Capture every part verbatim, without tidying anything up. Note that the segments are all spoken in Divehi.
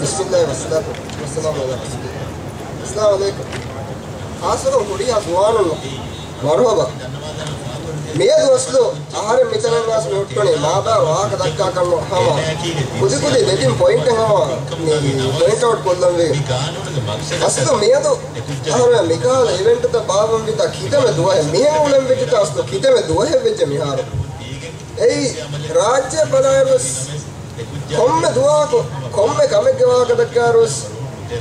ބިސްމިއްލާހި ވައްސަލާތު ވައްސަލާމު ޢަލާ ރަސޫލިއްލާހް. އައްސަލާމު ޢަލައިކުމް. ޚާއްޞަކޮށް ހުރިހާ ޒުވާނުންނަށް މަރުޙަބާ. މިއަދު އަސްލު އަހަރެން މިތަނަށް އައިސް މި ހުއްޓުނީ މާބައި ވާހަކަ ދައްކާކަށް ނޫން، ހަމަ ކުދިކުދި ދެތިން ޕޮއިންޓެއް ހަމަ މި ޕޮއިންޓް އައުޓް ކޮށްލަންވީ. އަސްލު މިއަދު އަހަރެން މިކަހަލަ އިވެންޓުތައް ބާއްވަންވީތާ ކިތަންމެ ދުވަހެއް، މިހެން އުޅެން ވެއްޖެތާ އަސްލު ކިތަންމެ ދުވަހެއް ވެއްޖެ މިހާރު. އެއީ ރާއްޖެ ބަލާއިރުވެސް ކޮންމެ ދުވަހަކު، ކޮންމެ ކަމެއްގެ ވާހަކަ ދައްކާއިރުވެސް،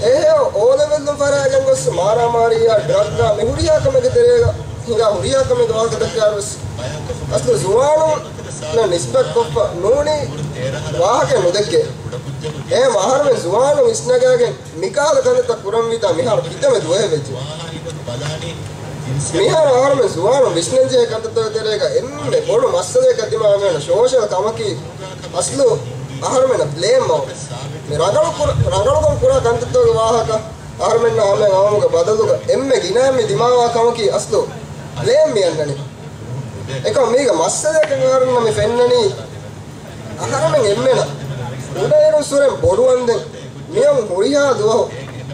އެހެޔޮ އޯލެވެލް ފަރާގެން ގޮސް މާރާމާރީއާ، ޑްރަގްއާ، މި ހުރިހާ ކަމެއްގެ ތެރޭގަ ހިނގާ ހުރިހާ ކަމެއްގެ ވާހަކަ ދައްކާއިރުވެސް، އަސްލު ޒުވާނުންނަށް ނިސްބަތް ކޮށްފަ ނޫނީ ވާހަކަ ނުދެއްކޭ. އެހެން އަހަރުމެން ޒުވާނުން އިސްނަގާގެން މިކަހަލަ ކަންތައްތައް ކުރަންވީތާ މިހާރު ކިތަންމެ ދުވަހެއް ވެއްޖެ. މިހާރު އަހަރުމެން ޒުވާނުން ވިސްނަންޖެހޭ ކަންތައްތަކުގެ ތެރޭގަ އެންމެ ބޮޑު މައްސަލައަކަށް ދިމާވެގެން ސޯޝަލް ކަމަކީ، އަސްލު އަހަރުމެންނަށް ބްލޭމް އައު. މި ރަނގަޅު ކުރ-، ރަނގަޅުކަން ކުރާ ކަންތައްތަކުގެ ވާހަކަ އަހަރުމެންނަށް ހަމައަށް އައުމުގެ ބަދަލުގަ އެންމެ ގިނައިން މި ދިމާވާ ކަމަކީ އަސްލު ބްލޭމް މި އަންނަނީ. އެކަމް މީގަ މައްސަލައަކަށް އަހަރުންނަށް މި ފެންނަނީ، އަހަރުމެން އެންމެނަށް ކުޑައިރުން ސުރެން ބޮޑުވަންދެން މިއަން ހުރިހާ ދުވަހު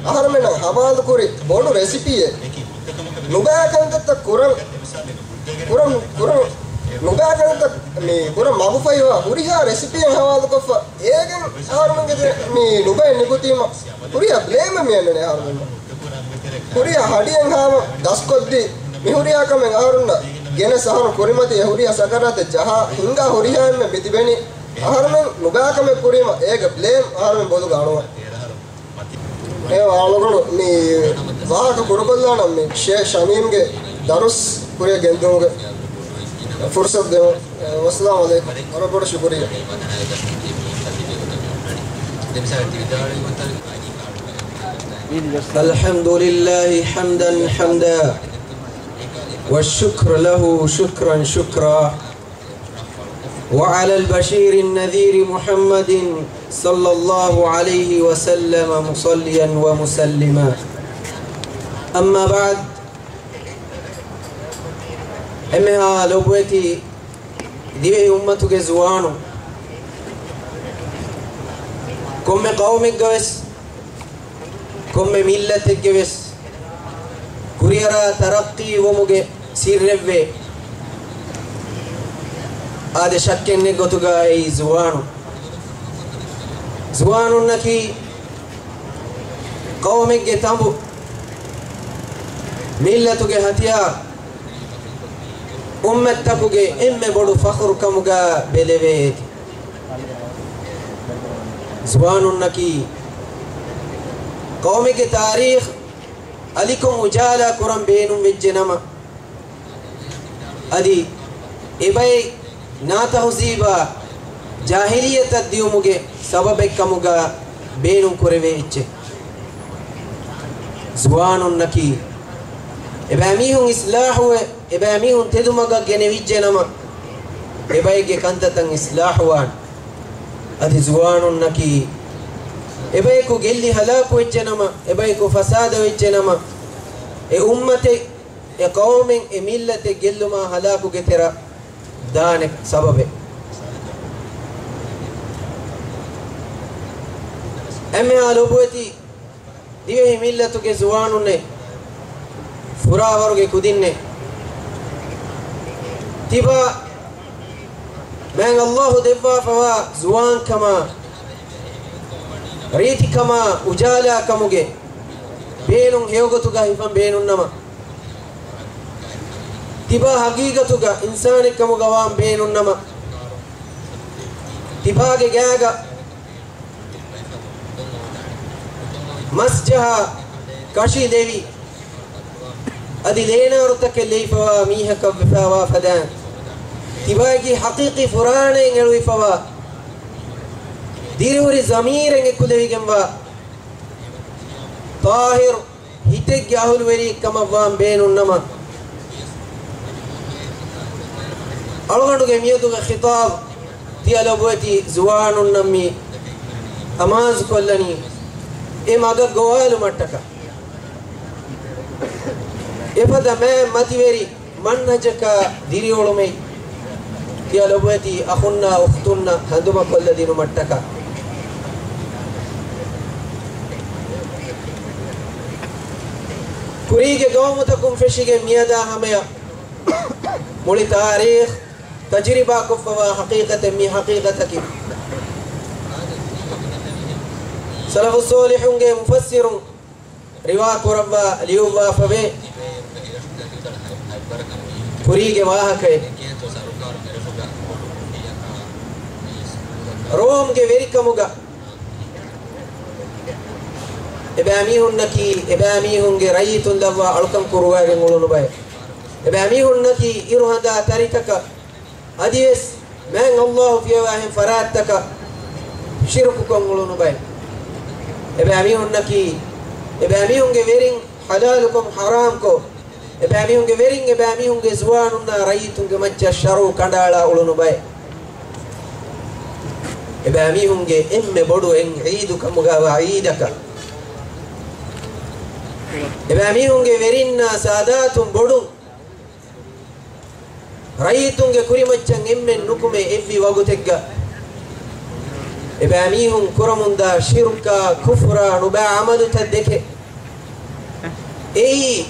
އަހަރުމެންނަށް ހަވާލުކުރި ބޮޑު ރެސިޕީއެއް. ނުބައި ކަންތައްތައް ކުރަން، ކުރަން، ކުރަން، ނުބައި ކަންތައް މި ކުރަން މަގުފަހިވާ ހުރިހާ ރެސިޕީއެއް ހަވާލުކޮށްފަ، އޭގެން އަހަރުމެންގެ ތެ-، މި ނުބައި ނިކުތީމަ ހުރިހާ ބްލޭމެއް މި އަންނަނީ އަހަރުމެންނަށް. ހުރިހާ ހަޑިއެއް ހާމަ ދަސްކޮށްދީ، މި ހުރިހާ ކަމެއް އަހަރުންނަށް ގެނެސް އަހަރުން ކުރިމަތި އެ ހުރިހާ ސަކަރާތެއް ޖަހާ، ހިނގާ ހުރިހާ އެންމެ މި ތިބެނީ އަހަރުމެން ނުބައި ކަމެއް ކުރީމަ އޭގެ ބްލޭމް އަހަރުމެން ބޮލުގަ އަޅުވަން. އެ އަޅުގަނޑު މި ވާހަކަ ކުރުކޮށްލާނަން މި ޝޭޚް ޝަމީމްގެ ދަރުސް ކުރިއަށް ގެންދިއުމުގެ ފުރުސަތު ދެމުން. އައްސަލާމު ޢަލައިކުމް. ވަރަށް ބޮޑަށް ޝުކުރިއްޔާ. الحمد لله حمدا حمدا والشكر له شكرا شكرا وعلى البشير النذير محمد صلى الله عليه وسلم مصليا ومسلما. أما بعد، އެންމެހާ ލޮބުވެތި ދިވެހި އުއްމަތުގެ ޒުވާނުން، ކޮންމެ ޤައުމެއްގަވެސް، ކޮންމެ މިއްލަތެއްގެވެސް ކުރިއަރާ ތަރައްޤީ ވުމުގެ ސިއްރެއްވޭ. އާދެ، ޝައްކެއް ނެތް ގޮތުގަ އެއީ ޒުވާނުން. ޒުވާނުންނަކީ ޤައުމެއްގެ ތަނބު، މިއްލަތުގެ ހަތިޔާރު، އުއްމަތްތަކުގެ އެންމެ ބޮޑު ފަޚުރު ކަމުގަ ބެލެވޭތީ. ޒުވާނުންނަކީ ޤައުމެއްގެ ތާރީޚް އަލިކޮށް އުޖާލާ ކުރަން ބޭނުން ވެއްޖެ ނަމަ، އަދި އެބައި ނާތަހުޒީބާ ޖާހިލިއްޔަތަށް ދިއުމުގެ ސަބަބެއް ކަމުގަ ބޭނުން ކުރެވޭ އެއްޗެއް. ޒުވާނުންނަކީ އެބައިމީހުން އިސްލާހުވެ، އެބައިމީހުން ތެދުމަގަށް ގެނެވިއްޖެ ނަމަ، އެބައެއްގެ ކަންތައްތައް އިސްލާހުވާނެ. އަދި ޒުވާނުންނަކީ އެބަޔަކު ގެއްލި ހަލާކުވެއްޖެ ނަމަ، އެބަޔަކު ފަސާދަވެއްޖެ ނަމަ، އެ އުއްމަތެއް، އެ ޤައުމެއް، އެ މިއްލަތެއް ގެއްލުމާ ހަލާކުގެ ތެރަށް ދާނެ ސަބަބެއް. އެންމެހާ ލޮބުވެތި ދިވެހި މިއްލަތުގެ ޒުވާނުންނޭ، ފުރާވަރުގެ ކުދިންނޭ، ތިބާ މާތް ﷲ ދެއްވާފަވާ ޒުވާންކަމާ، ރީތިކަމާ، އުޖާލާކަމުގެ ބޭނުން ހެޔޮގޮތުގަ ހިފަން ބޭނުންނަމަ، ތިބާ ހަގީގަތުގަ އިންސާނެއްކަމުގަ ވާން ބޭނުންނަމަ، ތިބާގެ ގާގަ މަސް ޖަހާ، ކަށި ލެވި، އަދި ލޭނާރުތަކެއް ލެވިފަވާ މީހަކަށް ވެފަވާ ފަދައިން، ތިބާގެ ހަޤީޤީ ފުރާނައިން އެޅުވިފަވާ، ދިރިހުރި ޒަމީރެއް އެކުލެވިގެންވާ، ޠާހިރު ހިތެއްގެ އަހުލުވެރިއެއްކަމަށް ވާން ބޭނުންނަމަ، އަޅުގަނޑުގެ މިއަދުގެ ޚިޠާބު ތިޔަ ލޮބުވެތި ޒުވާނުންނަށް މި އަމާޒުކޮށްލަނީ އެ މަގަށް ގޮވާލުމަށްޓަކާ. އެފަދަ މާތް މަތިވެރި މަންހަޖަކާ ދިރިއުޅުމެއް، ތިޔަ ލޮބުވެތި އަޚުންނާ އުޚްތުންނަށް ހަނދުމަކޮށްލަދިނުމަށްޓަކާ. ކުރީގެ ގައުމުތަކުން ފެށިގެން މިއަދާ ހަމަޔަށް މުޅި ތާރީޚް ތަޖުރިބާކޮށްފަވާ ހަޤީޤަތެއް. މި ހަޤީޤަތަކީ ސަލަފުއްޞޯލިޙުންގެ މުފައްސިރުން ރިވާ ކުރައްވާ ލިޔުއްވާފަވޭ. ކުރީގެ ވާހަކައެއް. ރޯމްގެ ވެރިކަމުގަ އެބައިމީހުންނަކީ އެބައިމީހުންގެ ރައްޔިތުން ލައްވާ އަޅުކަން ކުރުވާގެން އުޅުނު ބައެއް. އެބައިމީހުންނަކީ އިރުހަނދާ ތަރިތަކަށް އަދިވެސް މާތް އައްލާހު ފިޔަވާހެން ފަރާތްތަކަށް ޝިރުކުކޮށް އުޅުނު ބައެއް. އެބައިމީހުންނަކީ އެބައިމީހުންގެ ވެރިން ޙަލާލުކޮށް ޙަރާމްކޮށް، އެބައިމީހުންގެ ވެރިން އެބައިމީހުންގެ ޒުވާނުންނާ ރައްޔިތުންގެ މައްޗަށް ޝަރުޢު ކަނޑައަޅާ އުޅުނު ބައެއް. އެބައިމީހުންގެ އެންމެ ބޮޑު އެއް ޢީދު ކަމުގައިވާ ޢީދަކަށް އެބައިމީހުންގެ ވެރިންނާ ސާދާތުން ބޮޑުން ރައްޔިތުންގެ ކުރިމައްޗަށް އެންމެން ނުކުމެ އެއްވި ވަގުތެއްގަ، އެބައިމީހުން ކުރަމުންދާ ޝިރުކާ، ކުފުރާ ނުބައި ޢަމަލުތައް ދެކެ، އެއީ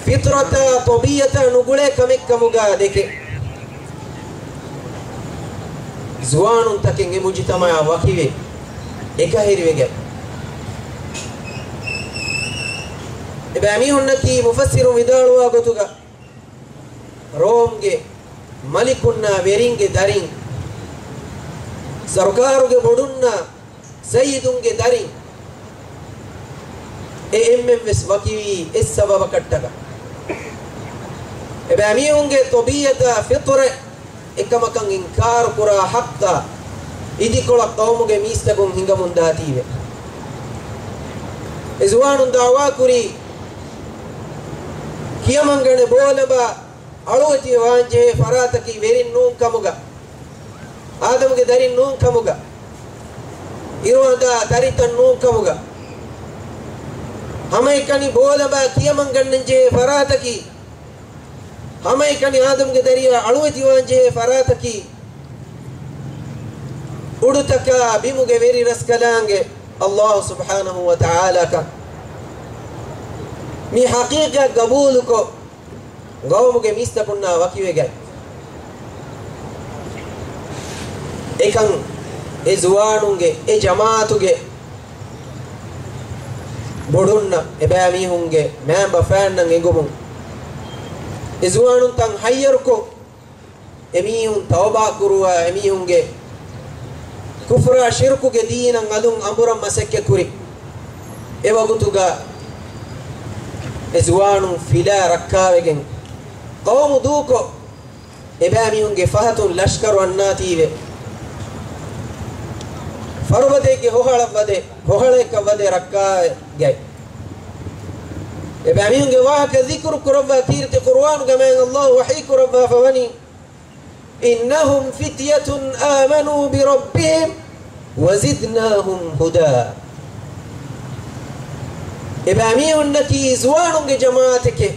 ފިޠްރަތާ، ޠަބީޢަތާ ނުގުޅޭ ކަމެއް ކަމުގަ ދެކެ، ޒުވާނުންތަކެއް އެ މުޖުތަމަޢަށް ވަކިވެ، އެކަހެރިވެގަތް. އެބައިމީހުންނަކީ މުފައްސިރުން ވިދާޅުވާ ގޮތުގަ، ރޯމްގެ މަލިކުންނާ ވެރިންގެ ދަރިން، ސަރުކާރުގެ ބޮޑުންނާ ސައްޔިދުންގެ ދަރިން، އެ އެންމެން ވެސް ވަކިވީ އެއް ސަބަބަކަށްޓަކާ. އެބައިމީހުންގެ ޠަބީޢަތާ ފިޠްރަތް އެކަމަކަށް އިންކާރު ކުރާ ޙައްޤާ އިދިކޮޅަށް ޤައުމުގެ މީސްތަކުން ހިނގަމުންދާތީވެ. އެ ޒުވާނުން ދަޢުވާ ކުރީ، ކިޔަމަންގަނޑެއް ބޯލަބާ އަޅުވެތިވާންޖެހޭ ފަރާތަކީ ވެރިން ނޫން ކަމުގަ، އާދަމުގެ ދަރިން ނޫން ކަމުގަ، އިރުހަނދާ ތަރިތައް ނޫން ކަމުގަ، ހަމައެކަނި ބޯލަބާ ކިޔަމަންގަންނަންޖެހޭ ފަރާތަކީ، ހަމައެކަނި އާދަމުގެ ދަރިޔާ އަޅުވެތިވާންޖެހޭ ފަރާތަކީ، އުޑުތަކާ ބިމުގެ ވެރި ރަސްކަލާނގެ އައްލާހު ސުބްޙާނަހު ވަ ތަޢާލާކަން. މި ޙަޤީޤަތް ގަބޫލުކޮށް، ގައުމުގެ މީސްތަކުންނާ ވަކިވެގަތް. އެކަން އެ ޒުވާނުންގެ، އެ ޖަމާޢަތުގެ ބޮޑުންނަށް، އެބައިމީހުންގެ މައިންބަފައިންނަށް އެނގުމުން، އެ ޒުވާނުންތައް ހައްޔަރުކޮށް، އެމީހުން ތައުބާ ކުރުވާ، އެމީހުންގެ ކުފުރާ ޝިރުކުގެ ދީނަށް އަލުން އަނބުރަން މަސައްކަތް ކުރި. އެ ވަގުތުގަ އެ ޒުވާނުން ފިލާ ރައްކާވެގެން، ޤައުމު ދޫކޮށް، އެބައިމީހުންގެ ފަހަތުން ލަޝްކަރު އަންނާތީވެ، ފަރުބަދައެއްގެ ހޮހަޅަށް ވަދެ، ހޮހަޅައަކަށް ވަދެ ރައްކާގަތް. އެބައިމީހުންގެ ވާހަކަ ޛިކުރު ކުރައްވާ ކީރިތި ޤުރުއާނުގަ މާތް އައްލާހު ވަޙީ ކުރައްވާފަ ވަނީ، إنهم فتية آمنوا بربهم وزدناهم هدى. އެބައިމީހުންނަކީ ޒުވާނުންގެ ޖަމާޢަތެކޭ.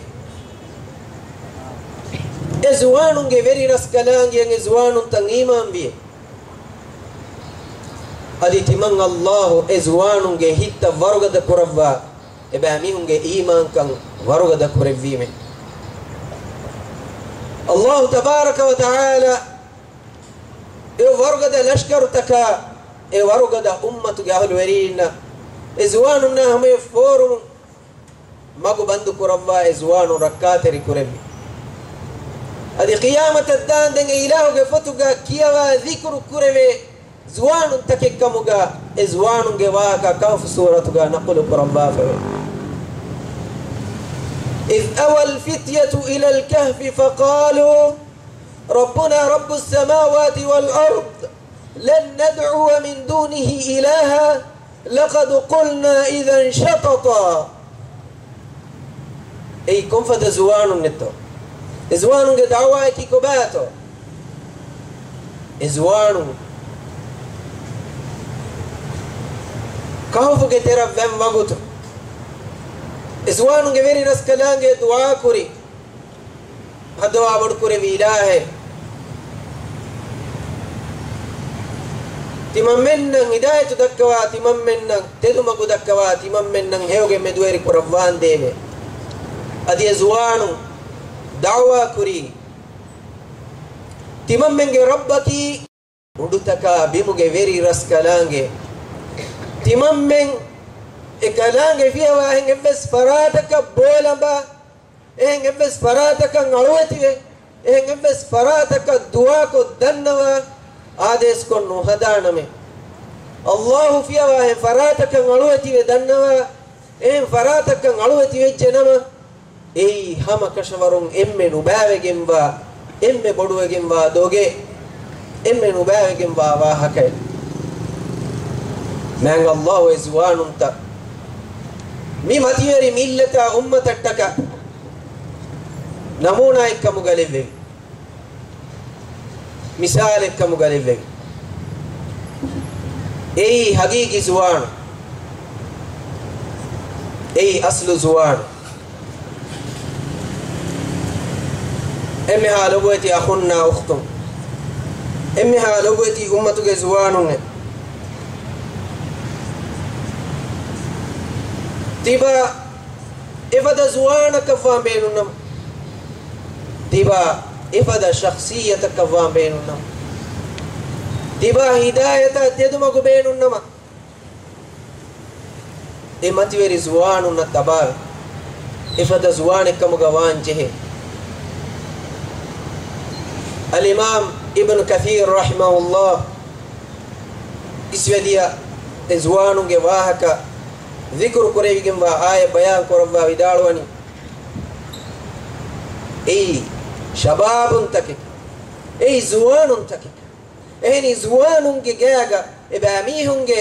އެ ޒުވާނުންގެ ވެރި ރަސްކަލާނގެއަށް އެ ޒުވާނުންތައް އީމާންވިއޭ. އަދި ތިމަން އައްލާހު އެ ޒުވާނުންގެ ހިތްތައް ވަރުގަދަ ކުރައްވާ، އެބައިމީހުންގެ އީމާންކަން ވަރުގަދަ ކުރެއްވީމޭ. އައްލާހު ތަބާރަކަ ވަ ތަޢާލާ އެ ވަރުގަދަ ލަޝްކަރުތަކާ، އެ ވަރުގަދަ އުއްމަތުގެ އަހުލުވެރީންނަށް އެ ޒުވާނުންނާ ހަމަޔަށް ފޯރުމުން މަގު ބަންދު ކުރައްވާ، އެ ޒުވާނުން ރައްކާތެރި ކުރެއްވި. އަދި ޤިޔާމަތަށް ދާންދެން އެ އިލާހުގެ ފޮތުގަ ކިޔަވާ ޛިކުރު ކުރެވޭ ޒުވާނުންތަކެއްކަމުގަ އެ ޒުވާނުންގެ ވާހަކަ ކަހްފު ސޫރަތުގަ ނަޤުލު ކުރައްވާފަވޭ. إذ أوى الفتية إلى الكهف فقالوا ربنا رب السماوات والأرض لن ندعو من دونه إلها لقد قلنا إذا شططا. އެއީ ކޮންފަދަ ޒުވާނުންނެއްތޯ؟ އެ ޒުވާނުންގެ ދަޢުވާއަކީ ކޮބާތޯ؟ އެ ޒުވާނުން ކަހުފުގެ ތެރަށް ވަން ވަގުތު އެ ޒުވާނުންގެ ވެރި ރަސްކަލާނގެ ދުޢާ ކުރި، ހައްދަވާ ބޮޑުކުރެއްވި އިލާހޭ، ތިމަންމެންނަށް ހިދާޔަތު ދައްކަވާ، ތިމަންމެންނަށް ތެދުމަގު ދައްކަވާ، ތިމަންމެންނަށް ހެޔޮގެ މެދުވެރި ކުރައްވާނދޭވެ. އަދި އެ ޒުވާނުން ދަޢުވާ ކުރީ، ތިމަންމެންގެ ރައްބަކީ އުޑުތަކާ ބިމުގެ ވެރި ރަސްކަލާނގެ. ތިމަންމެން އެ ކަލާނގެ ފިޔަވާ އެހެން އެއްވެސް ފަރާތަކަށް ބޯލަނބާ، އެހެން އެއްވެސް ފަރާތަކަށް އަޅުވެތިވެ، އެހެން އެއްވެސް ފަރާތަކަށް ދުޢާކޮށް ދަންނަވާ، އާދޭސްކޮށް ނުހަދާނަމޭ. އައްލާހު ފިޔަވާ އެހެން ފަރާތަކަށް އަޅުވެތިވެ ދަންނަވާ، އެހެން ފަރާތަކަށް އަޅުވެތި ވެއްޖެ ނަމަ، އެއީ ހަމަ ކަށަވަރުން އެންމެ ނުބައިވެގެންވާ، އެންމެ ބޮޑުވެގެންވާ ދޮގެއް، އެންމެ ނުބައިވެގެންވާ ވާހަކައެއް. މާތް އައްލާހު އެ ޒުވާނުންތައް މި މަތިވެރި މިއްލަތާ އުއްމަތަށްޓަކާ ނަމޫނާއެއްކަމުގަ ލެއްވެވި. މިސާލެއްކަމުގަ ލެއްވެވި. އެއީ ހަގީގީ ޒުވާނު. އެއީ އަސްލު ޒުވާނު. އެންމެހާ ލޮބުވެތި އަޚުންނާ އުޚްތުން. އެންމެހާ ލޮބުވެތި އުއްމަތުގެ ޒުވާނުންނޭ. ތިބާ އެފަދަ ޒުވާނަކަށްވާން ބޭނުންނަމަ، ތިބާ އެފަދަ ޝަޚްޞިއްޔަތަކަށްވާން ބޭނުންނަމަ، ތިބާ ހިދާޔަތާ ތެދުމަގު ބޭނުންނަމަ، އެ މަތިވެރި ޒުވާނުންނަށް ތަބާވެ، އެފަދަ ޒުވާނެއްކަމުގަ ވާން ޖެހޭ. އަލްއިމާމް އިބްނު ކަޘީރު ރަޙިމަހުﷲ އިސްވެދިޔަ އެ ޒުވާނުންގެ ވާހަކަ ޛިކުރު ކުރެވިގެންވާ އާޔަތް ބަޔާން ކުރައްވާ ވިދާޅުވަނީ، އެއީ ޝަބާބުންތަކެކޭ، އެއީ ޒުވާނުންތަކެކޭ. އެހެނީ ޒުވާނުންގެ ގާގަ އެބައިމީހުންގެ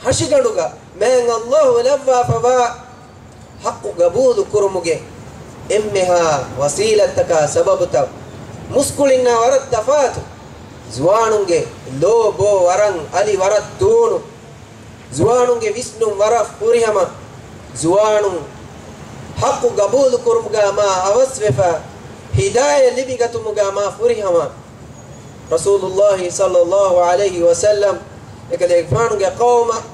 ހަށިގަނޑުގަ މާތް އައްލާހު ލައްވާފަވާ ޙައްޤު ގަބޫލު ކުރުމުގެ އެންމެހާ ވަސީލަތްތަކާ ސަބަބުތައް، މުސްކުޅިންނާ ވަރަށް ތަފާތު، ޒުވާނުންގެ ލޯ ބޯ ވަރަށް އަލި ވަރަށް ތޫނު، ޒުވާނުންގެ ވިސްނުން ވަރަށް ފުރިހަމަ، ޒުވާނުން ޙައްޤު ގަބޫލު ކުރުމުގަ މާ އަވަސްވެފަ، ހިދާޔަތް ލިބިގަތުމުގަ މާ ފުރިހަމަ. ރަސޫލުﷲ ޞައްލަﷲ ޢަލައިހި ވަސައްލަމް އެކަލޭގެފާނުގެ ޤައުމަށް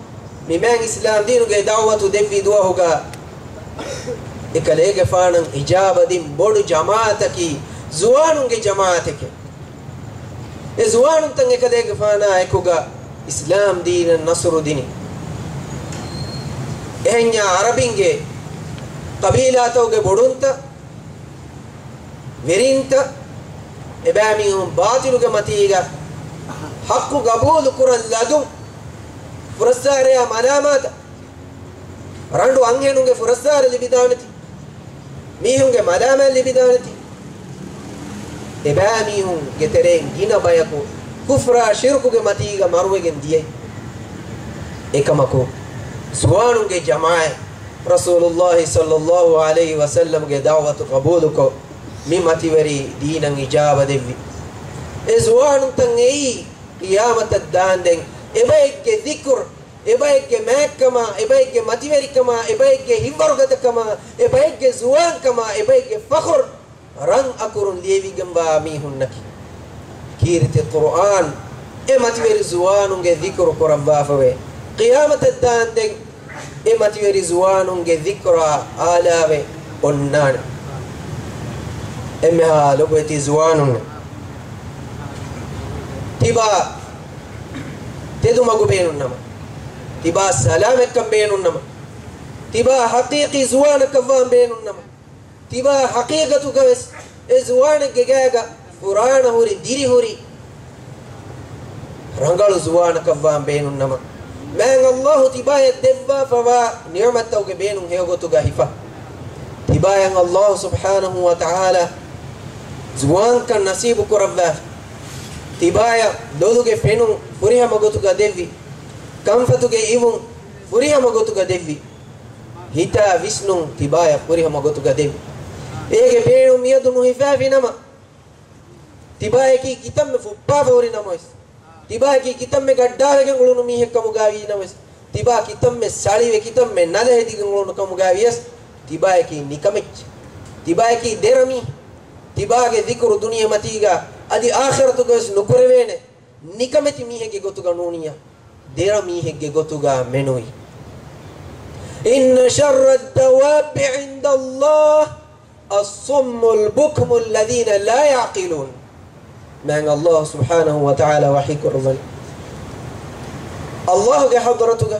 މި މާތް އިސްލާމް ދީނުގެ ދަޢުވަތު ދެއްވި ދުވަހުގަ، އެކަލޭގެފާނަށް އިޖާބަ ދިން ބޮޑު ޖަމާޢަތަކީ ޒުވާނުންގެ ޖަމާޢަތެކޭ. އެ ޒުވާނުންތައް އެކަލޭގެފާނާ އެކުގަ އިސްލާމް ދީނަށް ނަޞްރު ދިނީ. އެހެންޏާ ޢަރަބިންގެ ޤަބީލާތަކުގެ ބޮޑުންތައް، ވެރިންތައް، އެބައިމީހުން ބާޠިލުގެ މަތީގަ ޙައްޤު ގަބޫލު ކުރަން ލަދުން، ފުރައްސާރަޔާ މަލާމާތަށް، ރަނޑު އަންހެނުންގެ ފުރައްސާރަ ލިބިދާނެތީ، މީހުންގެ މަލާމާތް ލިބިދާނެތީ، އެބައިމީހުންގެ ތެރެއިން ގިނަ ބަޔަކު ކުފްރާ ޝިރުކުގެ މަތީގަ މަރުވެގެން ދިޔައީ. އެކަމަކު، ޒުވާނުންގެ ޖަމާޢަތް ރަސޫލުﷲ ޞައްލަﷲ ޢަލައިހި ވަސައްލަމްގެ ދަޢުވަތު ޤަބޫލުކޮށް، މި މަތިވެރި ދީނަށް އިޖާބަ ދެއްވި. އެ ޒުވާނުންތައް އެއީ، ޤިޔާމަތަށް ދާންދެން، އެބައެއްގެ ޛިކުރު، އެބައެއްގެ މާތްކަމާ، އެބައެއްގެ މަތިވެރިކަމާ، އެބައެއްގެ ހިތްވަރުގަދަކަމާ، އެބައެއްގެ ޒުވާންކަމާ، އެބައެއްގެ ފަޚުރު، ރަން އަކުރުން ލިޔެވިގެންވާ މީހުންނަކީ. ކީރިތި ޤުރުއާން އެ މަތިވެރި ޒުވާނުންގެ ޛިކުރު ކުރައްވާފަވޭ. ޤިޔާމަތަށް ދާންދެން އެ މަތިވެރި ޒުވާނުންގެ ޛިކުރާ އާލާވެ އޮންނާނެ. އެންމެހާ ލޮބުވެތި ޒުވާނުން، ތިބާ ތެދުމަގު ބޭނުންނަމަ، ތިބާ ސަލާމަތްކަން ބޭނުންނަމަ، ތިބާ ޙަޤީޤީ ޒުވާނަކަށްވާން ބޭނުންނަމަ، ތިބާ ޙަޤީޤަތުގަވެސް އެ ޒުވާނެއްގެ ގާގަ ފުރާނަ ހުރި، ދިރިހުރި ރަނގަޅު ޒުވާނަކަށްވާން ބޭނުންނަމަ، މާތް އައްލާހު ތިބާޔަށް ދެއްވާފަވާ ނިޢުމަތްތަކުގެ ބޭނުން ހެޔޮގޮތުގަ ހިފަ. ތިބާޔަށް އައްލާހު ސުބްޙާނަހު ވަ ތަޢާލާ ޒުވާންކަން ނަސީބު ކުރައްވާފަ. ތިބާޔަށް ލޮލުގެ ފެނުން ފުރިހަމަ ގޮތުގަ ދެއްވި. ކަންފަތުގެ އިވުން ފުރިހަމަ ގޮތުގަ ދެއްވި. ހިތާ ވިސްނުން ތިބާޔަށް ފުރިހަމަ ގޮތުގަ ދެއްވި. އޭގެ ބޭނުން މިއަދު ނުހިފާފި ނަމަ، ތިބާޔަކީ ކިތަންމެ ފުއްޕާފަ ހުރި ނަމަވެސް، ތިބާޔަކީ ކިތަންމެ ގައްޑާވެގެން އުޅުނު މީހެއް ކަމުގައި ވީ ނަމަވެސް، ތިބާ ކިތަންމެ ސަޅިވެ ކިތަންމެ ނަލަ ހެދިގެން އުޅުނު ކަމުގައި ވިޔަސް، ތިބާޔަކީ ނިކަމެއްޗެއް. ތިބާޔަކީ ދެރަ މީހެއް. ތިބާގެ ޛިކުރު ދުނިޔެމަތީގަ އަދި އާޚިރަތުގަވެސް ނުކުރެވޭނެ. ނިކަމެތި މީހެއްގެ ގޮތުގަ ނޫނިއްޔާ. ދެރަ މީހެއްގެ ގޮތުގަ މެނުވީ. إن شر الدواب عند الله الصم البكم الذين لا يعقلون. މާތް ﷲ ސުބްޙާނަހޫ ވަތަޢާލާ ވަޙީ ކުރައްވަނީ، ﷲގެ ޙަޟްރަތުގަ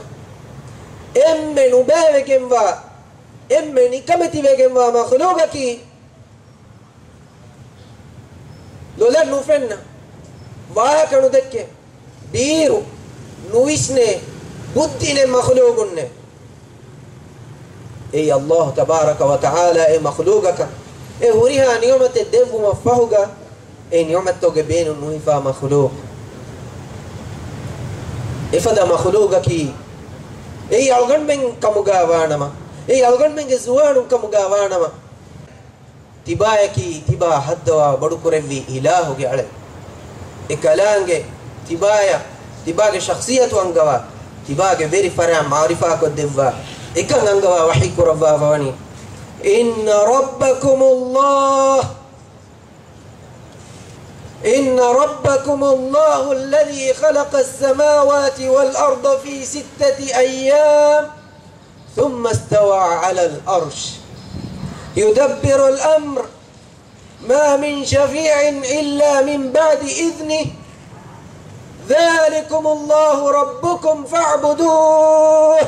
އެންމެ ނުބައިވެގެންވާ، އެންމެ ނިކަމެތިވެގެންވާ މަޚްލޫޤަކީ، ލޮލަށް ނުފެންނަ، ވާހަކަ ނުދެއްކޭ، ބީރު ނުވިސްނޭ، ބުއްދި ނެތް މަޚްލޫޤުންނޭ. އެއީ ﷲ ތަބާރަކަ ވަތަޢާލާ އެ މަޚްލޫޤަކަށް އެ ހުރިހާ ނިޢުމަތެއް ދެއްވުމަށް ފަހުގަ، އެ ނިޢުމަތްތަކުގެ ބޭނުން ނުހިފާ މަޚްލޫޤު. އެފަދަ މަޚްލޫޤަކީ، އެއީ އަޅުގަނޑުމެން ކަމުގަ ވާނަމަ، އެއީ އަޅުގަނޑުމެންގެ ޒުވާނުން ކަމުގަ ވާނަމަ، ތިބާޔަކީ ތިބާ ހައްދަވާ ބޮޑުކުރެއްވި އިލާހުގެ އަޅެއް. އެ ކަލާނގެ ތިބާޔަށް ތިބާގެ ޝަޚްޞިއްޔަތު އަންގަވާ، ތިބާގެ ވެރި ފަރާތް މަޢުރިފާކޮށްދެއްވާ، އެކަން އަންގަވާ ވަޙީ ކުރައްވާފަވަނީ، إن ربكم الله، إن ربكم الله الذي خلق السماوات والأرض في ستة أيام ثم استوى على العرش يدبر الأمر ما من شفيع إلا من بعد إذنه ذلكم الله ربكم فاعبدوه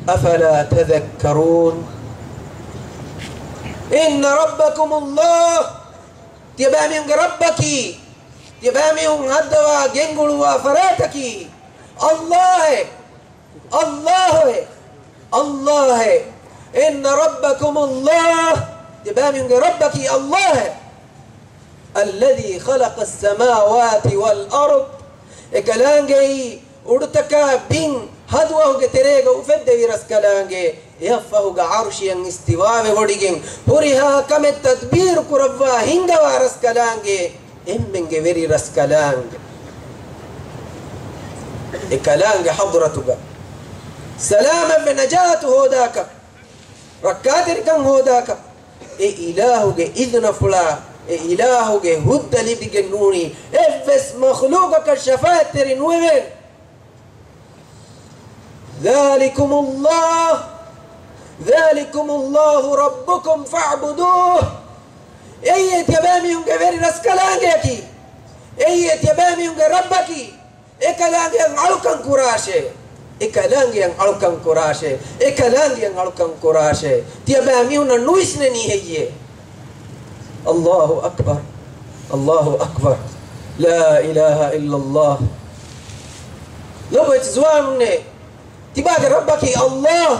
أفلا تذكرون إن ربكم الله، ތިޔަބައިމީހުންގެ ރައްބަކީ، ތިޔަބައިމީހުން ހައްދަވާ ގެންގުޅުއްވާ ފަރާތަކީ ﷲ އޭ. ﷲ އޭ. ﷲ އޭ. إن ربكم الله، ތިޔަބައިމީހުންގެ ރައްބަކީ ﷲ އޭ. الذي خلق السماوات والأرض، އެ ކަލާނގެއީ އުޑުތަކާ ބިން ހަދުވަހުގެ ތެރޭގަ އުފެއްދެވި ރަސްކަލާނގެ، އެއަށްފަހުގަ ޢަރުޝިއަށް އިސްތިވާވެވޮޑިގެން، ހުރިހާ ކަމެއް ތަދްބީރު ކުރައްވާ ހިންގަވާ ރަސްކަލާނގެ، އެންމެންގެ ވެރި ރަސްކަލާނގެ. އެ ކަލާނގެ ޙަޟްރަތުގަ ސަލާމަތްވެ ނަޖާތު ހޯދާކަށް، ރައްކާތެރިކަން ހޯދާކަށް، އެ އިލާހުގެ އިޒުނަފުޅާ، އެ އިލާހުގެ ހުއްދަ ލިބިގެން ނޫނީ އެއްވެސް މަޚްލޫޤަކަށް ޝަފާޢަތްތެރި ނުވެވޭނެ. ذلكم الله، ذلكم الله ربكم فاعبدوه. އެއީ ތިޔަބައިމީހުންގެ ވެރި ރަސްކަލާނގެއަކީ. އެއީ ތިޔަބައިމީހުންގެ ރައްބަކީ. އެކަލާނގެއަށް އަޅުކަން ކުރާށޭ. އެކަލާނގެއަށް އަޅުކަން ކުރާށޭ. އެކަލާނގެއަށް އަޅުކަން ކުރާށޭ. ތިޔަބައިމީހުންނަށް ނުވިސްނެނީ ހެއްޔޭ؟ الله أكبر، الله أكبر، لا إله إلا الله. ލޮބުވެތި ޒުވާނުންނޭ، ތިބާގެ ރައްބަކީ ﷲ.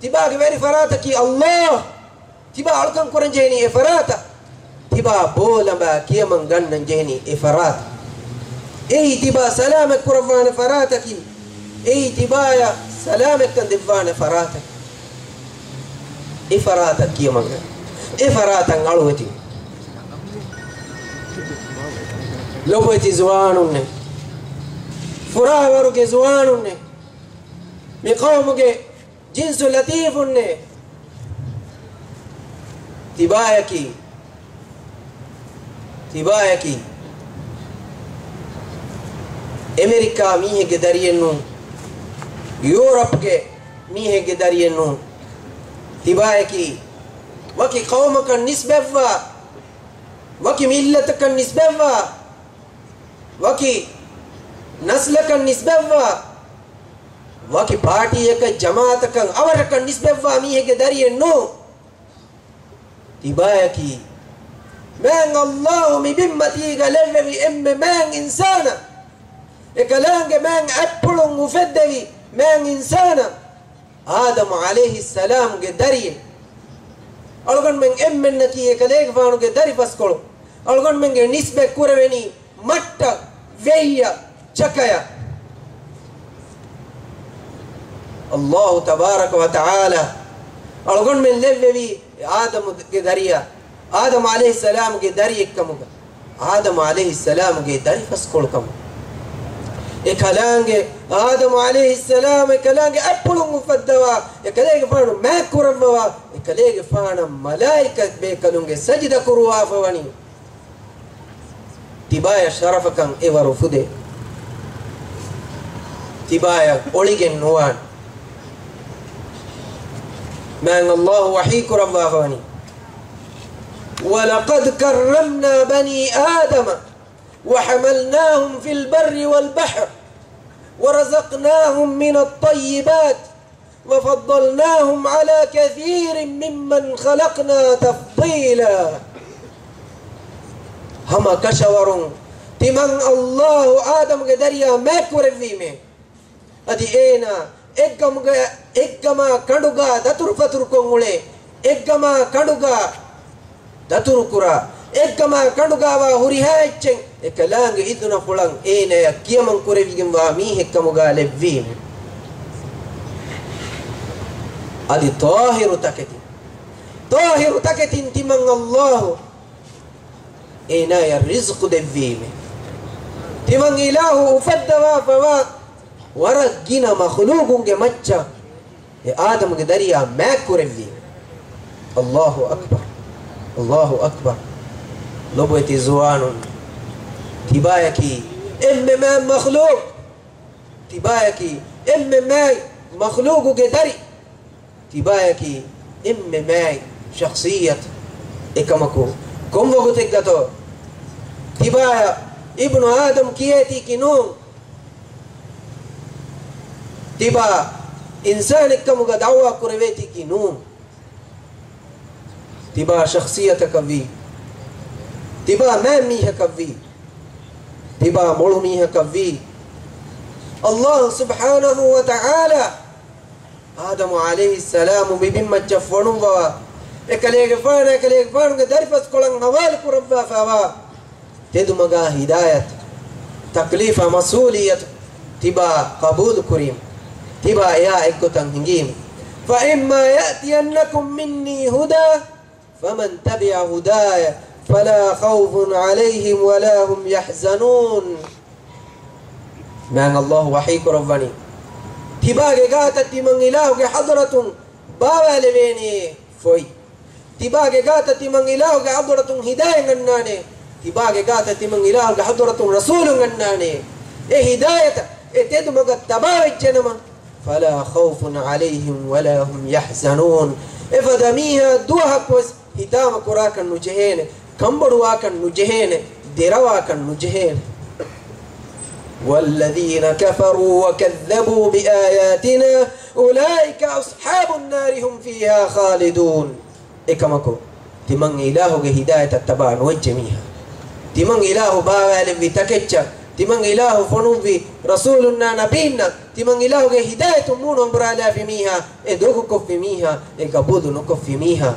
ތިބާގެ ވެރި ފަރާތަކީ ﷲ. ތިބާ އަޅުކަން ކުރަން ޖެހެނީ އެ ފަރާތަށް. ތިބާ ބޯލަނބާ ކިޔަމަން ގަންނަން ޖެހެނީ އެ ފަރާތަށް. އެއީ ތިބާ ސަލާމަތް ކުރައްވާނެ ފަރާތަކީ. އެއީ ތިބާޔަށް ސަލާމަތްކަން ދެއްވާނެ ފަރާތަކީ. އެ ފަރާތަށް ކިޔަމަން ގަން. އެ ފަރާތަށް އަޅުވެތި. ލޮބުވެތި ޒުވާނުންނޭ. ފުރާވަރުގެ ޒުވާނުންނޭ. މި ޤައުމުގެ ޖިންސު ލަތީފުންނޭ. ތިބާޔަކީ، ތިބާޔަކީ އެމެރިކާ މީހެއްގެ ދަރިއެއް ނޫން، ޔޫރަޕްގެ މީހެއްގެ ދަރިއެއް ނޫން. ތިބާޔަކީ ވަކި ޤައުމަކަށް ނިސްބަތްވާ، ވަކި މިއްލަތަކަށް ނިސްބަތްވާ، ވަކި ނަސްލަކަށް ނިސްބަތްވާ، ވަކި ޕާޓީއަކަށް، ޖަމާއަތަކަށް، އަވަށަކަށް ނިސްބަތްވާ މީހެއްގެ ދަރިއެއް ނޫން. ތިބާޔަކީ މާތް ﷲ މި ބިންމަތީގަ ލެއްވެވި އެންމެ މާތް އިންސާނާ، އެކަލާނގެ މާތް އަތްޕުޅުން އުފެއްދެވި މާތް އިންސާނާ، އާދަމު ޢަލައިހިއްސަލާމްގެ ދަރިއެއް. އަޅުގަނޑުމެން އެންމެންނަކީ އެކަލޭގެފާނުގެ ދަރިފަސްކޮޅު. އަޅުގަނޑުމެންގެ ނިސްބަތް ކުރެވެނީ މައްޓަ، ވެއްޔަ، ޗަކަޔަ. ﷲ ތަބާރަކަ ވަތަޢާލާ އަޅުގަނޑުމެން ލެއްވެވީ އާދަމުގެ ދަރިޔާ، އާދަމު ޢަލައިހިއްސަލާމްގެ ދަރިއެއްކަމުގަ، އާދަމު ޢަލައިހިއްސަލާމްގެ ދަރިފަސްކޮޅުކަމުގަ. އެ ކަލާނގެ އާދަމު ޢަލައިހިއްސަލާމް އެ ކަލާނގެ އަތްޕުޅުން އުފައްދަވާ، އެ ކަލޭގެފާނު މާތް ކުރައްވަވާ، އެ ކަލޭގެފާނަށް މަލާއިކަ ބޭކަލުންގެ ސަޖިދަ ކުރުވާފަވަނީ. ތިބާޔަށް ޝަރަފަކަށް އެވަރު އުފުދޭ. ތިބާޔަށް އޮޅިގެން ނުވާނެ. މާތް ﷲ ވަޙީ ކުރައްވާފަވަނީ، وَلَقَدْ كَرَّمْنَا بَنِي آدَمَ وَحَمَلْنَاهُمْ فِي الْبَرِّ وَالْبَحْرِ وَرَزَقْنَاهُمْ مِنَ الطَّيِّبَاتِ وَفَضَّلْنَاهُمْ عَلَى كَثِيرٍ مِّمَّنْ خَلَقْنَا تَفْضِيلًا. ހަމަ ކަށަވަރުން ތިމަން ﷲ އާދަމްގެ ދަރިޔާ މާތްކުރެއްވީމޭ. އަދި އޭނާ އެއްގަމުގަ-، އެއްގަމާ ކަނޑުގާ ދަތުރުފަތުރުކޮށް އުޅޭ، އެއްގަމާ ކަނޑުގާ ދަތުރުކުރާ، އެއްގަމާ ކަނޑުގާވާ ހުރިހާ އެއްޗެއް އެކަލާނގެ އިޒުނަފުޅަށް އޭނަޔަށް ކިޔަމަން ކުރެވިގެންވާ މީހެއްކަމުގާ ލެއްވީމެ. އަދި ޠާހިރު ތަކެތިން، ޠާހިރު ތަކެތިން ތިމަން ﷲ އޭނާޔަށް ރިޒްޤު ދެއްވީމެ. ތިމަން އިލާހު އުފައްދަވާފަވާ ވަރަށް ގިނަ މަޚްލޫޤުންގެ މައްޗަށް އެ އާދަމުގެ ދަރިޔާ މާތްކުރެއްވީމެ. ﷲ އަކްބަރު. ﷲ އަކްބަރު. ލޮބުވެތި ޒުވާނުން، ތިބާޔަކީ އެންމެ މާތް މަޚްލޫޤު. ތިބާޔަކީ އެންމެ މާތް މަޚްލޫޤުގެ ދަރި. ތިބާޔަކީ އެންމެ މާތް ޝަޚްޞިއްޔަތު. އެކަމަކު، ކޮން ވަގުތެއްގަތޯ ތިބާޔަށް އިބްނު އާދަމް ކިޔޭތީކީ ނޫން. ތިބާ އިންސާނެއްކަމުގަ ދަޢުވާ ކުރެވޭތީކީ ނޫން. ތިބާ ޝަޚްޞިއްޔަތަކަށްވީ. ތިބާ މާތް މީހަކަށްވީ. ތިބާ މޮޅު މީހަކަށްވީ. ﷲ ސުބްޙާނަހޫ ވަތަޢާލާ އާދަމު ޢަލައިހިއްސަލާމު މި ބިންމައްޗަށް ފޮނުއްވަވާ، އެކަލޭގެފާނާ އެކަލޭގެފާނުގެ ދަރިފަސްކޮޅަށް ހަވާލު ކުރައްވާފައިވާ ތެދުމަގާ ހިދާޔަތު، ތަކްލީފާ މަސްއޫލިއްޔަތު ތިބާ ޤަބޫލު ކުރީމު، ތިބާ އެއާ އެއްގޮތަށް ހިނގީމު. فَإِمَّا يَأْتِيَنَّكُم مِّنِّي هُدًى فَمَن تَبِعَ هُدَايَ فَلَا خَوْفٌ عَلَيْهِمْ وَلَا هُمْ يَحْزَنُونَ. މާތް ﷲ ވަޙީ ކުރައްވަނީ، ތިބާގެ ގާތަށް ތިމަން އިލާހުގެ ޙަޟްރަތުން ބާވާލެވޭނެ ފޮތް. ތިބާގެ ގާތަށް ތިމަން އިލާހުގެ ޙަޟްރަތުން ހިދާޔަތް އަންނާނެ. ތިބާގެ ގާތަށް ތިމަން އިލާހުގެ ޙަޟްރަތުން ރަސޫލުން އަންނާނެ. އެ ހިދާޔަތަށް، އެ ތެދުމަގަށް ތަބާވެއްޖެނަމަ، فَلَا خَوْفٌ عَلَيْهِمْ وَلَا هُمْ يَحْزَنُونَ. އެފަދަ މީހާ ދުވަހަކުވެސް ހިތާމަ ކުރާކަށް ނުޖެހޭނެ، ކަންބޮޑުވާކަށް ނުޖެހޭނެ، ދެރަވާކަށް ނުޖެހޭނެ. وَالَّذِينَ كَفَرُوا وَكَذَّبُوا بِآيَاتِنَا أُولَٰئِكَ أَصْحَابُ النَّارِ هُمْ فِيهَا خَالِدُونَ. އެކަމަކު، ތިމަން އިލާހުގެ ހިދާޔަތަށް ތަބާ ނުވެއްޖެ މީހާ، ތިމަން އިލާހު ބާވާލެއްވި ތަކެއްޗަށް، ތިމަން އިލާހު ފޮނުއްވި ރަސޫލުންނާ ނަބީންނަށް، ތިމަން އިލާހުގެ ހިދާޔަތުން މޫނު އަނބުރާލާފި މީހާ، އެ ދޮގުކޮށްފި މީހާ، އެ ގަބޫލު ނުކޮށްފި މީހާ،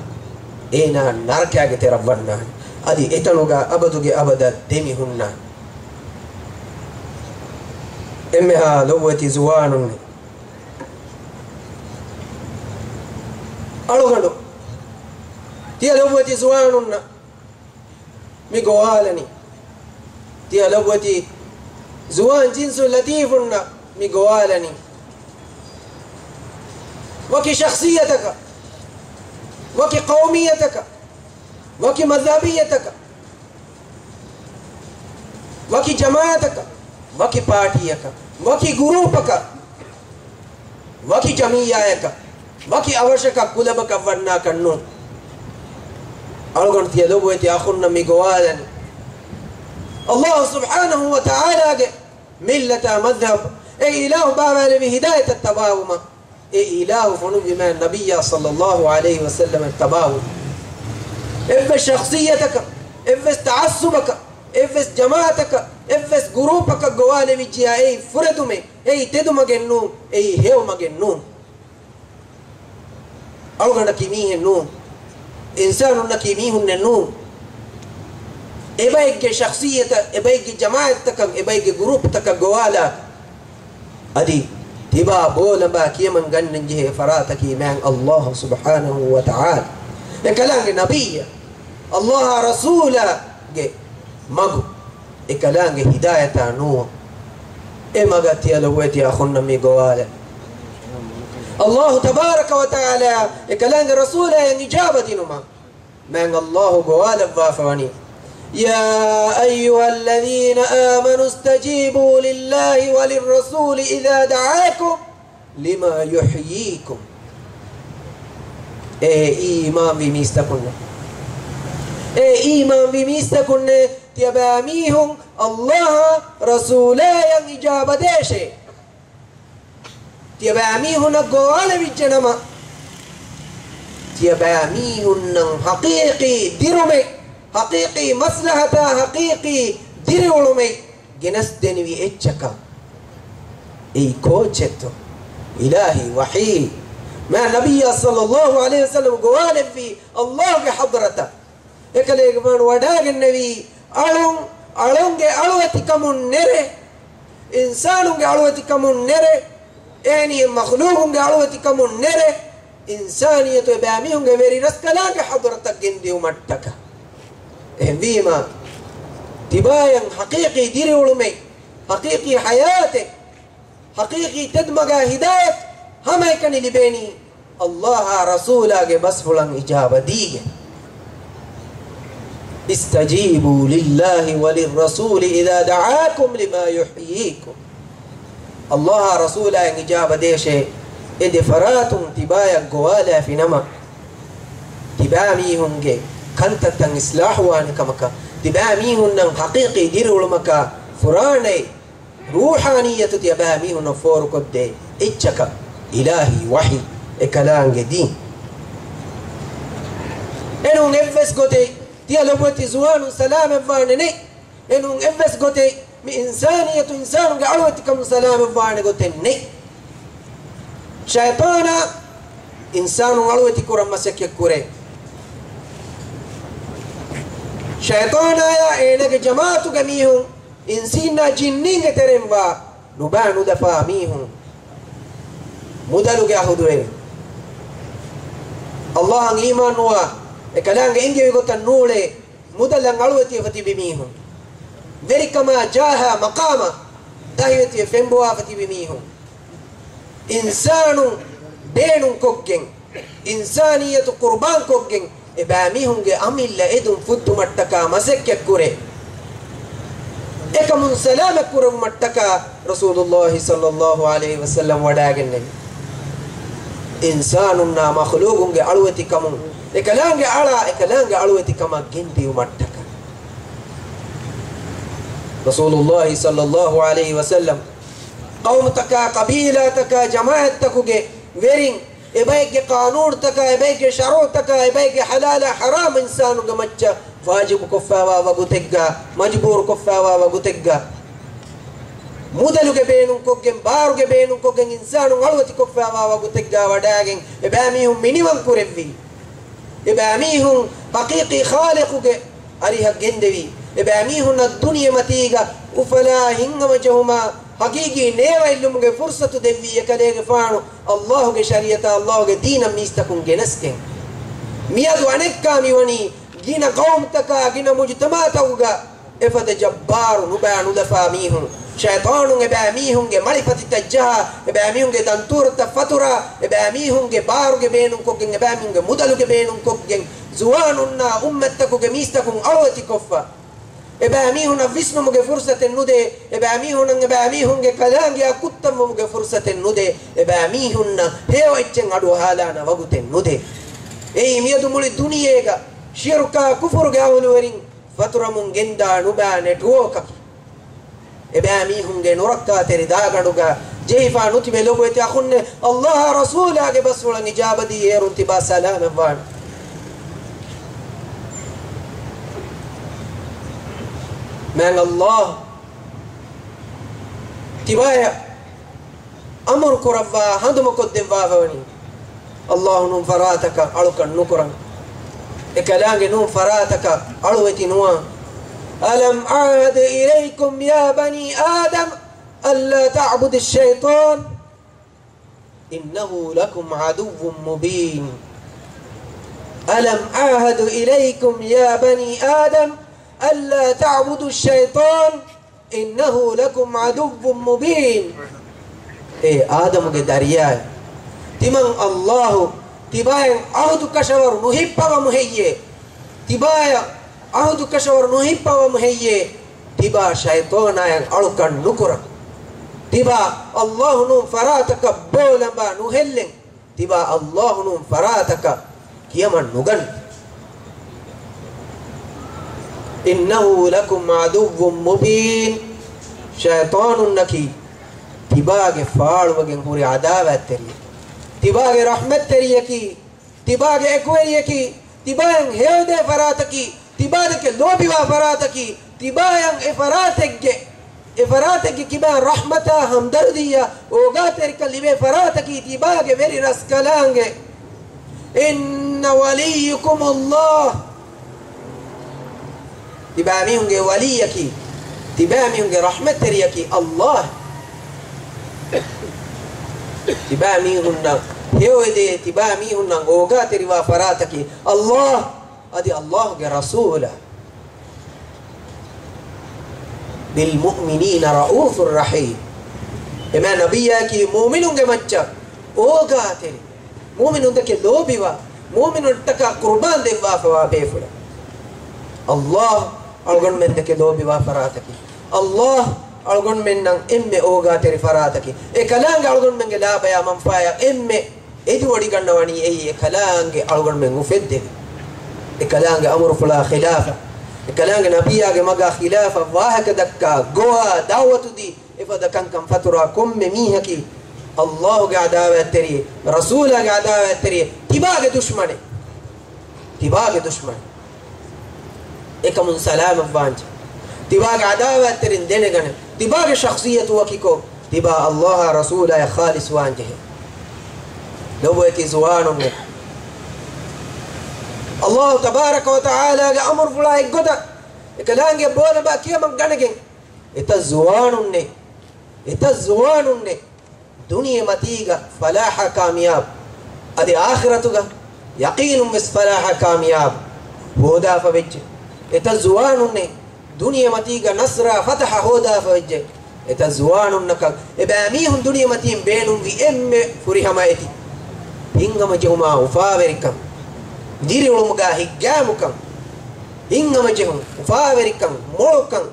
އޭނާ ނަރަކާގެ ތެރަށް ވަންނާނެ. އަދި އެތަނުގަ އަބަދުގެ އަބަދަށް ދެމި ހުންނާނެ. އެންމެހާ ލޮބުވެތި ޒުވާނުންނޭ. އަޅުގަނޑު ތިޔަ ލޮބުވެތި ޒުވާނުންނަށް މި ގޮވާލަނީ. ތިޔަ ލޮބުވެތި ޒުވާން ޖިންސު ލަތީފުންނަށް މި ގޮވާލަނީ. ވަކި ޝަޚްޞިއްޔަތަކަށް، ވަކި ޤައުމިއްޔަތަކަށް، ވަކި މަޒްހަބިއްޔަތަކަށް، ވަކި ޖަމާޢަތަކަށް، ވަކި ޕާޓީއަކަށް، ވަކި ގުރޫޕަކަށް، ވަކި ޖަމިއްޔާއަކަށް، ވަކި އަވަށަކަށް، ކުލަބަކަށް ވަންނާކަށް ނޫން. އަޅުގަނޑު ތިޔަ ލޮބުވެތި އަޚުންނަށް މި ގޮވާލަނީ، ﷲ ސުބްޙާނަހޫ ވަތަޢާލާގެ މިއްލަތާ މަޒްހަބް، އެ އިލާހު ބާވާލެވި ހިދާޔަތަށް ތަބާވުމަށް، އެ އިލާހު ފޮނުއްވި މާތް ނަބިއްޔާ ޞައްލައްލާހު ޢަލައިހި ވަސައްލަމަށް ތަބާވުމަށް. އެއްވެސް ޝަޚްޞިއްޔަތަކަށް، އެއްވެސް ތަޢައްޞުބަކަށް، އެއްވެސް ޖަމާޢަތަކަށް، އެއްވެސް ގުރޫޕަކަށް ގޮވާލެވިއްޖިޔާ، އެއީ ފުރެދުމެއް، އެއީ ތެދުމަގެއް ނޫން، އެއީ ހެޔޮމަގެއް ނޫން. އަޅުގަނޑަކީ މީހެއް ނޫން. އިންސާނުންނަކީ މީހުންނެއް ނޫން. އެބައެއްގެ ޝަޚްޞިއްޔަތަށް، އެބައެއްގެ ޖަމާޢަތްތަކަށް، އެބައެއްގެ ގުރޫޕްތަކަށް ގޮވާލާ، އަދި ތިބާ ބޯލަނބާ ކިޔަމަން ގަންނަން ޖެހޭ ފަރާތަކީ މާތް ﷲ ސުބްޙާނަހޫ ވަތަޢާލާ. އެކަލާނގެ ނަބިއްޔާ، ﷲ އާ ރަސޫލާގެ މަގު، އެކަލާނގެ ހިދާޔަތާ ނޫން. އެ މަގަށް ތިޔަ ލޮބުވެތި އަޚުންނަށް މި ގޮވާލަން. ﷲ ތަބާރަކަ ވަތަޢާލާ އެކަލާނގެ ރަސޫލާއަށް އިޖާބަ ދިނުމަށް މާތް ﷲ ގޮވާލައްވާފަވަނީ. يا أيها الذين آمنوا استجيبوا لله وللرسول إذا دعاكم لما يحييكم. އޭ އީމާންވި މީސްތަކުންނޭ! އޭ އީމާންވި މީސްތަކުންނޭ! ތިޔަބައިމީހުން ﷲ އާ ރަސޫލާއަށް އިޖާބަދޭށޭ. ތިޔަބައިމީހުންނަށް ގޮވާލެވިއްޖެނަމަ، ތިޔަބައިމީހުންނަށް ޙަޤީޤީ ދިރުމެއް، ޙަޤީޤީ މަޞްލަޙަތާ، ޙަޤީޤީ ދިރިއުޅުމެއް ގެނެސްދެނިވި އެއްޗަކަށް. އެއީ ކޯއްޗެއްތޯ؟ އިލާހީ ވަޙީ. މާތް ނަބިއްޔާ ޞައްލައްލާހު ޢަލައިހި ވަސައްލަމަ ގޮވާލެއްވީ ﷲ ގެ ޙަޟްރަތަށް. އެކަލޭގެފާނު ވަޑައިގެންނެވީ، އަޅުން، އަޅުންގެ އަޅުވެތިކަމުން ނެރެ، އިންސާނުންގެ އަޅުވެތިކަމުން ނެރެ، އެހެނިހެން މަޚްލޫޤުންގެ އަޅުވެތިކަމުން ނެރެ، އިންސާނިއްޔަތު އެބައިމީހުންގެ ވެރިރަސްކަލާނގެ ޙަޟްރަތަށް ގެންދިއުމަށްޓަކާ. އެހެންވީމާ، ތިބާޔަށް ޙަޤީޤީ ދިރިއުޅުމެއް، ޙަޤީޤީ ޙަޔާތެއް، ޙަޤީޤީ ތެދުމަގާ ހިދާޔަތް ހަމައެކަނި ލިބޭނީ ﷲ އާ ރަސޫލާގެ ބަސްފުޅަށް އިޖާބަދީގެން. اسْتَجِيبُوا لِلَّهِ وَلِلرَّسُولِ إِذَا دَعَاكُمْ لِمَا يُحْيِيكُمْ. ﷲ އާ ރަސޫލާއަށް އިޖާބަދޭށޭ. އެ ދެ ފަރާތުން ތިބާޔަށް ގޮވާލާފިނަމަ، ތިބާމީހުންގެ ކަންތައްތައް އިޞްލާޙުވާނެ ކަމަކަށް، ތިބާމީހުންނަށް ޙަޤީޤީ ދިރިއުޅުމަކާ، ފުރާނައި ރޫޙާނިއްޔަތު ތިޔަބައިމީހުންނަށް ފޯރުކޮށްދޭ އެއްޗަކަށް، އިލާހީ ވަޙީ، އެކަލާނގެ ދީން. އެނޫން އެއްވެސް ގޮތެއް ތިޔަ ލޮބުވެތި ޒުވާނުން ސަލާމަތްވާނެ ނެތް. އެނޫން އެއްވެސް ގޮތެއް މި އިންސާނިއްޔަތު އިންސާނުންގެ އަޅުވެތިކަމުން ސަލާމަތްވާނެ ގޮތެއް ނެތް. ޝައިޠާނާ އިންސާނުން އަޅުވެތި ކުރަން މަސައްކަތް ކުރޭ. ޝައިޠާނާޔާ އޭނާގެ ޖަމާޢަތުގެ މީހުން، އިންސީންނާ ޖިންނީންގެ ތެރެއިން ވާ ނުބާ ނުލަފާ މީހުން މުދަލުގެ އަހުދުވެރި. ﷲ އަށް އީމާން ނުވާ، އެކަލާނގެ އެންގެވި ގޮތަށް ނޫޅޭ، މުދަލަށް އަޅުވެތިވެފަ ތިބި މީހުން، ވެރިކަމާ ޖާހާ މަޤާމަށް ދަހިވެތިވެ ފެންބޮވާފަ ތިބި މީހުން، އިންސާނުން ބޭނުންކޮށްގެން، އިންސާނިއްޔަތު ޤުރުބާންކޮށްގެން، އެބައިމީހުންގެ އަމިއްލަ އެދުން ފުއްދުމަށްޓަކާ މަސައްކަތްކުރޭ. އެކަމުން ސަލާމަތްކުރެވުމަށްޓަކާ ރަސޫލުﷲ ޞައްލައްލާހު ޢަލައިހި ވަސައްލަމް ވަޑައިގެންނެވި. އިންސާނުންނާ މަޚްލޫޤުންގެ އަޅުވެތިކަމުން އެކަލާނގެ އަޅާ އެކަލާނގެ އަޅުވެތިކަމަށް ގެންދިއުމަށްޓަކާ. ރަސޫލުﷲ ޞައްލައްލާހު ޢަލައިހި ވަސައްލަމް ޤައުމުތަކާ، ޤަބީލާތަކާ، ޖަމާޢަތްތަކުގެ ވެރިން، އެބައެއްގެ ޤާނޫނުތަކާ، އެބައެއްގެ ޝަރުޢުތަކާ، އެބައެއްގެ ޙަލާލާ ޙަރާމް އިންސާނުގެ މައްޗަށް ވާޖިބުކޮށްފައިވާ ވަގުތެއްގަ، މަޖުބޫރުކޮށްފައިވާ ވަގުތެއްގަ، މުދަލުގެ ބޭނުންކޮށްގެން، ބާރުގެ ބޭނުންކޮށްގެން އިންސާނުން އަޅުވެތިކޮށްފައިވާ ވަގުތެއްގަ ވަޑައިގެން އެބައިމީހުން މިނިވަން ކުރެއްވީ. އެބައިމީހުން ޙަޤީޤީ ޚާލިޤުގެ އަރިހަށް ގެންދެވީ. އެބައިމީހުންނަށް ދުނިޔެމަތީގަ އުފަލާ ހިތްހަމަޖެހުމާ ޙަޤީޤީ ނޭވައިލުމުގެ ފުރުޞަތު ދެއްވީ އެކަލޭގެފާނު ﷲ ގެ ޝަރީޢަތާ، ﷲ ގެ ދީނަށް މީސްތަކުން ގެނެސްގެން. މިއަދު އަނެއްކާ މިވަނީ ގިނަ ޤައުމުތަކާ، ގިނަ މުޖުތަމަޢުތަކުގަ އެފަދަ ޖައްބާރު ނުބާ ނުލަފާ މީހުން، ޝައިޠާނުން އެބައިމީހުންގެ މަޅިފަތިތައް ޖަހާ، އެބައިމީހުންގެ ދަންތޫރަތައް ފަތުރާ، އެބައިމީހުންގެ ބާރުގެ ބޭނުންކޮށްގެން، އެބައިމީހުންގެ މުދަލުގެ ބޭނުންކޮށްގެން، ޒުވާނުންނާ އުއްމަތްތަކުގެ މީސްތަކުން އަޅުވެތިކޮށްފަ، އެބައިމީހުންނަށް ވިސްނުމުގެ ފުރުޞަތެއް ނުދޭ، އެބައިމީހުންނަށް އެބައިމީހުންގެ ކަލާނގެއާ ކުއްތަންވުމުގެ ފުރުޞަތެއް ނުދޭ، އެބައިމީހުންނަށް ހެޔޮ އެއްޗެއް އަޑުއަހާލާނެ ވަގުތެއް ނުދޭ. އެއީ މިއަދު މުޅި ދުނިޔޭގަ ޝިރުކާ ކުފުރުގެ އަހުލުވެރިން ފަތުރަމުން ގެންދާ ނުބާ ނެޓްވޯކަކީ. އެބައިމީހުންގެ ނުރައްކާތެރި ދާގަނޑުގަ ޖެހިފާ ނުތިބޭ ލޮބުވެތި އަޚުންނޭ، ﷲ އާ ރަސޫލާގެ ބަސްފުޅަށް އިޖާބަދީ އޭރުން ތިބާ ސަލާމަތްވާނެ. މާތް ﷲ ތިބާޔަށް އަމުރު ކުރައްވާ ހަނދުމަކޮށްދެއްވާފަވަނީ، ﷲ ނޫން ފަރާތަކަށް އަޅުކަން ނުކުރަން. އެކަލާނގެ ނޫން ފަރާތަކަށް އަޅުވެތި ނުވާން. أَلَمْ أَعْهَدْ إِلَيْكُمْ يَا بَنِي آدَمَ أَلَّا تَعْبُدُوا الشَّيْطَانَ إِنَّهُ لَكُمْ عَدُوٌّ مُّبِينٌ. أَلَمْ أَعْهَدْ إِلَيْكُمْ يَا بَنِي آدَمَ أَلَّا تَعْبُدُوا الشَّيْطَانَ إِنَّهُ لَكُمْ عَدُوٌّ مُّبِينٌ. އޭ އާދަމުގެ ދަރިޔާއޭ! ތިމަން ﷲ ތިބާޔަށް އަހުދު ކަށަވަރު ނުހިއްޕަވަމު ހެއްޔޭ؟ ތިބާޔަށް އަހުދު ކަށަވަރު ނުހިއްޕަވަމު ހެއްޔޭ؟ ތިބާ ޝައިޠާނާއަށް އަޅުކަން ނުކުރަން. ތިބާ ﷲ ނޫން ފަރާތަކަށް ބޯލަނބާ ނުހެއްލެން. ތިބާ ﷲ ނޫން ފަރާތަކަށް ކިޔަމަން ނުގަން. إِنَّهُ لَكُمْ عَدُوٌّ مُّبِينٌ. ޝައިޠާނުންނަކީ ތިބާގެ ފާޅުވެގެން ހުރި ޢަދާވާތްތެރިއެއް. ތިބާގެ ރަޙްމަތްތެރިޔަކީ، ތިބާގެ އެކުވެރިޔަކީ، ތިބާއަށް ހެޔޮދޭ ފަރާތަކީ، ތިބާދެކެ ލޯބިވާ ފަރާތަކީ، ތިބާއަށް އެ ފަރާތެއްގެ، އެ ފަރާތެއްގެ ކިބާ ރަޙްމަތާ ހަމްދަރުދީއާ އޯގާތެރިކަން ލިބޭ ފަރާތަކީ، ތިބާގެ ވެރި ރަސްކަލާނގެ. إِنَّ وَلِيَّكُمُ اللَّهُ. ތިބާމީހުންގެ ވަލީއަކީ، ތިބާމީހުންގެ ރަޙްމަތްތެރިޔަކީ ﷲ. ތިބާމީހުންނަށް ހެޔޮއެދޭ، ތިބާމީހުންނަށް އޯގާތެރިވާ ފަރާތަކީ ﷲ. އަދި ﷲގެ ރަސޫލާ، بِالْمُؤْمِنِينَ رَءُوفٌ رَحِيمٌ. އެމާ ނަބިއްޔާއަކީ މުއުމިނުންގެ މައްޗަށް އޯގާތެރި، މުއުމިނުންދެކެ ލޯބިވާ، މުއުމިނުންނަށްޓަކާ ޤުރުބާން ދެއްވާފަވާ ބޭފުޅެއް. ﷲ އަޅުގަނޑުމެންދެކެ ލޯބިވާ ފަރާތަކީ، ﷲ އަޅުގަނޑުމެންނަށް އެންމެ އޯގާތެރި ފަރާތަކީ، އެ ކަލާނގެ އަޅުގަނޑުމެންގެ ލާބަޔާ މަންފާޔާ އެންމެ އެދިވޮޑިގަންނަވަނީ އެއީ އެ ކަލާނގެ އަޅުގަނޑުމެން އުފެއްދެވި، އެ ކަލާނގެ އަމުރުފުޅާ ޚިލާފަށް، އެ ކަލާނގެ ނަބިއްޔާގެ މަގާ ޚިލާފަށް ވާހަކަ ދައްކާ، ގޮވާ، ދަޢުވަތުދީ، އެފަދަ ކަންކަން ފަތުރާ ކޮންމެ މީހަކީ ﷲގެ ޢަދާވާތްތެރި، ރަސޫލާގެ ޢަދާވާތްތެރި، ތިބާގެ ދުޝްމަނެއް. ތިބާގެ ދުޝްމަން. އެކަމުން ސަލާމަތްވާންޖެ. ތިބާގެ ޢަދާވާތްތެރިން ދެނެގަނެ. ތިބާގެ ޝަޚްޞިއްޔަތު ވަކިކޮށް، ތިބާ ﷲ އާ ރަސޫލާއަށް ޚާލިޞްވާންޖެހޭ. ލޮބުވެތި ޒުވާނުންނޭ. ﷲ ތަބާރަކަ ވަތަޢާލާގެ އަމުރުފުޅާ އެއްގޮތަށް އެކަލާނގެ ބޯލަބާ ކިޔަމަން ގަނެގެން. އެތައް ޒުވާނުންނޭ. އެތައް ޒުވާނުންނޭ. ދުނިޔެމަތީގަ ފަލާޙާ ކާމިޔާބު، އަދި އާޚިރަތުގަ ޔަޤީނުން ވެސް ފަލާޙާ ކާމިޔާބު ހޯދާފަ ވެއްޖެ. އެތައް ޒުވާނުންނޭ ދުނިޔެމަތީގަ ނަޞްރާ ފަތަޙަ ހޯދާފަ ވެއްޖެ. އެތައް ޒުވާނުންނަކަށް އެބައިމީހުން ދުނިޔެމަތީން ބޭނުންވި އެންމެ ފުރިހަމަ އެތި ހިތްހަމަޖެހުމާ އުފާވެރިކަން، ދިރިއުޅުމުގަ ހިތްގައިމުކަން، ހިތްހަމަޖެހުން، އުފާވެރިކަން، މޮޅުކަން،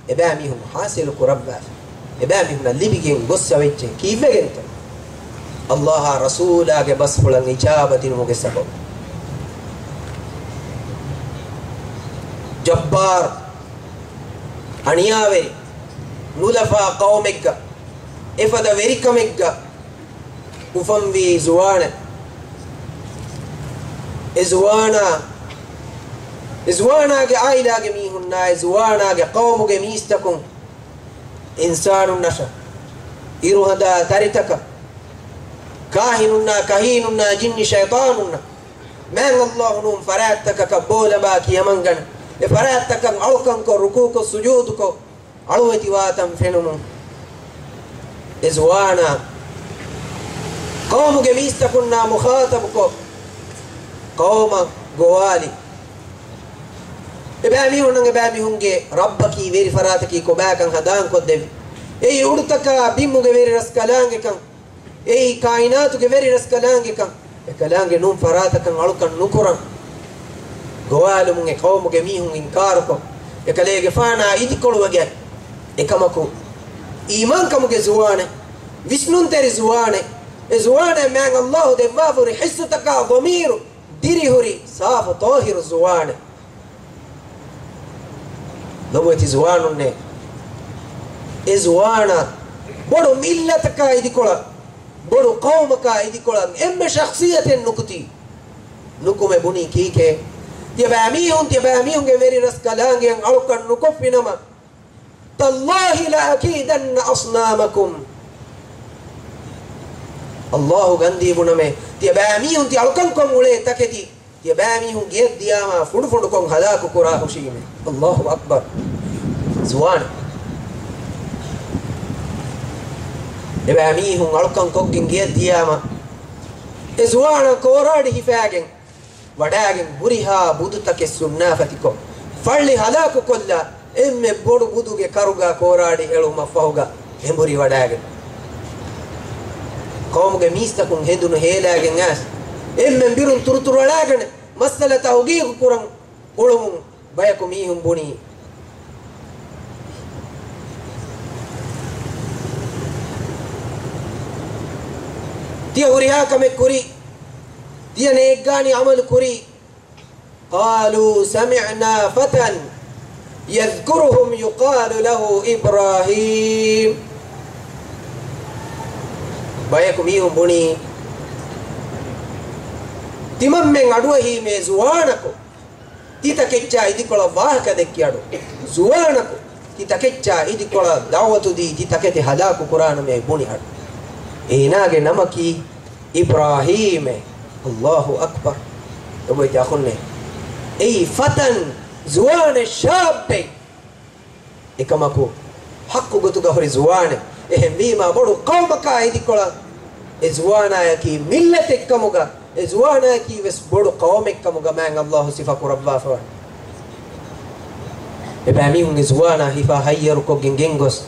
އެބައިމީހުން ޙާޞިލު ކުރައްވާފަ، އެބައިމީހުންނަށް ލިބިގެން ގޮއްސަ ވެއްޖެ. ކީއްވެގެންތޯ؟ ﷲ އާ ރަސޫލާގެ ބަސްފުޅަށް އިޖާބަ ދިނުމުގެ ސަބަބު. ޖައްބާރު، އަނިޔާވެރި، ނުލަފާ ޤައުމެއްގަ، އެފަދަ ވެރިކަމެއްގަ، އުފަންވީ ޒުވާނެއް. އެ ޒުވާނާ، އެ ޒުވާނާގެ ޢާއިލާގެ މީހުންނާ، އެ ޒުވާނާގެ ޤައުމުގެ މީސްތަކުން، އިންސާނުންނަށަށް، އިރުހަނދާ ދަރިތަކަށް، ކާހިނުންނާ، ކަހީނުންނާ، ޖިންނި ޝައިޠާނުންނަށް، މާތް ﷲ ނޫން ފަރާތްތަކަކަށް ބޯލަބާ ކިޔަމަންގަނެ، އެ ފަރާތްތަކަށް އަޅުކަންކޮށް، ރުކޫކޮށް، ސުޖޫދުކޮށް، އަޅުވެތިވާތަން ފެނުމުން، އެ ޒުވާނާ ޤައުމުގެ މީސްތަކުންނާ މުޚާޠަބުކޮށް، ޤައުމަށް ގޮވާލި. އެބައިމީހުންނަށް އެބައިމީހުންގެ ރައްބަކީ ވެރި ފަރާތަކީ ކޮބާކަން ހަނދާންކޮށްދެވި. އެއީ އުޑުތަކާ ބިމުގެ ވެރި ރަސްކަލާނގެކަން. އެއީ ކާއިނާތުގެ ވެރި ރަސްކަލާނގެކަން. އެކަލާނގެ ނޫން ފަރާތަކަށް އަޅުކަން ނުކުރަން. ގޮވާލުމުން އެ ޤައުމުގެ މީހުން އިންކާރުކޮށް، އެކަލޭގެފާނާ އިދިކޮޅުވެގެން، އެކަމަކު އީމާންކަމުގެ ޒުވާނެއް، ވިސްނުންތެރި ޒުވާނެއް، އެ ޒުވާނަށް މާތް ﷲ ދެއްވާފަހުރި ޙިއްސުތަކާ ޟަމީރު ދިރިހުރި ސާފު ޠާހިރު ޒުވާނެއް. ލޮބުވެތި ޒުވާނުންނޭ، އެ ޒުވާނާ ބޮޑު މިއްލަތަކާ އިދިކޮޅަށް، ބޮޑު ޤައުމަކާ އިދިކޮޅަށް އެންމެ ޝަޚްޞިއްޔަތެއް ނުކުތީ. ނުކުމެ ބުނީ ކީކޭ؟ ތިޔަބައިމީހުން، ތިޔަބައިމީހުންގެ ވެރި ރަސްކަލާނގެއަށް އަޅުކަން ނުކޮށްފިނަމަ، تَاللَّهِ لَأَكِيدَنَّ أَصْنَامَكُمْ. ﷲ ގަންދީ ބުނަމޭ، ތިޔަބައިމީހުން ތި އަޅުކަންކޮށް އުޅޭ ތަކެތި، ތިޔަބައިމީހުން ގެޔަށް ދިޔާމާ ފުނޑުފުނޑުކޮށް ހަލާކު ކުރާ ހުށީމޭ. ﷲ އަކްބަރު. ޒުވާނެއް. އެބައިމީހުން އަޅުކަން ކޮށްގެން ގެޔަށް ދިޔާމަ، އެ ޒުވާނަށް ކޯރާޑި ހިފާގެން ވަޑާގެން ހުރިހާ ބުދުތަކެއް ސުންނާފަތިކޮށް، ފައްޅި ހަލާކުކޮށްލާ، އެންމެ ބޮޑު ބުދުގެ ކަރުގާ ކޯރާޑި އެޅުމަށްފަހުގަ އެނބުރި ވަޑާގެން، ޤައުމުގެ މީސްތަކުން ހެނދުނު ހޭލާގެން އައިސް، އެންމެން ބިރުން ތުރުތުރުއަޅާގަނެ، މައްސަލަ ތަހުގީގު ކުރަން އުޅުމުން، ބަޔަކު މީހުން ބުނީ، ތިޔަ ހުރިހާ ކަމެއް ކުރި، ތިޔަ ނޭއްގާނީ ޢަމަލު ކުރި. قَالُوا سَمِعْنَا فَتًى يَذْكُرُهُمْ يُقَالُ لَهُ إِبْرَاهِيمُ. ބަޔަކު މީހުން ބުނީ، ތިމަންމެން އަޑުއެހީމޭ ޒުވާނަކު، ތިތަކެއްޗާ އިދިކޮޅަށް ވާހަކަ ދެއްކި އަޑު. ޒުވާނަކު، ތިތަކެއްޗާ އިދިކޮޅަށް ދަޢުވަތު ދީ، ތިތަކެތި ހަލާކު ކުރާނަމޭ ބުނި އަޑު. އޭނާގެ ނަމަކީ އިބްރާހީމޭ. އައްލާހު އަކްބަރު. ލޮބުވެތި އަޚުންނޭ. އެއީ ފަތަން، ޒުވާނެއް، ޝާއްބެއް. އެކަމަކު، ޙައްޤު ގޮތުގަ ހުރި ޒުވާނެއް. އެހެންވީމާ، ބޮޑު ޤައުމަކާ އިދިކޮޅަށް އެ ޒުވާނާޔަކީ މިއްލަތެއްކަމުގަ، އެ ޒުވާނާޔަކީ ވެސް ބޮޑު ޤައުމެއްކަމުގަ މާތް އައްލާހު ސިފަ ކުރައްވާފަވަން. އެބައިމީހުންގެ ޒުވާނާ ހިފާ ހައްޔަރުކޮށްގެން ގެންގޮސް،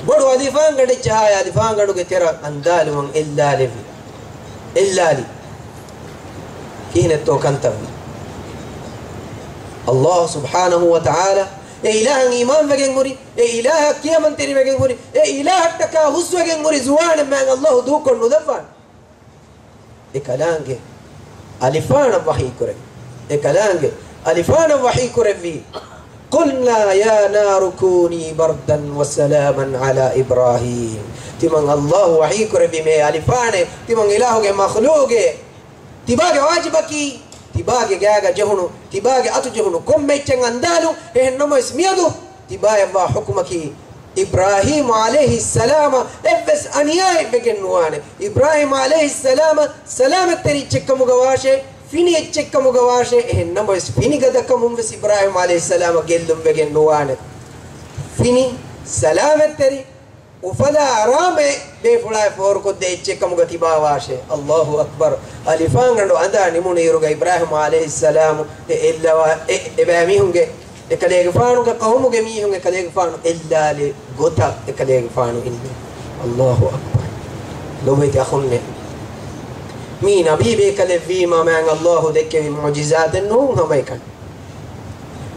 ބޮޑު އަލިފާންގަނޑެއް ޖަހާ، އެ އަލިފާންގަނޑުގެ ތެރަށް އަންދާލުމަށް އެއްލާލެއްވި. އެއްލާލި. ކިހިނެއްތޯ ކަންތައްވީ؟ އައްލާހު ސުބްޙާނަހު ވަ ތަޢާލާ އެ އިލާހަށް އީމާންވެގެން ހުރި، އެ އިލާހަށް ކިޔަމަންތެރިވެގެން ހުރި، އެ އިލާހަށްޓަކާ ހުސްވެގެން ހުރި ޒުވާނެއް މާތް އައްލާހު ދޫކޮށް ނުލައްވާނެ. އެ ކަލާނގެ އަލިފާނަށް ވަޙީ ކުރެއްވި. އެ ކަލާނގެ އަލިފާނަށް ވަޙީ ކުރެއްވީ، قُلْنَا يَا نَارُ كُونِي بَرْدًا وَسَلَامًا عَلَىٰ إِبْرَاهِيمَ. ތިމަން އައްލާހު ވަޙީ ކުރެއްވީ މޭ އަލިފާނޭ، ތިމަން އިލާހުގެ މަޚްލޫގެ ތިބާގެ ވާޖިބަކީ، ތިބާގެ ގާގަ ޖެހުނު، ތިބާގެ އަތު ޖެހުނު ކޮންމެ އެއްޗެއް އަންދާލުން. އެހެން ނަމަވެސް މިއަދު ތިބާޔަށްވާ ޙުކުމަކީ، އިބްރާހީމް ޢަލައިހިއްސަލާމަށް އެއްވެސް އަނިޔާއެއް ވެގެން ނުވާނެ. އިބްރާހީމް ޢަލައިހިއްސަލާމަށް ސަލާމަތްތެރި އެއްޗެއްކަމުގަ ވާށޭ، ފިނި އެއްޗެއްކަމުގަ ވާށޭ، އެހެން ނަމަވެސް ފިނިގަދަކަމުން ވެސް އިބްރާހީމް ޢަލައިހިއްސަލާމަށް ގެއްލުން ވެގެން ނުވާނެ. ފިނި، ސަލާމަތްތެރި، އުފަލާ އަރާމެއް ބޭފުޅާއަށް ފޯރުކޮށްދޭ އެއްޗެއްކަމުގަ ތިބާ ވާށޭ. އައްލާހު އަކްބަރު. އަލިފާންގަނޑު އަނދާ ނިމުނު އިރުގަ އިބްރާހީމް ޢަލައިހިއްސަލާމު އެ އެއްލަވާ، އެ އެބައިމީހުންގެ، އެކަލޭގެފާނުގެ ޤައުމުގެ މީހުން އެކަލޭގެފާނު އެއްލާލި ގޮތަށް އެކަލޭގެފާނު އިންނެ. އައްލާހު އަކްބަރު. ލޮބުވެތި އަޚުންނޭ. މީ ނަބީ ބޭކަލެއްވީމާ މާތް އައްލާހު ދެއްކެވި މުޢުޖިޒާތެއް ނޫން ހަމައެކަނި.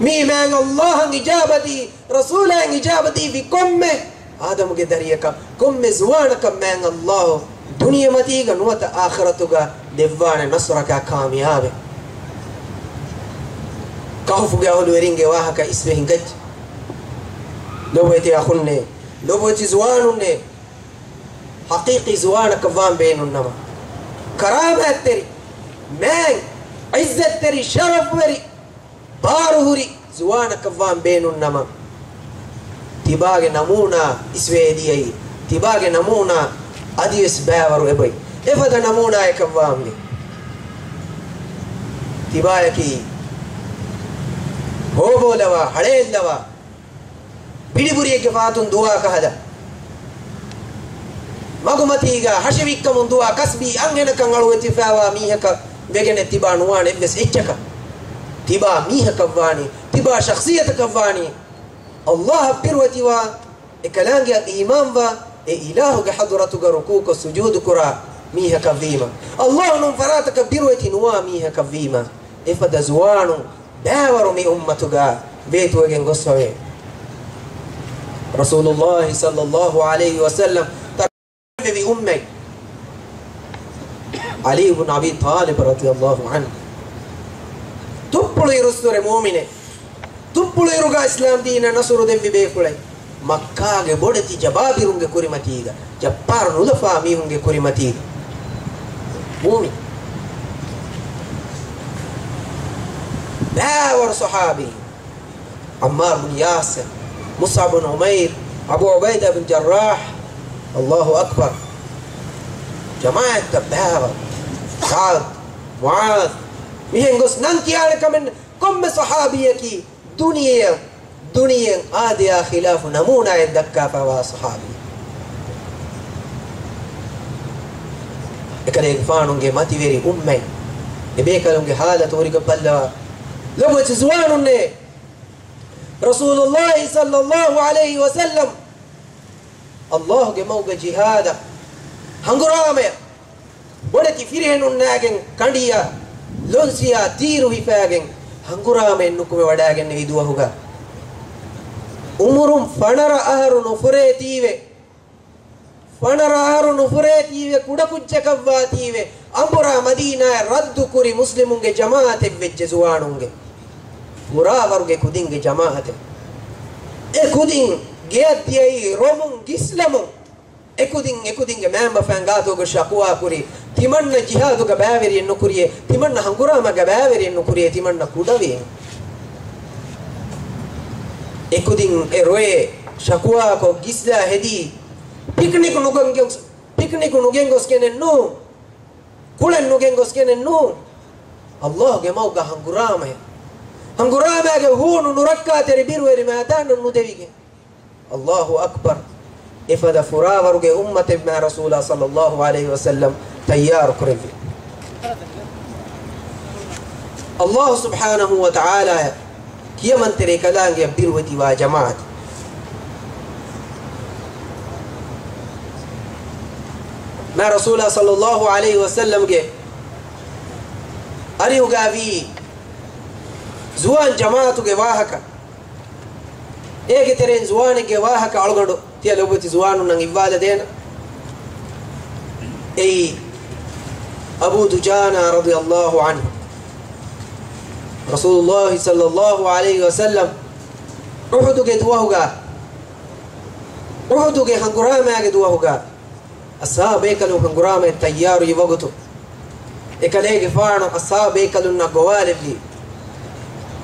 މީ މާތް އައްލާހަށް އިޖާބަދީ، ރަސޫލާއަށް އިޖާބަދީ ވި ކޮންމެ އާދަމުގެ ދަރިޔަކަށް، ކޮންމެ ޒުވާނަކަށް މާތް އައްލާހު ދުނިޔެމަތީގަ ނުވަތަ އާޚިރަތުގަ ދެއްވާނެ ނަޞްރަކާ ކާމިޔާބެއް. ކަހުފުގެ އަހުލުވެރިންގެ ވާހަކަ އިސްވެ ހިނގައްޖެ. ލޮބުވެތި އަޚުންނޭ، ލޮބުވެތި ޒުވާނުންނޭ، ޙަޤީޤީ ޒުވާނަކަށް ވާން ބޭނުންނަމަ، ކަރާމާތްތެރި، މާތް، ޢިއްޒަތްތެރި، ޝަރަފްވެރި، ބާރުހުރި ޒުވާނަކަށް ވާން ބޭނުންނަމަ، ތިބާގެ ނަމޫނާ އިސްވެ ދިޔައީ، ތިބާގެ ނަމޫނާ އަދިވެސް ބައިވަރު އެބައި. އެފަދަ ނަމޫނާއަކަށް ވާންވީ. ތިބާޔަކީ ހޯބޯލަވާ، ހަޅޭއްލަވާ، ބިޑިބުރިއެއްގެ ފަހަތުން ދުވާ ކަހަލަ، މަގުމަތީގަ ހަށިވިއްކަމުން ދުވާ ކަސްބީ އަންހެނަކަށް އަޅުވެތިފައިވާ މީހަކަށް ވެގެނެއް ތިބާ ނުވާނެ އެއްވެސް އެއްޗަކަށް. ތިބާ މީހަކަށް ވާނީ، ތިބާ ޝަޚްޞިއްޔަތަކަށް ވާނީ، އައްލާހަށް ބިރުވެތިވާ، އެ ކަލާނގެއަށް އީމާންވާ، އެ އިލާހުގެ ޙަޟްރަތުގަ ރުކޫކޮށް ސުޖޫދުކުރާ މީހަކަށް ވީމަ، އައްލާހު ނޫން ފަރާތަކަށް ބިރުވެތި ނުވާ މީހަކަށް ވީމަ، އެފަދަ ޒުވާނުން ބައިވަރު މި އުއްމަތުގަ ވޭތުވެގެން ގޮސްފަވޭ. ރަސޫލުﷲ ޞައްލަﷲ ޢަލައިހި ވަސައްލަމް ތަރުވެވި އުއްމަތް ޢަލީ ބުން އަބީ ޠާލިބް ރަޟިޔަﷲ ޢަންހު ތުއްޕުޅު އިރުއްސުރެ މުއުމިނެއް، ތުއްޕުޅު އިރުގަ އިސްލާމް ދީނަށް ނަޞްރު ދެއްވި ބޭފުޅެއް، މައްކާގެ ބޮޑެތި ޖަބާބިރުންގެ ކުރިމަތީގަ، ޖައްބާރު ނުލަފާ މީހުންގެ ކުރިމަތީގަ މުއުމިން. ބައިވަރު ޞަޙާބީ، ޢައްމާރު ބުން ޔާސިރު، މުޞްޢަބު ބުން ޢުމައިރު، އަބޫ ޢުބައިދާ ބިން ޖައްރާޙް، ﷲ އަކްބަރު. ޖަމާޢަތްތައް ބައިވަރު. ސަޢްދު، މުޢާޛު، މިހެން ގޮސް ނަން ކިޔާނެ ކަމެއް ކޮންމެ ޞަޙާބީއަކީ ދުނިޔެއަށް، ދުނިޔެއަށް އާދަޔާ ޚިލާފު ނަމޫނާއެއް ދައްކާފައިވާ ޞަޙާބީ. އެކަލޭގެފާނުގެ މަތިވެރި އުއްމަތް، އެބޭކަލުންގެ ޙާލަތު ހުރިގޮތް ބައްލަވާ. ލޮބުވެތި ޒުވާނުންނޭ، ރަސޫލުﷲ ޞައްލަﷲ ޢަލައިހި ވަސައްލަމް ﷲގެ މަގުގަ ޖިހާދަށް ހަނގުރާމަޔަށް ބޮޑެތި ފިރިހެނުން ނާގެން ކަނޑިއަށް ލޮންސިޔާ ތީރު ހިފާގެން ހަނގުރާމައެއް ނުކުމެ ވަޑާގެންނެވި ދުވަހުގަ، އުމުރުން ފަނަރަ އަހަރު ނުފުރޭތީވެ، ފަނަރަ އަހަރު ނުފުރޭތީވެ ކުޑަކުއްޖަކަށްވާތީވެ، އަނބުރާ މަދީނާއަށް ރައްދުކުރި މުސްލިމުންގެ ޖަމާޢަތެއް ވެއްޖެ ޒުވާނުންގެ، ފުރާވަރުގެ ކުދިންގެ ޖަމާޢަތެއް. އެ ކުދިން ގެއަށް ދިޔައީ ރޮމުން ގިސްލަމުން. އެކުދިން އެކުދިންގެ މައިންބަފައިން ގާތުގަ ޝަކުވާ ކުރި، ތިމަންނަ ޖިހާދުގަ ބައިވެރިއެއް ނުކުރިއޭ، ތިމަންނަ ހަނގުރާމަގަ ބައިވެރިއެއް ނުކުރިއޭ، ތިމަންނަ ކުޑަވިއޭ. އެކުދިން އެ ރޮއެ ޝަކުވާކޮށް ގިސްލާ ހެދީ، ޕިކްނިކު ނުގެން ގޮސް، ޕިކްނިކު ނުގެން ގޮސްގެނެއް ނޫ، ކުޅެން ނުގެން ގޮސްގެނެއް ނޫ. އައްލާހުގެ މަގުގަ ހަނގުރާމައެއް، ހަނގުރާމައިގެ ހޫނު ނުރައްކާތެރި ބިރުވެރި މައިދާނަށް ނުދެވިގެން. އައްލާހު އަކްބަރު. އެފަދަ ފުރާވަރުގެ އުއްމަތެއް މާ ރަސޫލާ ޞައްލައްލާހު ޢަލައިހި ވަސައްލަމް ތައްޔާރު ކުރެއްވި. އައްލާހު ސުބްޙާނަހު ވަ ތަޢާލާއަށް ކިޔަމަންތެރި ކަލާނގެއަށް ބިރުވެތިވާ ޖަމާޢަތެއް. މާ ރަސޫލާ ޞައްލައްލާހު ޢަލައިހި ވަސައްލަމްގެ އަރިހުގަ ވީ ޒުވާން ޖަމާޢަތުގެ ވާހަކަ. އޭގެ ތެރެއިން ޒުވާނެއްގެ ވާހަކަ އަޅުގަނޑު ތިޔަ ލޮބުވެތި ޒުވާނުންނަށް އިއްވާލަދޭނަން. އެއީ އަބޫ ދުޖާނާ ރަޟިޔައްލާހު ޢަންހު. ރަސޫލުއްލާހި ޞައްލައްލާހު ޢަލައިހި ވަސައްލަމް އުޙުދުގެ ދުވަހުގަ، އުޙުދުގެ ހަނގުރާމައިގެ ދުވަހުގަ، އަޞްޙާބު ބޭކަލުން ހަނގުރާމައަށް ތައްޔާރުވި ވަގުތު، އެކަލޭގެފާނު އަޞްޙާބު ބޭކަލުންނަށް ގޮވާލެއްވި.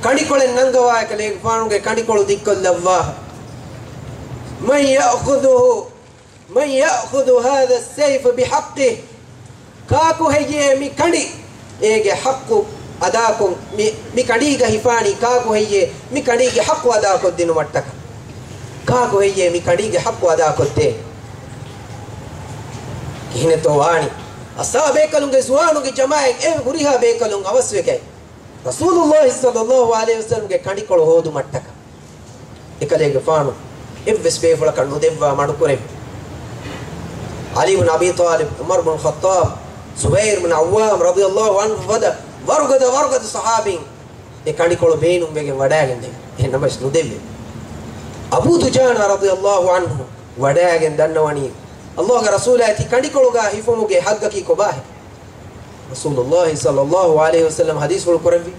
ކަނޑިކޮޅެއް ނަންގަވާ އެކަލޭގެފާނުގެ ކަނޑިކޮޅު ދިއްކޮށްލައްވާ. من يأخذه، من يأخذ هذا السيف بحقه؟ ކާކު ހެއްޔޭ މި ކަނޑި އޭގެ ޙައްޤު އަދާކޮށް، މި، މި ކަނޑީގަ ހިފާނީ ކާކު ހެއްޔޭ މި ކަނޑީގެ ޙައްޤު އަދާކޮށްދިނުމަށްޓަކާ؟ ކާކު ހެއްޔޭ މި ކަނޑީގެ ޙައްޤު އަދާކޮށްދޭ؟ ކިހިނެއްތޯ ވާނީ؟ އަޞްޙާބު ބޭކަލުންގެ ޒުވާނުންގެ ޖަމާޢަތް އެ ހުރިހާ ބޭކަލުން އަވަސްވެގަތް، ރަސޫލުއްލާހި ޞައްލައްލާހު ޢަލައިހި ވަސައްލަމްގެ ކަނޑިކޮޅު ހޯދުމަށްޓަކާ. އެކަލޭގެފާނު އެއްވެސް ބޭފުޅަކަށް ނުދެއްވާ މަޑުކުރެއްވި. ޢަލީ ބުން އަބީ ޠާލިބް، ޢުމަރު ބުން ޚައްޠާބް، ޒުބައިރު ބުން ޢައްވާމް ރަޟިޔައްލާހު ޢަންހު ފަދަ ވަރުގަދަ، ވަރުގަދަ ޞަޙާބީން އެ ކަނޑިކޮޅު ބޭނުންވެގެން ވަޑައިގެން ދެވި. އެހެން ނަމަވެސް ނުދެއްވި. އަބޫ ދުޖާނާ ރަޟިޔައްލާހު ޢަންހު ވަޑައިގެން ދަންނަވަނީ، އައްލާހުގެ ރަސޫލާ ތި ކަނޑިކޮޅުގަ ހިފުމުގެ ޙައްޤަކީ ކޮބާހޭ؟ ރަސޫލުއްލާހި ޞައްލައްލާހު ޢަލައިހި ވަސައްލަމް ޙަދީޘްފުޅު ކުރެއްވި،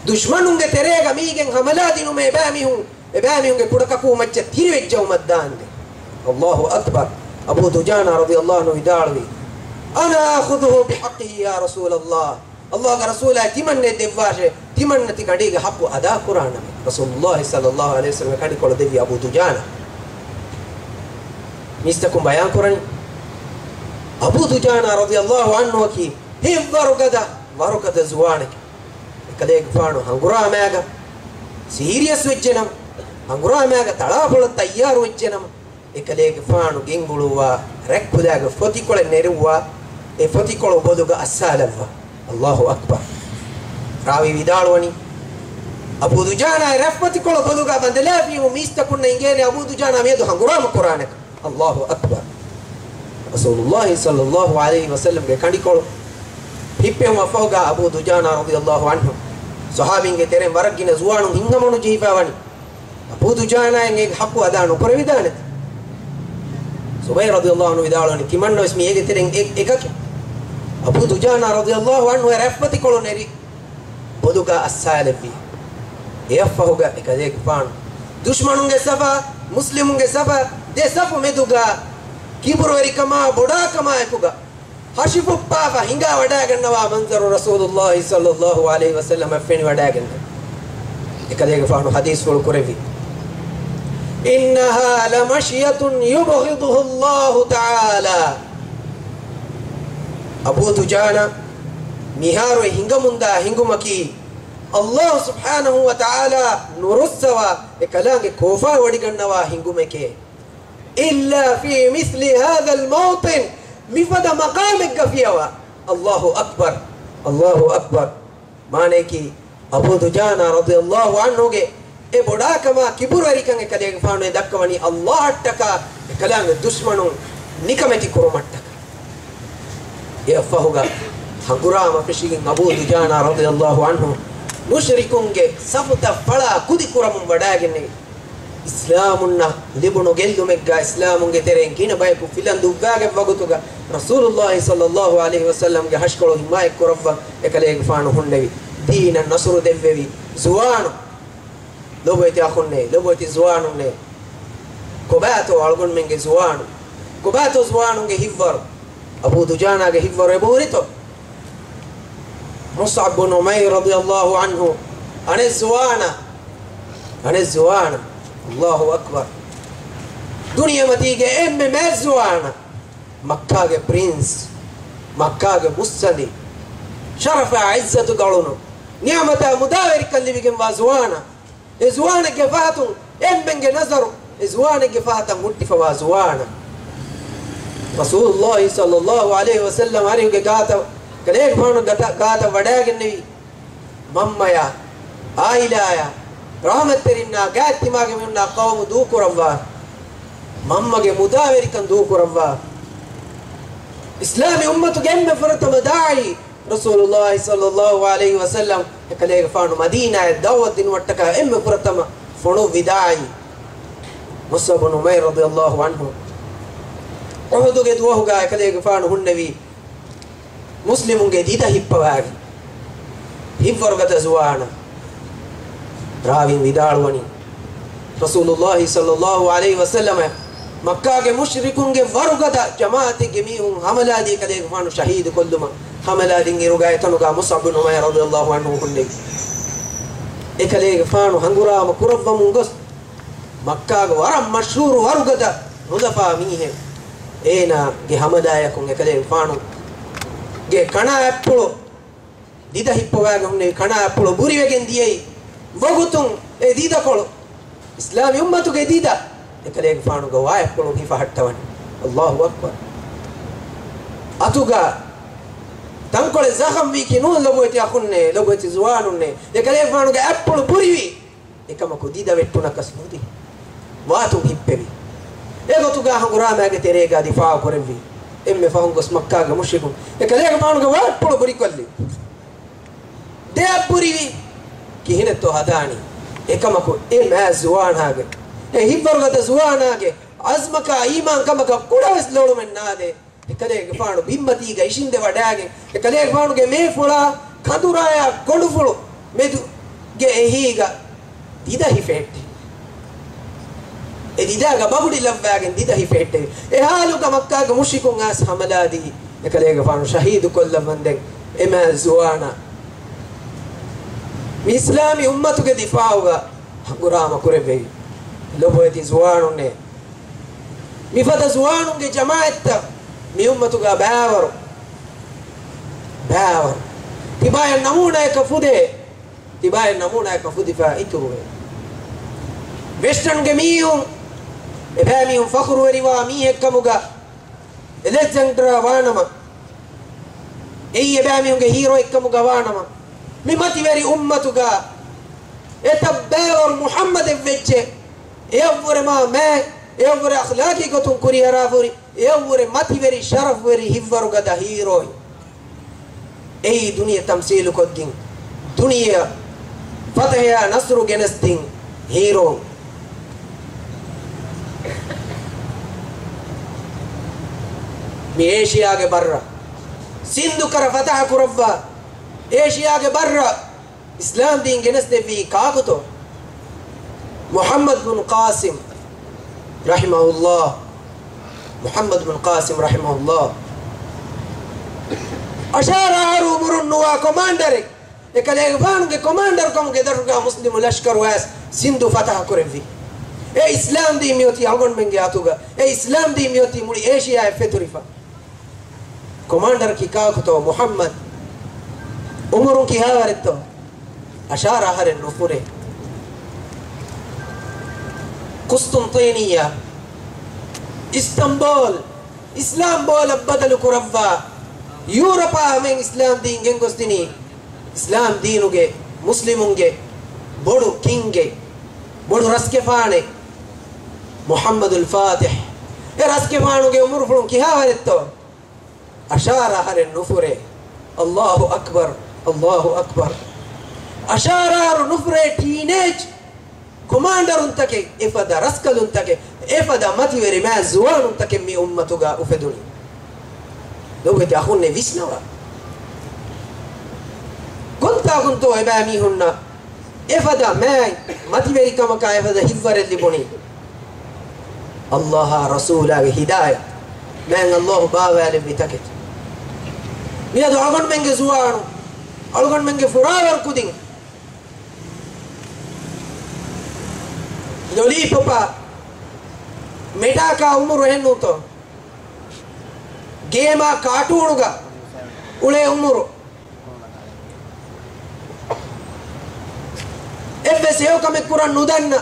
ދުޝްމަނުންގެ ތެރޭގަ މީގެން ޙަމަލާ ދިނުމޭ ބައިމީހުން، އެބައިމީހުންގެ ކުޑަކަކޫ މައްޗަށް ތިރިވެއްޖައުމަށް ދާންދެން. އައްލާހު އަކްބަރު. އަބޫ ދުޖާނާ ރަޟިޔައްލާހު ޢަންހު ވިދާޅުވީ، أنا آخذه بحقه يا رسول الله. އައްލާހުގެ ރަސޫލާ ތިމަންނައަށް ދެއްވާށޭ، ތިމަންނަ ތި ކަނޑީގެ ޙައްޤު އަދާކުރާނަމޭ. ރަސޫލުއްލާހި ޞައްލައްލާހު ޢަލައިހި ވަސައްލަމް ކަނޑިކޮޅު ދެއްވީ އަބޫ ދުޖާނާ. މީސްތަކުން ބަޔާންކުރަނީ، އަބޫ ދުޖާނާ ރަޟިޔައްލާހު ޢަންހުއަކީ ހެއްވަރުގަދަ، ވަރުގަދަ ޒުވާނެކޭ. އެކަލޭގެފާނު ހަނގުރާމައިގަ ސީރިއަސް ވެއްޖެނަމަ، ހަނގުރާމައިގަ ތަޅާފޮޅަށް ތައްޔާރު ވެއްޖެނަމަ، އެކަލޭގެފާނު ގެންގުޅުއްވާ ރަތްކުލައިގެ ފޮތިކޮޅެއް ނެރުއްވާ، އެ ފޮތިކޮޅު ބޮލުގަ އައްސާލައްވާ. އައްލާހު އަކްބަރު. ރާވީ ވިދާޅުވަނީ، އަބޫ ދުޖާނާގެ ރަތްފޮތިކޮޅު ބޮލުގަ ބަނދެލާފިޔަވުނު މީސްތަކުންނަށް އިނގޭނެ އަބޫ ދުޖާނާ މިއަދު ހަނގުރާމަ ކުރާނެކަން. އައްލާހު އަކްބަރު. ރަސޫލުއްލާހި ޞައްލައްލާހު ޢަލައިހި ވަސައްލަމްގެ ކަނޑިކޮޅު ހިއްޕެވުމަށްފަހުގަ އަބޫ ދުޖާނާ ރަޟިޔައްލާހު ޢަންހު، ޞަޙާބީންގެ ތެރެއިން ވަރަށް ގިނަ ޒުވާނުން ހިތްހަމަނުޖެހިފައިވަނީ، އަބޫ ދުޖާނާއަށް އޭގެ ޙައްޤު އަދާ ނުކުރެވިދާނެތަ؟ ޒުބައިރު ރަޟިޔައްލާހު ޢަންހު ވިދާޅުވަނީ، ތިމަންނަވެސް މީ އޭގެ ތެރެއިން އެ، އެކަކެއް. އަބޫ ދުޖާނާ ރަޟިޔައްލާހު ޢަންހު އެ ރަތްފޮތިކޮޅު ނެރި ބޮލުގަ އައްސާލެއްވި. އެއަށްފަހުގަ އެކަލޭގެފާނު ދުޝްމަނުންގެ ސަފާ، މުސްލިމުންގެ ސަފާ، ދެ ސަފު މެދުގަ ކިބުރުވެރިކަމާ ބޮޑާކަމާ އެކުގަ ހަށިފުއްޕާފަ ހިނގާ ވަޑައިގަންނަވާ މަންޒަރު ރަސޫލުއްލާހި ޞައްލައްލާހު ޢަލައިހި ވަސައްލަމަށް ފެނިވަޑައިގެންދެވި. އެކަލޭގެފާނު ޙަދީޘްފުޅު ކުރެއްވި، إنها لمشية يبغضها الله تعالى. އަބޫ ދުޖާނާ މިހާރު އެ ހިނގަމުންދާ ހިނގުމަކީ، އައްލާހު ސުބްޙާނަހު ވަ ތަޢާލާ ނުރުއްސަވާ، އެ ކަލާނގެ ކޯފާވޮޑިގަންނަވާ ހިނގުމެކޭ. إلا في مثل هذا الموطن، މިފަދަ މަޤާމެއްގަ ފިޔަވާ. އައްލާހު އަކްބަރު، އައްލާހު އަކްބަރު. މާނަޔަކީ، އަބޫ ދުޖާނާ ރަޟިޔައްލާހު ޢަންހުގެ އެ ބޮޑާކަމާ ކިބުރުވެރިކަން އެކަލޭގެފާނު އެ ދައްކަވަނީ އައްލާހަށްޓަކާ، އެކަލާނގެ ދުޝްމަނުން ނިކަމެތި ކުރުމަށްޓަކާ. އެއަށްފަހުގަ ހަނގުރާމަ ފެށިގެން އަބޫ ދުޖާނާ ރަޟިޔައްލާހު ޢަންހު މުޝްރިކުންގެ ސަފުތައް ފަޅާ ކުދި ކުރަމުން ވަޑައިގެންނެވި. އިސްލާމުންނަށް ލިބުނު ގެއްލުމެއްގާ އިސްލާމުންގެ ތެރެއިން ގިނަ ބަޔަކު ފިލަން ދުއްވާގެން ވަގުތުގަ ރަސޫލުﷲ ޞައްލަﷲ ޢަލައިހި ވަސައްލަމްގެ ހަށިކޮޅު ހިމާޔަތް ކުރައްވަން އެކަލޭގެފާނު ހުންނެވި. ދީނަށް ނަޞްރު ދެއްވެވި ޒުވާނު ލޮބުވެތި އަޚުންނޭ، ލޮބުވެތި ޒުވާނުންނޭ، ކޮބާތޯ އަޅުގަނޑުމެންގެ ޒުވާނު؟ ކޮބާތޯ ޒުވާނުންގެ ހިތްވަރު؟ އަބޫ ދުޖާނާގެ ހިތްވަރު އެބަހުރިތޯ؟ މުޞްޢަބް ބުނު ޢުމައިރު ރަޟިޔަﷲ ޢަންހު، އަނެއް ޒުވާނާ، އަނެއް ޒުވާނާ، ﷲ އަކްބަރު. ދުނިޔެމަތީގެ އެންމެ މާތް ޒުވާނާ، މައްކާގެ ޕްރިންސް، މައްކާގެ މުއްސަނދި، ޝަރަފާ ޢިއްޒަތުގަ އުޅުނު، ނިޢުމަތާ މުދާވެރިކަން ލިބިގެންވާ ޒުވާނާ، އެ ޒުވާނެއްގެ ފަހަތުން އެންމެންގެ ނަޒަރު އެ ޒުވާނެއްގެ ފަހަތަށް ހުއްޓިފަވާ ޒުވާނަށް. ރަސޫލުﷲ ޞައްލަﷲ ޢަލައިހި ވަސައްލަމް އަރިހުގެ ގާތަށް، ކަލޭގެފާނު ގަތަ-، ގާތަށް ވަޑައިގެންނެވި. މަންމަޔާ، އާއިލާޔާ، ރަޙްމަތްތެރިންނާ، ގާތްތިމާގެ މީހުންނާ ޤައުމު ދޫކުރައްވާ. މަންމަގެ މުދާވެރިކަން ދޫކުރައްވާ. އިސްލާމީ އުއްމަތުގެ އެންމެ ފުރަތަމަ ދާޢީ، ރަސޫލުﷲ ޞައްލަﷲ ޢަލައިހި ވަސައްލަމް އެކަލޭގެފާނު މަދީނާއަށް ދަޢުވަތު ދިނުމަށްޓަކާ އެންމެ ފުރަތަމަ ފޮނުއްވި ދާޢީ، މުޞްޢަބް ބުނު ޢުމައިރު ރަޟިޔަﷲ ޢަންހު. އުޙުދުގެ ދުވަހުގަ އެކަލޭގެފާނު ހުންނެވީ މުސްލިމުންގެ ދިދަ ހިއްޕަވާގެން. ހިތްވަރުގަދަ ޒުވާނާ. ރާވީން ވިދާޅުވަނީ، ރަސޫލުﷲ ޞައްލަﷲ ޢަލައިހި ވަސައްލަމަށް މައްކާގެ މުޝްރިކުންގެ ވަރުގަދަ ޖަމާޢަތެއްގެ މީހުން ހަމަލާދީ ކަލޭގެފާނު ޝަހީދު ކޮށްލުމަށް ހަމަލާދިން އިރުގަ އެތަނުގަ މުޞްޢަބް ބުނު ޢުމައިރު ރަޟިޔަﷲ ޢަންހު ހުންނެވި. އެކަލޭގެފާނު ހަނގުރާމަ ކުރައްވަމުން ގޮސް، މައްކާގެ ވަރަށް މަޝްހޫރު ވަރުގަދަ ނުލަފާ މީހެއް. އޭނާގެ ހަމަލާޔަކުން އެކަލޭގެފާނުގެ ކަނާ އަތްޕުޅު، ދިދަ ހިއްޕަވާގެ ހުންނެވި ކަނާ އަތްޕުޅު ބުރިވެގެން ދިޔައީ. ވަގުތުން އެ ދިދަކޮޅު، އިސްލާމީ އުއްމަތުގެ ދިދަ، އެކަލޭގެފާނުގެ ވާ އަތްޕުޅުން ހިފަހައްޓަވަނީ. ﷲ އަކްބަރު. އަތުގަ ތަންކޮޅެއް ޒަޚަމްވީކީ ނޫން ލޮބުވެތި އަޚުންނޭ، ލޮބުވެތި ޒުވާނުންނޭ. އެކަލޭގެފާނުގެ އަތްޕުޅު ބުރިވި. އެކަމަކު ދިދަ ވެއްޓުނަކަސް ނުދި. ވާތުން ހިއްޕެވި. އެގޮތުގަ ހަނގުރާމައިގެ ތެރޭގަ ދިފާޢު ކުރެއްވި. އެންމެ ފަހުން ގޮސް މައްކާގެ މުޝްރިކުން އެކަލޭގެފާނުގެ ވާ އަތްޕުޅު ބުރިކޮށްލި. ދެއަތް ބުރިވި. ކިހިނެއްތޯ ހަދާނީ؟ އެކަމަކު އެ މާތް ޒުވާނާގެ، އެ ހިތްވަރުގަދަ ޒުވާނާގެ އަޒްމަކާ އީމާންކަމަކަށް ކުޑަވެސް ލޮޅުމެއް ނާދޭ. އެކަލޭގެފާނު ބިންމަތީގަ އިށީނދެ ވަޑައިގެން، އެކަލޭގެފާނުގެ މޭފުޅާ ކަނދުރާޔާ ގޮނޑުފުޅު މެދުގެ އެހީގަ ދިދަ ހިފެހެއްޓި. އެ ދިދާގަ ބަގުޑި ލައްވާގެން ދިދަ ހިފެހެއްޓެވި. އެ ހާލުގަ މައްކާގެ މުޝްރިކުން އައިސް ހަމަލާދީ، އެކަލޭގެފާނު ޝަހީދު ކޮށްލައްވަންދެން އެ މާތް ޒުވާނާ. މި އިސްލާމީ އުއްމަތުގެ ދިފާޢުގަ ހަނގުރާމަ ކުރެއްވެވި. ލޮބުވެތި ޒުވާނުންނޭ، މިފަދަ ޒުވާނުންގެ ޖަމާޢަތްތައް މި އުއްމަތުގަ ބައިވަރު، ބައިވަރު. ތިބާޔަށް ނަމޫނާއަކަށް ފުދޭ، ތިބާޔަށް ނަމޫނާއަކަށް ފުދިފަ އިތުރުވޭ. ވެސްޓަންގެ މީހުން އެބައިމީހުން ފަޚުރުވެރިވާ މީހެއްކަމުގަ އެލެގްޒެންޑަރ ވާނަމަ، އެއީ އެބައިމީހުންގެ ހީރޯއެއްކަމުގަ ވާނަމަ، މި މަތިވެރި އުއްމަތުގަ އެތައް ބައިވަރު މުޙައްމަދެއް ވެއްޖެ، އެއަށްވުރެ މާ މާތް، އެއަށްވުރެ އަޚްލާޤީ ގޮތުން ކުރިއަރާފަ ހުރި، އެއަށްވުރެ މަތިވެރި ޝަރަފްވެރި ހިތްވަރުގަދަ ހީރޯއެއް. އެއީ ދުނިޔެ ތަމްސީލުކޮށްދިން، ދުނިޔެއަށް ފަތަޙަޔާ ނަޞްރު ގެނެސްދިން ހީރޯ. މި އޭޝިޔާގެ ބައްރަށް ސިންދު ކަރަ ފަތަޙަ ކުރައްވާ، އޭޝިޔާގެ ބައްރަށް އިސްލާމް ދީން ގެނެސްދެއްވީ ކާކުތޯ؟ މުޙައްމަދު ބުނު ޤާސިމް ރަޙިމަހުﷲ. މުޙައްމަދު ބުނު ޤާސިމް ރަޙިމަހުﷲ. އަށާރަ އަހަރު އުމުރުން ނުވާ ކޮމާންޑަރެއް، އެކަލޭގެފާނުގެ ކޮމާންޑަރު ކަމުގެ ދަށުގަ މުސްލިމު ލަޝްކަރު އައިސް ސިންދު ފަތަޙަ ކުރެއްވި. އެ އިސްލާމް ދީން މިއޮތީ އަޅުގަނޑުމެންގެ އަތުގަ، އެ އިސްލާމް ދީން މިއޮތީ މުޅި އޭޝިޔާއަށް ފެތުރިފަ. ކޮމާންޑަރަކީ ކާކުތޯ؟ މުޙައްމަދު. އުމުރުން ކިހާވަރެއްތޯ؟ އަށާރަ އަހަރެއް ނުފުރޭ. ޤުސްޠުންޠީނިއްޔާ، އިސްތަންބޯލް، އިސްލާމް ބޯލަށް ބަދަލު ކުރައްވާ، ޔޫރަޕާ ހަމައިން އިސްލާމް ދީން ގެންގޮސްދިނީ، އިސްލާމް ދީނުގެ، މުސްލިމުންގެ ބޮޑު ކިންގެއް، ބޮޑު ރަސްގެފާނެއް، މުޙައްމަދުލް ފާތިޙް. އެ ރަސްގެފާނުގެ އުމުރުފުޅުން ކިހާވަރެއްތޯ؟ އަށާރަ އަހަރެއް ނުފުރޭ. އައްލާހު އަކްބަރު، އައްލާހު އަކްބަރު. އަށާރަ އަހަރު ނުފުރޭ ޓީނޭޖް ކޮމާންޑަރުންތަކެއް، އެފަދަ ރަސްކަލުންތަކެއް، އެފަދަ މަތިވެރި މާތް ޒުވާނުންތަކެއް މި އުއްމަތުގަ އުފެދުނީ. ލޮބުވެތި އަޚުންނޭ ވިސްނަވާ. ކޮންތާކުންތޯ އެބައިމީހުންނަށް އެފަދަ މާތް މަތިވެރިކަމަކާ އެފަދަ ހިތްވަރެއް ލިބުނީ؟ އައްލާހާ ރަސޫލާގެ ހިދާޔަތް، މާތް އައްލާހު ބާވާލެއްވި ތަކެތި. މިއަދު އަޅުގަނޑުމެންގެ ޒުވާނުން، އަޅުގަނޑުމެންގެ ފުރާވަރު ކުދިން ލޮލީޕޮޕާ މެޓާކާ އުމުރު އެހެންނޫންތޯ؟ ގޭމާ ކާޓޫނުގަ އުޅޭ އުމުރު. އެއްވެސް ހެޔޮކަމެއް ކުރަން ނުދަންނަ،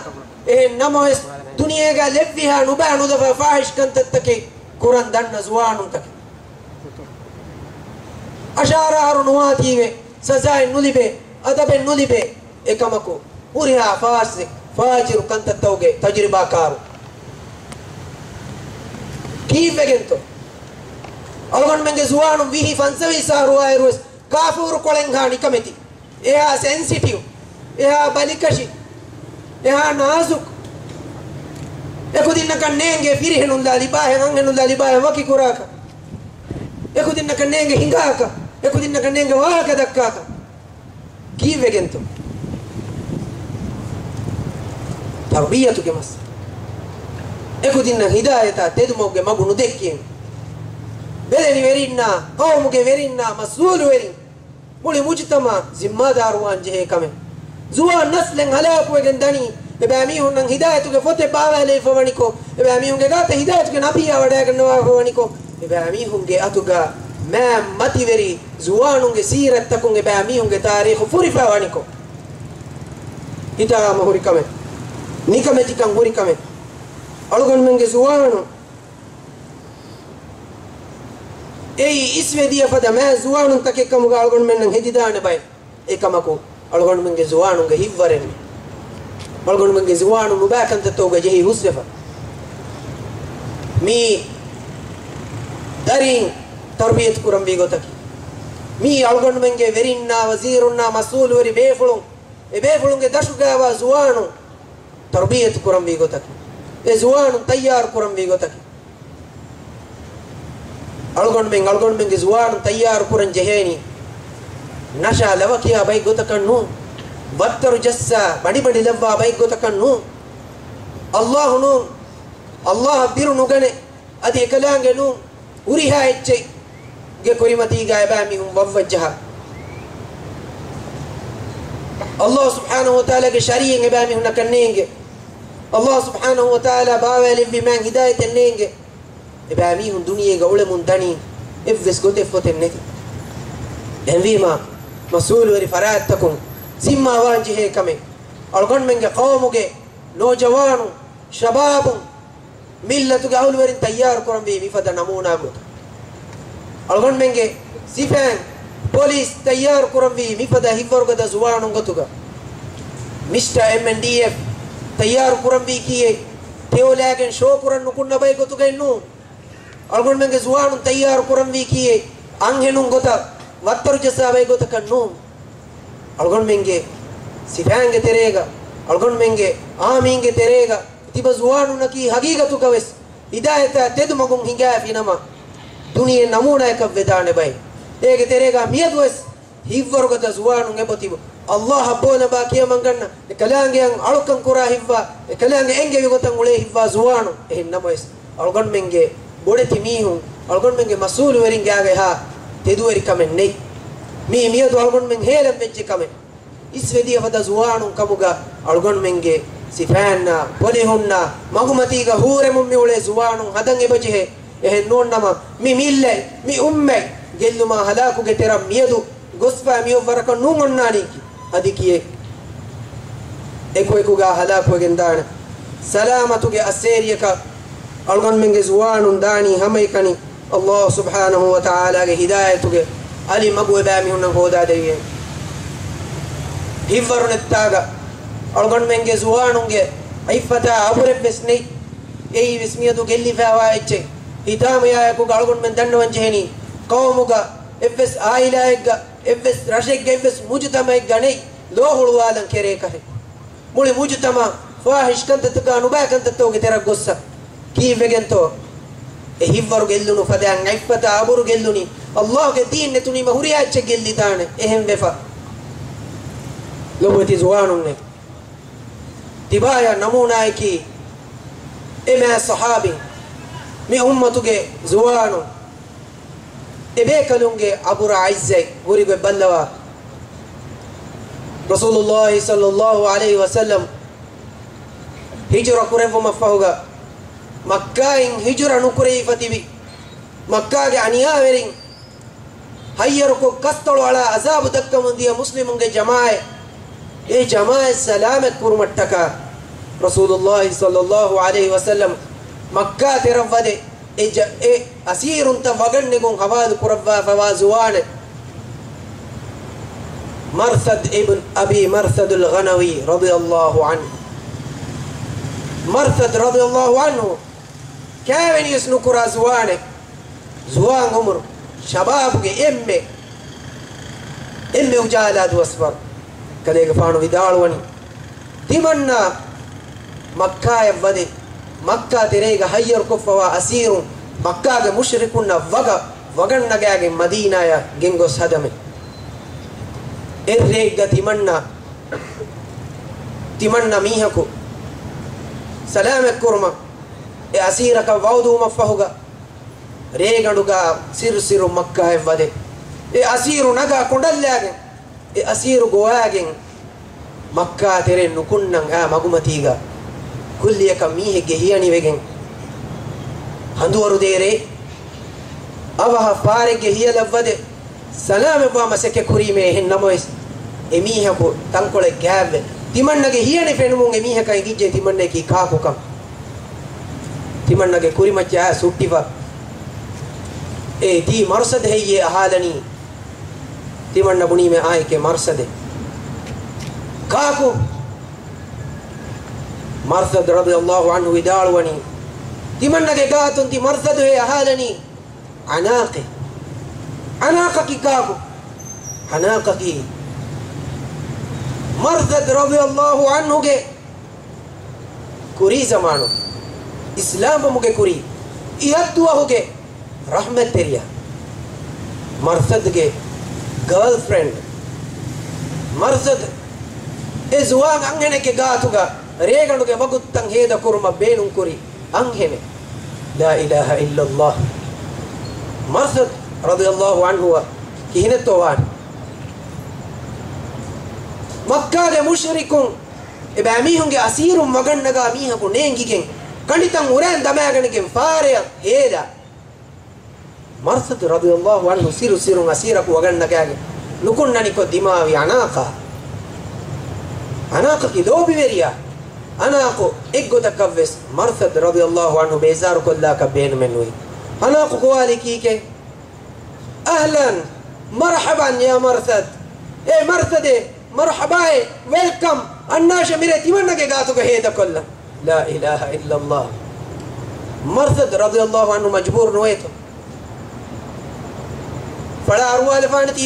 އެހެން ނަމަވެސް، ދުނިޔޭގަ ލެއްވިހާ ނުބާ ނުލަފާ ފާހިޝް ކަންތައްތަކެއް ކުރަން ދަންނަ ޒުވާނުންތަކެއް. އަށާރަ އަހަރު ނުވާތީވެ، ސަޒާއެއް ނުލިބޭ، އަދަބެއް ނުލިބޭ، އެކަމަކު ހުރިހާ ފާސިޤު، ފާޖިރު ކަންތައްތަކުގެ ތަޖުރިބާކާރު. ކީއްވެގެންތޯ؟ އަޅުގަނޑުމެންގެ ޒުވާނުން ވިހި ފަންސަވީސް އަހަރު އައިރުވެސް ކާފޫރު ކޮޅެއްހާ ނިކަމެތި، އެހާ ސެންސިޓިވް، އެހާ ބަލިކަށި، އެހާ ނާޒުކު. އެކުދިންނަކަށް ނޭނގޭ ފިރިހެނުންލާ ލިބާހެން، އަންހެނުންލާ ލިބާހެން ވަކިކުރާކަށް. އެކުދިންނަކަށް ނޭނގޭ ހިނގާކަށް، އެކުދިންނަކަށް ނޭނގޭ ވާހަކަ ދައްކާކަށް. ކީއްވެގެންތޯ؟ ތަރުބިޔަތުގެ މައްސަލަ. އެކުދިންނަށް ހިދާޔަތާ ތެދުމަގުގެ މަގު ނުދެއްކީމަ، ބެލެނިވެރިންނާ، ޤައުމުގެ ވެރިންނާ، މަސްއޫލުވެރިން، މުޅި މުޖުތަމަޢު ޒިންމާދާރުވާން ޖެހޭ ކަމެއް. ޒުވާން ނަސްލެއް ހަލާކުވެގެން ދަނީ، އެބައިމީހުންނަށް ހިދާޔަތުގެ ފޮތެއް ބާވާލެވިފަ ވަނިކޮށް، އެބައިމީހުންގެ ގާތަށް ހިދާޔަތުގެ ނަބިއްޔާ ވަޑައިގަންނަވާފަ ވަނިކޮށް، އެބައިމީހުންގެ އަތުގަ މާތް މަތިވެރި ޒުވާނުންގެ ސީރަތްތަކުން އެބައިމީހުންގެ ތާރީޚު ފުރިފަ ވަނިކޮށް، ހިތާމަ ހުރި ކަމެއް، ނިކަމެތިކަން ހުރި ކަމެއް. އަޅުގަނޑުމެންގެ ޒުވާނުން އެއީ އިސްވެދިޔަ ފަދަ މާތް ޒުވާނުންތަކެއް ކަމުގަ އަޅުގަނޑުމެންނަށް ހެދިދާނެ ބައެއް. އެކަމަކު، އަޅުގަނޑުމެންގެ ޒުވާނުންގެ ހިތްވަރެއް ނެތް. އަޅުގަނޑުމެންގެ ޒުވާނުން ނުބާ ކަންތައްތަކުގަ ޖެހި ހުސްވެފަ. މީ ދަރީން ތަރުބިޔަތު ކުރަންވީ ގޮތަކީ. މީ އަޅުގަނޑުމެންގެ ވެރިންނާ، ވަޒީރުންނާ، މަސްއޫލުވެރި ބޭފުޅުން، އެ ބޭފުޅުންގެ ދަށުގައިވާ ޒުވާނުން ތަރުބިޔަތު ކުރަންވީ ގޮތަކީ. އެ ޒުވާނުން ތައްޔާރު ކުރަންވީ ގޮތަކީ. އަޅުގަނޑުމެން، އަޅުގަނޑުމެންގެ ޒުވާނުން ތައްޔާރު ކުރަން ޖެހޭނީ، ނަޝާ ލަވަ ކިޔާ ބައެއް ގޮތަކަށް ނޫން، ވައްތަރު ޖައްސާ ބަނޑި ބަނޑި ލައްވާ ބައެއް ގޮތަކަށް ނޫން، އައްލާހު ނޫން، އައްލާހަށް ބިރު ނުގަނެ، އަދި އެކަލާނގެ ނޫން، ހުރިހާ އެއްޗެއްގެ ކުރިމަތީގަ އެބައިމީހުން ވައްވައްޖަހާ. އައްލާހު ސުބްޙާނަހު ވަތަޢާލާގެ ޝަރީޢަތް އެބައިމީހުންނަކަށް ނޭނގެ. އައްލާހު ސުބްޙާނަހު ވަތަޢާލާ ބާވާލެއްވި މާތް ހިދާޔަތެއް ނޭނގެ. އެބައިމީހުން ދުނިޔޭގަ އުޅެމުން ދަނީ އެއްވެސް ގޮތެއް ފޮތެއް ނެތި. އެހެންވީމާ، މަސްއޫލުވެރި ފަރާތްތަކުން ޒިންމާވާން ޖެހޭ ކަމެއް، އަޅުގަނޑުމެންގެ ޤައުމުގެ ނޯޖަވާނުން، ޝަބާބުން، މިއްލަތުގެ އަހުލުވެރިން ތައްޔާރު ކުރަންވީ މިފަދަ ނަމޫނާ ގޮތަށް. އަޅުގަނޑުމެންގެ ސިފައިން، ޕޮލިސް ތައްޔާރު ކުރަންވީ މިފަދަ ހިތްވަރުގަދަ ޒުވާނުން ގޮތުގަ. މިސްޓަ އެމްއެންޑީއެފް ތައްޔާރު ކުރަންވީކީއެއް ތެޔޮލާގެން ޝޯ ކުރަން ނުކުންނަ ބައެއް ގޮތުގައެއް ނޫން. އަޅުގަނޑުމެންގެ ޒުވާނުން ތައްޔާރު ކުރަންވީކީއެއް އަންހެނުން ގޮތަށް ވައްތަރު ޖައްސާ ބައެއް ގޮތަކަށް ނޫން. އަޅުގަނޑުމެންގެ ސިފައިންގެ ތެރޭގަ، އަޅުގަނޑުމެންގެ އާމީންގެ ތެރޭގަ ތިބަ ޒުވާނުންނަކީ ހަގީގަތުގަވެސް ހިދާޔަތާ ތެދު މަގުން ހިނގާފި ނަމަ، ދުނިޔެ ނަމޫނާއަކަށް ވެދާނެ ބައެއް. އޭގެ ތެރޭގަ މިއަދުވެސް ހިތްވަރުގަދަ ޒުވާނުން އެބަތިބު އައްލާހަށް ބޯލަބާ ކިޔަމަންގަންނަ، އެކަލާނގެއަށް އަޅުކަން ކުރާ ހިތްވާ، އެކަލާނގެ އެންގެވި ގޮތަށް އުޅޭ ހިތްވާ ޒުވާނުން. އެހެން ނަމަވެސް، އަޅުގަނޑުމެންގެ ބޮޑެތި މީހުން، އަޅުގަނޑުމެންގެ މަސްއޫލުވެރިންގެ އާގަ އެހާ ތެދުވެރިކަމެއް ނެތް. މީ މިއަދު އަޅުގަނޑުމެން ހޭލަން ވެއްޖެ ކަމެއް. އިސްވެދިޔަ ފަދަ ޒުވާނުން ކަމުގަ އަޅުގަނޑުމެންގެ ސިފައިންނާ، ޕޮލިހުންނާ މަގުމަތީގަ ހޫރެމުން މިއުޅޭ ޒުވާނުން ހަދަން އެބަޖެހޭ. އެހެން ނޫން ނަމަ، މި މިއްލަތް، މި އުއްމަތް ގެއްލުމާ ހަލާކުގެ ތެރަށް މިއަދު ގޮސްފަ މިއޮއްވަރަކަށް ނޫން އޮންނާނީކީ. އަދި ކިއެއް އެކުއެކުގަ ހަލާކުވެގެންދާނެ. ސަލާމަތުގެ އައްސޭރިއަކަށް އަޅުގަނޑުމެންގެ ޒުވާނުން ދާނީ ހަމައެކަނި. އައްލާހު ސުބްޙާނަހު ވަތަޢާލާގެ ހިދާޔަތުގެ އަލި މަގު އެބައިމީހުންނަށް ހޯދާދެވިއެވެ. ހިތްވަރު ނެއްތާގަ އަޅުގަނޑުމެންގެ ޒުވާނުންގެ އިއްފަތާ އަބުރެއްވެސް ނެތް. އެއީވެސް މިއަދު ގެއްލިފައިވާ އެއްޗެއް. ހިތާމަޔާއެކުގަ އަޅުގަނޑުމެން ދަންނަވަން ޖެހެނީ، ޤައުމުގަ އެއްވެސް އާއިލާއެއްގަ، އެއްވެސް ރަށެއްގަ، އެއްވެސް މުޖުތަމައެއްގަ ނެތް. ލޯ ހުޅުވާލަން ކެރޭ ކަހެއް. މުޅި މުޖުތަމަޢު ފާޙިޝް ކަންތައްތަކާ ނުބައި ކަންތައްތަކުގެ ތެރަށް ގޮއްސަ. ކީއްވެގެންތޯ؟ އެ ހިތްވަރު ގެއްލުނު ފަދައިން ޢިއްފަތާ އަބުރު ގެއްލުނީ. ﷲ ގެ ދީން ނެތުނީމަ ހުރިހާ އެއްޗެއް ގެއްލިދާނެ. އެހެން ވެފަ. ލޮބުވެތި ޒުވާނުންނޭ. ތިބާޔާ ނަމޫނާއަކީ އެ މާތް ޞަޙާބީން، މި އުއްމަތުގެ ޒުވާނުން، އެބޭކަލުންގެ އަބުރާ ޢިއްޒަތް ހުރިގޮތް ބައްލަވާ. ރަސޫލުﷲ ޞައްލަﷲ ޢަލައިހި ވަސައްލަމް ހިޖުރަ ކުރެއްވުމަށްފަހުގަ، މައްކާއިން ހިޖުރަ ނުކުރެވިފަ ތިބި މައްކާގެ އަނިޔާވެރިން ހައްޔަރުކޮށް، ކަސްތޮޅު އަޅާ އަޒާބު ދައްކަމުން ދިޔަ މުސްލިމުންގެ ޖަމާޢަތް، އެ ޖަމާޢަތް ސަލާމަތް ކުރުމަށްޓަކާ، ރަސޫލުﷲ ޞައްލަﷲ ޢަލައިހި ވަސައްލަމް މައްކާ ތެރަށްވަދެ، އެ ޖަ-، އެ އަސީރުންތައް ވަގަށްނެގުން ހަވާލު ކުރައްވާފަވާ ޒުވާނެއް، މަރްސަދް އިބްން އަބީ މަރްސަދުލް ޣަނަވީ ރަޟިޔަﷲ ޢަންހު. މަރްސަދް ރަޟިޔަﷲ ޢަންހު ކާވެނިވެސް ނުކުރާ ޒުވާނެއް، ޒުވާން ޢުމުރު، ޝަބާބުގެ އެންމެ، އެންމެ އުޖާލާ ދުވަސްވަރު. ކަލޭގެފާނު ވިދާޅުވަނީ، ތިމަންނާ މައްކާޔަށް ވަދެ، މައްކާ ތެރޭގަ ހައްޔަރުކޮށްފަވާ އަސީރުން، މައްކާގެ މުޝްރިކުންނަށް ވަގަށް ވަގަށް ނަގާގެން މަދީނާޔަށް ގެންގޮސް ހަދަމެ. އެއްރެއެއްގަ ތިމަންނާ، ތިމަންނަ މީހަކު ސަލާމަތްކުރުމަށް އެ އަސީރަކަށް ވަޢުދުވުމަށްފަހުގަ، ރޭގަނޑުގަ ސިއްރު ސިއްރު މައްކާއަށް ވަދެ، އެ އަސީރު ނަގާ ކޮނޑަށްލާގެން، އެ އަސީރު ގޮވާގެން، މައްކާ ތެރެއިން ނުކުންނަން އާ މަގުމަތީގަ ކުއްލިއަކަށް މީހެއްގެ ހިޔަނިވެގެން، ހަނދުވަރު ދޭރޭ، އަވަހަށް ފާރެއްގެ ހިޔަލަށްވަދެ، ސަލާމަތްވާ މަސައްކަތް ކުރީމޭ. އެހެން ނަމަވެސް، އެ މީހަކު ތަންކޮޅެއް ގާތްވެ، ތިމަންނަގެ ހިޔަނި ފެނުމުން އެ މީހަކަށް އެނގިއްޖެ ތިމަންނައަކީ ކާކުކަން. ތިމަންނަގެ ކުރިމައްޗަށް އައިސް ހުއްޓިފަ، އޭ ތީ މަރްސަދު ހެއްޔޭ އަހާލަނީ؟ ތިމަންނަ ބުނީމޭ އާއެކޭ މަރްސަދޭ. ކާކު؟ މަރްސަދު ރަޟިޔަﷲ ޢަންހު ވިދާޅުވަނީ، ތިމަންނަގެ ގާތުން ތި މަރްސަދު ހޭ އަހާލަނީ އަނާޤޭ. އަނާޤަކީ ކާކު؟ އަނާޤަކީ މަރްސަދު ރަޟިޔަﷲ ޢަންހުގެ ކުރީ ޒަމާނު، އިސްލާމްވުމުގެ ކުރީ، އިހަށްދުވަހުގެ ރަޙްމަތްތެރިޔާ، މަރްސަދުގެ ގާލްފްރެންޑް، މަރްސަދު އެ ޒުވާން އަންހެނެއްގެ ގާތުގަ ރޭގަނޑުގެ ވަގުތުތައް ހޭދަކުރުމަށް ބޭނުންކުރި އަންހެނެއް. ލާ އިލާހަ އިއްލަﷲ. މަރްސަދު ރަޟިޔަﷲ ޢަންހުއަށް ކިހިނެއްތޯ ވާނެ؟ މައްކާގެ މުޝްރިކުން އެބައިމީހުންގެ އަސީރުން ވަގަށްނަގާ މީހަކު ނޭނގިގެން، ކަނޑިތައް އުރައިން ދަމާގަނެގެން ފާރެއަށް ހޭލާ. މަރްސަދު ރަޟިޔަﷲ ޢަންހު ސިއްރު ސިއްރުން އަސީރަކު ވަގަށްނަގާގެން ނުކުންނަނިކޮށް ދިމާވި އަނާޤާ. އަނާޤަކީ ލޯބިވެރިޔާ. އަނާޤު އެއްގޮތަކަށްވެސް މަރްސަދު ރަޟިޔަﷲ ޢަންހު ބޭޒާރުކޮށްލާކަށް ބޭނުމެއް ނުވި. އަނާޤު ގޮވާލީ ކީކޭ؟ އަހްލަން، މަރްޙަބަން ޔާ މަރްސަދު. އޭ މަރްސަދޭ، މަރްޙަބާއޭ، ވެލްކަމް. އަންނާށޭ މިރޭ ތިމަންނަގެ ގާތުގަ ހޭދަކޮށްލަން. ލާ އިލާހަ އިއްލަﷲ. މަރްސަދު ރަޟިޔަﷲ ޢަންހު މަޖްބޫރު ނުވޭތޯ؟ ފަޅާ އަރުވާލަފާނެތީ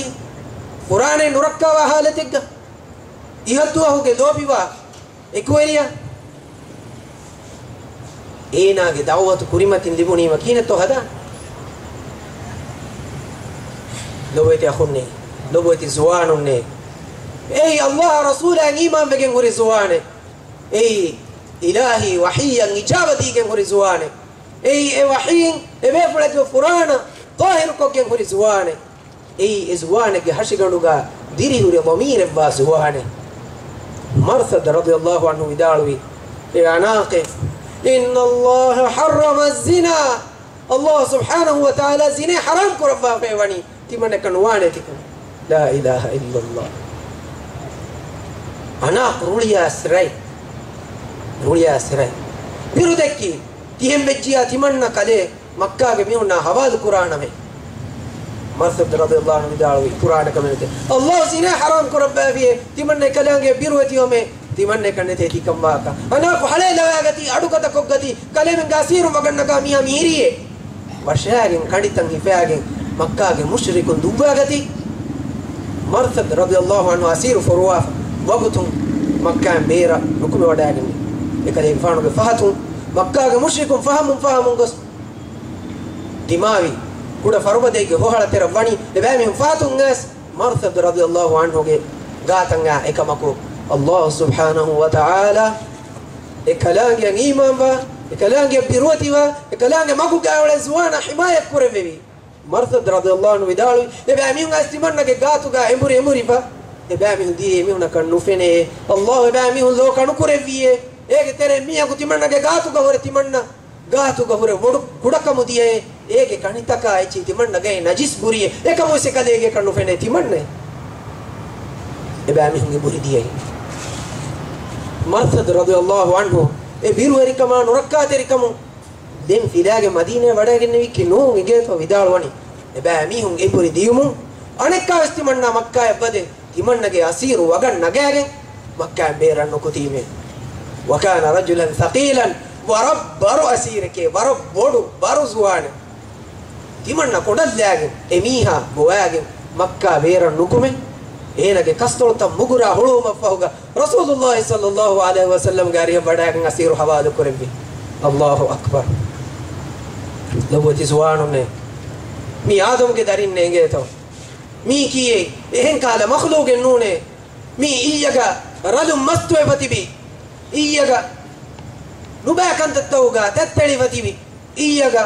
ފުރާނައެއް ނުރައްކާވާ ޙާލަތެއްގަ. އިހަށްދުވަހުގެ ލޯބިވާ އެކުވެރިޔާ އޭނާގެ ދަޢުވަތު ކުރިމަތިން ލިބުނީމަ ކިހިނެއްތޯ ހަދާނެ؟ ލޮބުވެތި އަޚުންނޭ، ލޮބުވެތި ޒުވާނުންނޭ، އެއީ ﷲ އާ ރަސޫލާއަށް އީމާންވެގެން ހުރި ޒުވާނެއް. އެއީ އިލާހީ ވަޙީއަށް އިޖާބަދީގެން ހުރި ޒުވާނެއް. އެއީ އެ ވަޙީން އެބޭފުޅެއްގެ ފުރާނަ ޠާހިރުކޮށްގެން ހުރި ޒުވާނެއް. އެއީ އެ ޒުވާނެއްގެ ހަށިގަނޑުގަ ދިރިހުރި ޟަމީރެއްވާ ޒުވާނެއް. މަރްސަދު ރަޟިޔަﷲ ޢަންހު ވިދާޅުވި، އޭ އަނާޤޭ، إن الله حرم الزنا. ﷲ ސުބްޙާނަހޫ ވަތަޢާލާ ޒިނޭ ޙަރާމް ކުރައްވާފައި ވަނީ، ތިމަންނައަކަށް ނުވާނޭ ތިކުން. ލާ އިލާހަ އިއްލަﷲ. އަނާޤު ރުޅިއައިސް ރަތް، ރުޅިއައިސް ރަތް. ބިރު ދެއްކި، ތިހެން ވެއްޖިޔާ ތިމަންނަ ކަލޭ މައްކާގެ މީހުންނާ ހަވާލު ކުރާނަމޭ. މަރްސަދު ރަޟިޔަﷲ ޢަންހު ވިދާޅުވި، ކުރާނެ ކަމެއް ނެތޭ. ﷲ ޒިނޭ ޙަރާމް ކުރައްވައިފިއޭ، ތިމަންނަ ކަލާނގެ ބިރުވެތިވަމޭ، ތިމަންނަ ކަންނެތޭ ތިކަން ވާކަށް. އަނާޤު ހަޅޭލަވާގަތީ، އަޑުގަދަކޮށްގަތީ، ކަލޭމެންގެ އަސީރުން ވަގަށްނަގާ މީހާ މީރިއޭ. ވަށާގެން ކަނޑިތައް ހިފާގެން މައްކާގެ މުޝްރިކުން ދުއްވާގަތީ. މަރްސަދު ރަޟިޔަﷲ ޢަންހު އަސީރު ފޮރުވާފަ. ވަގުތުން މައްކާއިން ބޭރަށް ނުކުމެވަޑައިގެންނެވި. އެކަލޭގެފާނުގެ ފަހަތުން މައްކާގެ މުޝްރިކުން ފަހަމުން ފަހަމުން ގޮސް ދިމާވި ކުޑަ ފަރުބަދައިގެ ހޮހަޅަ ތެރަށް ވަނީ އެބައިމީހުން ފަހަތުން އައިސް މަރްސަދު ރަޟިޔަﷲ ޢަންހުގެ ގާތަށް އާ އެކަމަކު، ﷲ ސުބްޙާނަހޫ ވަތަޢާލާ އެ ކަލާނގެއަށް އީމާންވާ، އެ ކަލާނގެއަށް ބިރުވެތިވާ، އެ ކަލާނގެ މަގުގައި އުޅޭ ޒުވާނާ ޙިމާޔަތް ކުރެއްވެވި. މަރްސަދު ރަޟިޔަﷲ ޢަންހު ވިދާޅުވި، އެބައިމީހުން އައިސް ތިމަންނަގެ ގާތުގަ އެނބުރި އެނބުރިފަ، އެބައިމީހުން ދިޔައީ އެމީހުނަކަށް ނުފެނޭ. ﷲ އެބައިމީހުން ލޯ ކަނުކުރެއްވިއޭ. އޭގެ ތެރެއިން މީހަކު ތިމަންނަގެ ގާތުގަ ހުރެ ތިމަންނަ ގާތުގަ ހުރެ ބޮޑު ކުޑަކަމު ދިޔައޭ. އޭގެ ކަނިތަކާ އެއްޗިހި ތިމަންނަ ގައި ނަޖިސް ހުރިއޭ. އެކަމުވެސް އެކަލޭގެއަކަށް ނުފެނޭ ތިމަންނައޭ. އެބައިމީހުން އެނބުރި ދިޔައީ. މަރްސަދު ރަޟިޔަﷲ ޢަންހު އެ ބިރުވެރިކަމާ ނުރައްކާތެރިކަމުން ދެން ފިލާގެ މަދީނާއަށް ވަޑައިގެންނެވީކީ ނޫން އިނގޭތޯ ވިދާޅުވަނީ. އެބައިމީހުން އެނބުރި ދިޔުމުން އަނެއްކާވެސް ތިމަންނާ މައްކާއަށް ވަދެ ތިމަންނަގެ އަސީރު ވަގަށް ނަގާގެން މައްކާއިން ބޭރަށް ނުކުތީމޭ. وكان رجلا ثقيلا، ވަރަށް ބަރު އަސީރެކޭ، ވަރަށް ބޮޑު ބަރު ޒުވާނެއް. ތިމަންނަ ކޮނޑަށްލާގެން އެމީހާ ގޮވާގެން މައްކާ ބޭރަށް ނުކުމެ، އޭނާގެ ކަސްތޮޅުތައް މުގުރާ ހުޅުވުމަށްފަހުގަ ރަސޫލުﷲ ޞައްލަﷲ ޢަލައިހި ވަސައްލަމްގެ އަރިހަށް ވަޑައިގެން އަސީރު ޙަވާލު ކުރެއްވި. ﷲ އަކްބަރު. ލޮބުވެތި ޒުވާނުންނޭ، މީ އާދަމުގެ ދަރިންނޭ އިނގޭތޯ؟ މީ ކީއޭ؟ އެހެން ކަހަލަ މަޚްލޫގެއް ނޫނޭ. މީ އިއްޔަގަ ރަލުން މަސްތުވެފަ ތިބި، އިއްޔަގަ ނުބައި ކަންތައްތަކުގަ ތަތްތެޅިފަ ތިބި، އިއްޔަގަ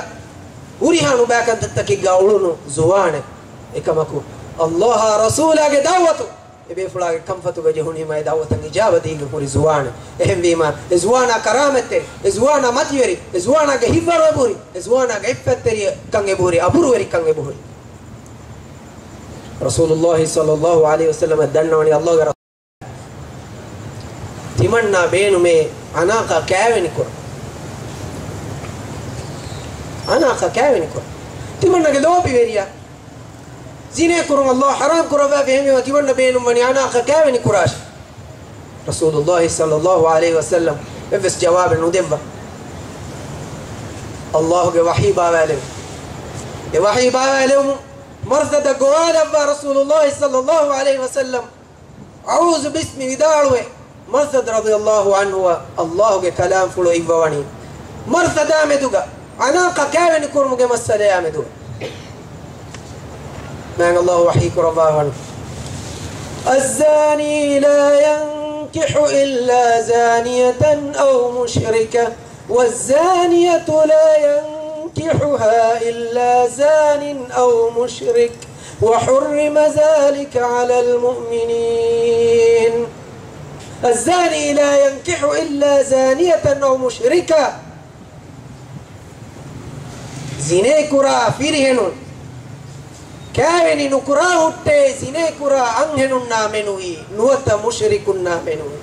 ހުރިހާ ނުބައި ކަންތައްތަކެއްގަ އުޅުނު ޒުވާނެއް. އެކަމަކު، ﷲ އާ ރަސޫލާގެ ދަޢުވަތު އެބޭފުޅާގެ ކަންފަތުގަ ޖެހުނީމާ އެ ދަޢުވަތަށް އިޖާބަ ދީގެން ހުރި ޒުވާނެއް. އެހެންވީމާ، އެ ޒުވާނާ ކަރާމަތްތެރި، އެ ޒުވާނާ މަތިވެރި، އެ ޒުވާނާގެ ހިތްވަރު އެބަހުރި، އެ ޒުވާނާގެ ޢިއްފަތްތެރިކަން އެބަހުރި، އަބުރުވެރިކަން އެބަހުރި. ރަސޫލުﷲ ޞައްލަﷲ ޢަލައިހި ވަސައްލަމަށް ދަންނަވަނީ ﷲގެ ރަސޫލާ ތިމަންނާ ބޭނުމޭ އަނާކާ ކާވެނި ކުރަން. އަނާކާ ކާވެނި ކުރަން. ތިމަންނަގެ ލޯބިވެރިޔާ ޒިނޭ ކުރުން ﷲ ޙަރާމް ކުރައްވާފަ، އެހެންވީމަ ތިމަންނަ ބޭނުންވަނީ އަނާކާ ކާވެނި ކުރާށޭ. ރަސޫލުﷲ ޞައްލަﷲ ޢަލައިހި ވަސައްލަމް އެއްވެސް ޖަވާބެއް ނުދެއްވާ. ﷲގެ ވަޙީ ބާވާލެވި. އެ ވަޙީ ބާވާލެވުމުން މަރްސަދަށް ގޮވާލައްވާ ރަސޫލުﷲ ޞައްލަﷲ ޢަލައިހި ވަސައްލަމް އަޢޫޛު ބިސްމި ވިދާޅުވެ، މަރްސަދު ރަޟިޔަﷲ ޢަންހުއަށް ﷲގެ ކަލާމްފުޅު އިއްވަވަނީ. މަރްސަދާ މެދުގަ އަނާކާ ކާވެނި ކުރުމުގެ މައްސަލަޔާ މެދު. މާތް ﷲ ވަޙީ ކުރައްވާވަން، الزاني لا ينكح إلا زانية أو مشركة، والزانية لا ينكحها إلا زان أو مشرك، وحرم ذلك على المؤمنين. الزاني لا ينكح إلا زانية أو مشركة. ޒިނޭކުރާ ފިރިހެނުން ކާވެނި ނުކުރާ ހުއްޓޭ، ޒިނޭކުރާ އަންހެނުންނާ މެނުވީ، ނުވަތަ މުޝްރިކުންނާ މެނުވީ.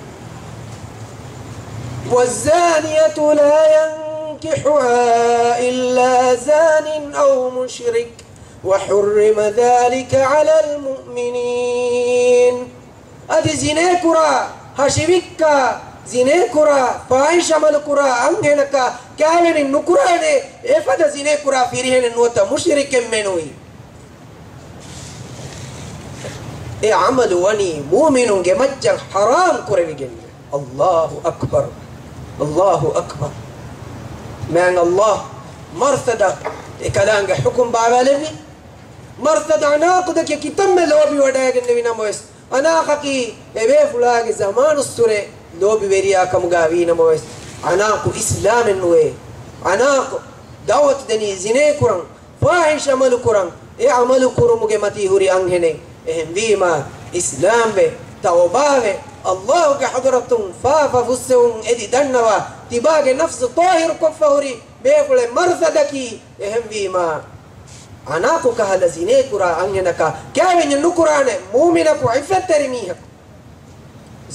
والزانية لا ينكحها إلا زان أو مشرك، وحرم ذلك على المؤمنين. އަދި ޒިނޭކުރާ، ހަށިވިއްކާ، ޒިނޭކުރާ، ފާޙިޝް ޢަމަލުކުރާ އަންހެނަކާ ކާވެނި ނުކުރާނެ، އެފަދަ ޒިނޭކުރާ ފިރިހެނެއް ނުވަތަ މުޝްރިކެއް މެނުވީ. އެ ޢަމަލު ވަނީ މުއުމިނުންގެ މައްޗަށް ޙަރާމް ކުރެވިގެން. ﷲ އަކްބަރު. ﷲ އަކްބަރު. މާތް ﷲ މަރްސަދަށް އެ ކަލާނގެ ޙުކުމް ބާވާލެއްވި. މަރްސަދަށް އަނާކުދަކެ ކިތަންމެ ލޯބިވަޑައިގެންނެވި ނަމަވެސް، އަނާކަކީ އެބޭފުޅާގެ ޒަމާނުއްސުރެ ލޯބިވެރިޔާ ކަމުގަ ވީ ނަމަވެސް، އަނާކު އިސްލާމެއް ނުވޭ. އަނާކު ދަޢުވަތު ދެނީ ޒިނޭ ކުރަން، ފާޙިޝް ޢަމަލު ކުރަން، އެ ޢަމަލު ކުރުމުގެ މަތީ ހުރި އަންހެނެއް. އެހެންވީމާ، އިސްލާމްވެ، ތައުބާވެ، ﷲގެ ޙަޟްރަތުން ފާފަ ފުއްސެވުން އެދި ދަންނަވާ، ތިބާގެ ނަފްސު ޠާހިރު ކޮށްފަ ހުރި ބޭފުޅެއް މަރްސަދަކީ. އެހެންވީމާ، އަނާކު ކަހަލަ ޒިނޭކުރާ އަންހެނަކާ ކާވެންޏެއް ނުކުރާނެ. މުއުމިނަކު، ޢިއްފަތްތެރި މީހަކު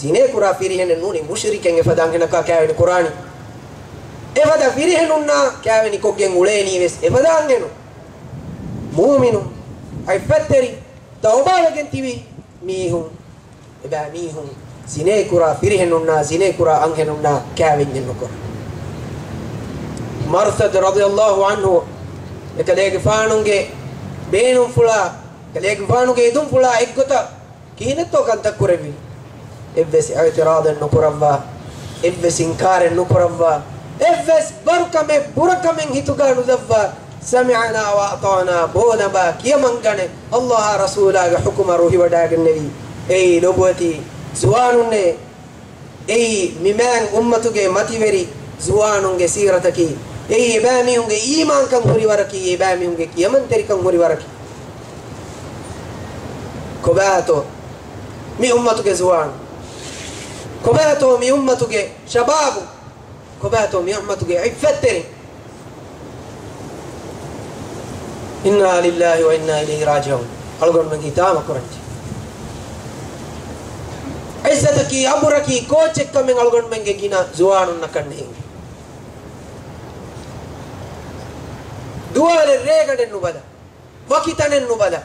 ޒިނޭކުރާ ފިރިހެނެއް ނޫނީ، މުޝްރިކެއް އެފަދަ އަންހެނަކާ ކާވެނި ކުރާނީ. އެފަދަ ފިރިހެނުންނާ ކާވެނި ކޮށްގެން އުޅޭނީ ވެސް އެފަދަ އަންހެނުން. މުއުމިނުން، ޢިއްފަތްތެރި، ތައުބާވެގެން ތިބި މީހުން، އެބައިމީހުން ޒިނޭކުރާ ފިރިހެނުންނާ، ޒިނޭކުރާ އަންހެނުންނާ ކާވެންޏެއް ނުކުރާ. މަރްސަދު ރަޟިޔަﷲ ޢަންހު އެކަލޭގެފާނުގެ ބޭނުންފުޅާ، އެކަލޭގެފާނުގެ އެދުންފުޅާ އެއްގޮތަށް ކިހިނެއްތޯ ކަންތައް ކުރެއްވީ؟ އެއްވެސް އިޢުތިރާޟެއް ނުކުރައްވާ، އެއްވެސް އިންކާރެއް ނުކުރައްވާ، އެއްވެސް ބަރުކަމެއް ބުރަކަމެއް ހިތުގަ ނުލައްވާ، سمعنا وأطعنا، ބޯލަނބާ ކިޔަމަންގަނެ، ﷲ އާ ރަސޫލާގެ ޙުކުމަށް ރުހިވަޑައިގެންނެވީ. އެއީ ލޮބުވެތި ޒުވާނުންނޭ! އެއީ މި މާތް އުއްމަތުގެ މަތިވެރި ޒުވާނުންގެ ސީރަތަކީ. އެއީ އެބައިމީހުންގެ އީމާންކަން ހުރި ވަރަކީ، އެބައިމީހުންގެ ކިޔަމަންތެރިކަން ހުރި ވަރަކީ. ކޮބާތޯ މި އުއްމަތުގެ ޒުވާނު؟ ކޮބާތޯ މި އުއްމަތުގެ ޝަބާބު؟ ކޮބާތޯ މި އުއްމަތުގެ ޢިއްފަތްތެރިން؟ إنا لله وإنا إليه راجعون. އަޅުގަނޑުމެން ހިތާމަ ކުރަންޖެ. ޢިއްޒަތަކީ އަބުރަކީ ކޯޗެއްކަމެއް އަޅުގަނޑުމެންގެ ގިނަ ޒުވާނުންނަކަށް ނޭނގެ. ދުވާލެއް ރޭގަނޑެއް ނުބަލަ. ވަކި ތަނެއް ނުބަލަ،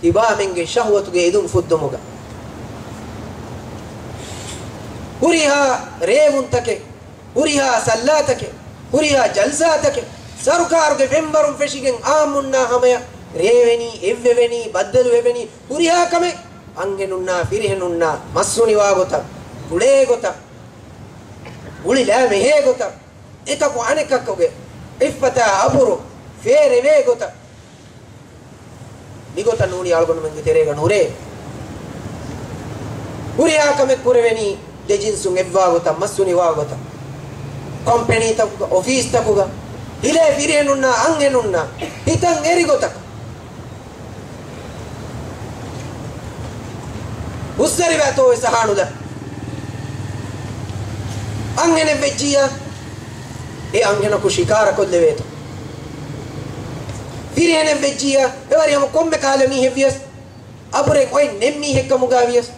ތިބާމެންގެ ޝަހުވަތުގެ އެދުން ފުއްދުމުގަ. ހުރިހާ ރޭވުންތަކެއް، ހުރިހާ ސައްލާތަކެއް، ހުރިހާ ޖަލްސާތަކެއް، ސަރުކާރުގެ މެންބަރުން ފެށިގެން އާއްމުންނާ ހަމަޔަށް ރޭވެނީ، އެއްވެވެނީ، ބައްދަލުވެވެނީ، ހުރިހާ ކަމެއް އަންހެނުންނާ ފިރިހެނުންނާ މަސްހުނިވާ ގޮތަށް، ގުޅޭ ގޮތަށް، ގުޅިލާ މެހޭ ގޮތަށް، އެކަކު އަނެކަކުގެ ޢިއްފަތާ އަބުރު ފޭރެވޭ ގޮތަށް، މިގޮތަށް ނޫނީ އަޅުގަނޑުމެންގެ ތެރޭގަ ނުރޭ. ހުރިހާ ކަމެއް ކުރެވެނީ ދެ ޖިންސުން އެއްވާ ގޮތަށް، މަސްހުނިވާ ގޮތަށް، ކޮމްޕެނީތަކުގަ، އޮފީސްތަކުގަ، ހިލޭ ފިރިހެނުންނާ އަންހެނުންނާ ހިތަށް އެރި ގޮތަކަށް. ހުސްއަރިވާތޯ ވެސް އަހާނުލާ. އަންހެނެއް ވެއްޖިއްޔާ، އެ އަންހެނަކު ޝިކާރަކޮށްލެވޭތޯ. ފިރިހެނެއް ވެއްޖިއްޔާ، އެވަރި ހަމަ ކޮންމެ ކަހަލަ މީހެއް ވިޔަސް، އަބުރެއް އޮތް ނެތް މީހެއް ކަމުގަ ވިޔަސް،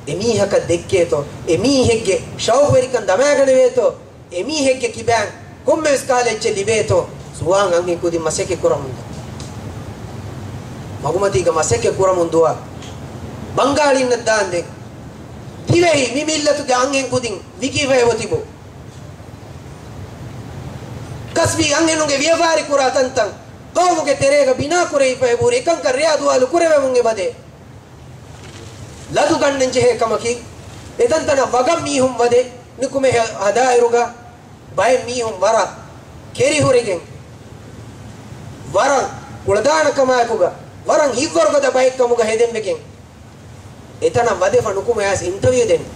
އެމީހަކަށް ދެއްކޭތޯ، އެމީހެއްގެ ޝައުޤުވެރިކަން ދަމާގަނެވޭތޯ، އެމީހެއްގެ ކިބައިން ކޮންމެވެސް ކަހަލަ އެއްޗެއް ލިބޭތޯ، ޒުވާން އަންހެން ކުދިން މަސައްކަތް ކުރަމުންދާ. މަގުމަތީގަ މަސައްކަތް ކުރަމުން ދުވާ ބަންގާޅީންނަށް ދާންދެން، ދިވެހި މި މިއްލަތުގެ އަންހެން ކުދިން ވިކިފައި އޮތިބު، ކަސްބީ އަންހެނުންގެ ވިޔަފާރި ކުރާ ތަންތަން، ޤައުމުގެ ތެރޭގަ ބިނާ ކުރެވިފައި ހުރި އެކަންކަން ރެއާ ދުވާލު ކުރެވެމުން އެބަދޭ. ލަދު ގަންނަން ޖެހޭ ކަމަކީ، އެތަންތަނަށް ވަގަށް މީހުން ވަދެ ނުކުމެ ހަ-، ހަދާއިރުގަ، ބައެއް މީހުން ވަރަށް ކެރިހުރެގެން، ވަރަށް ކުޅަދާނަކަމާއެކުގަ، ވަރަށް ހިތްވަރުގަދަ ބައެއް ކަމުގަ ހެދެންވެގެން، އެތަނަށް ވަދެފަ ނުކުމެ އައިސް އިންޓަވިއު ދެން.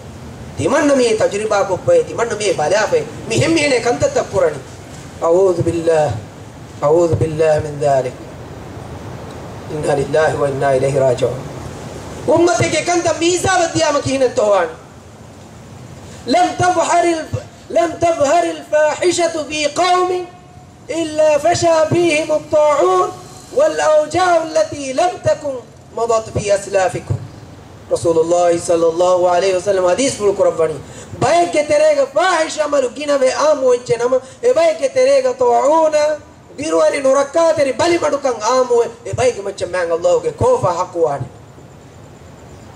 ތިމަންނަ މިއީ ތަޖުރިބާކޮށްފައޭ، ތިމަންނަ މިއީ ބަލާފައޭ، މި ހެންމިހެނޭ ކަންތައްތައް ކުރަނީ. أعوذ بالله، أعوذ بالله من ذلك. إنا لله وإنا إليه راجعون. އުއްމަތެއްގެ ކަންތައް މި ހިސާބަށް ދިޔާމަ ކިހިނެއްތޯ ވާނީ؟ لم تظهر ال-، لم تظهر الفاحشة في قوم إلا فشى فيهم الطاعون والأوجاع التي لم تكن مضت في أسلافكم. ރަސޫލުﷲ ޞައްލަﷲ ޢަލައިހި ވަސައްލަމަ ޙަދީޘްފުޅު ކުރައްވަނީ، ބައެއްގެ ތެރޭގަ ފާޙިޝް ޢަމަލު ގިނަވެ ޢާއްމުވެއްޖެ ނަމަ، އެބައެއްގެ ތެރޭގަ ޠާޢޫނާ، ބިރުވެރި ނުރައްކާތެރި ބަލިމަޑުކަން ޢާއްމުވެ، އެބައެއްގެ މައްޗަށް މާތް ﷲ ގެ ކޯފާ ޙައްޤުވާނެ.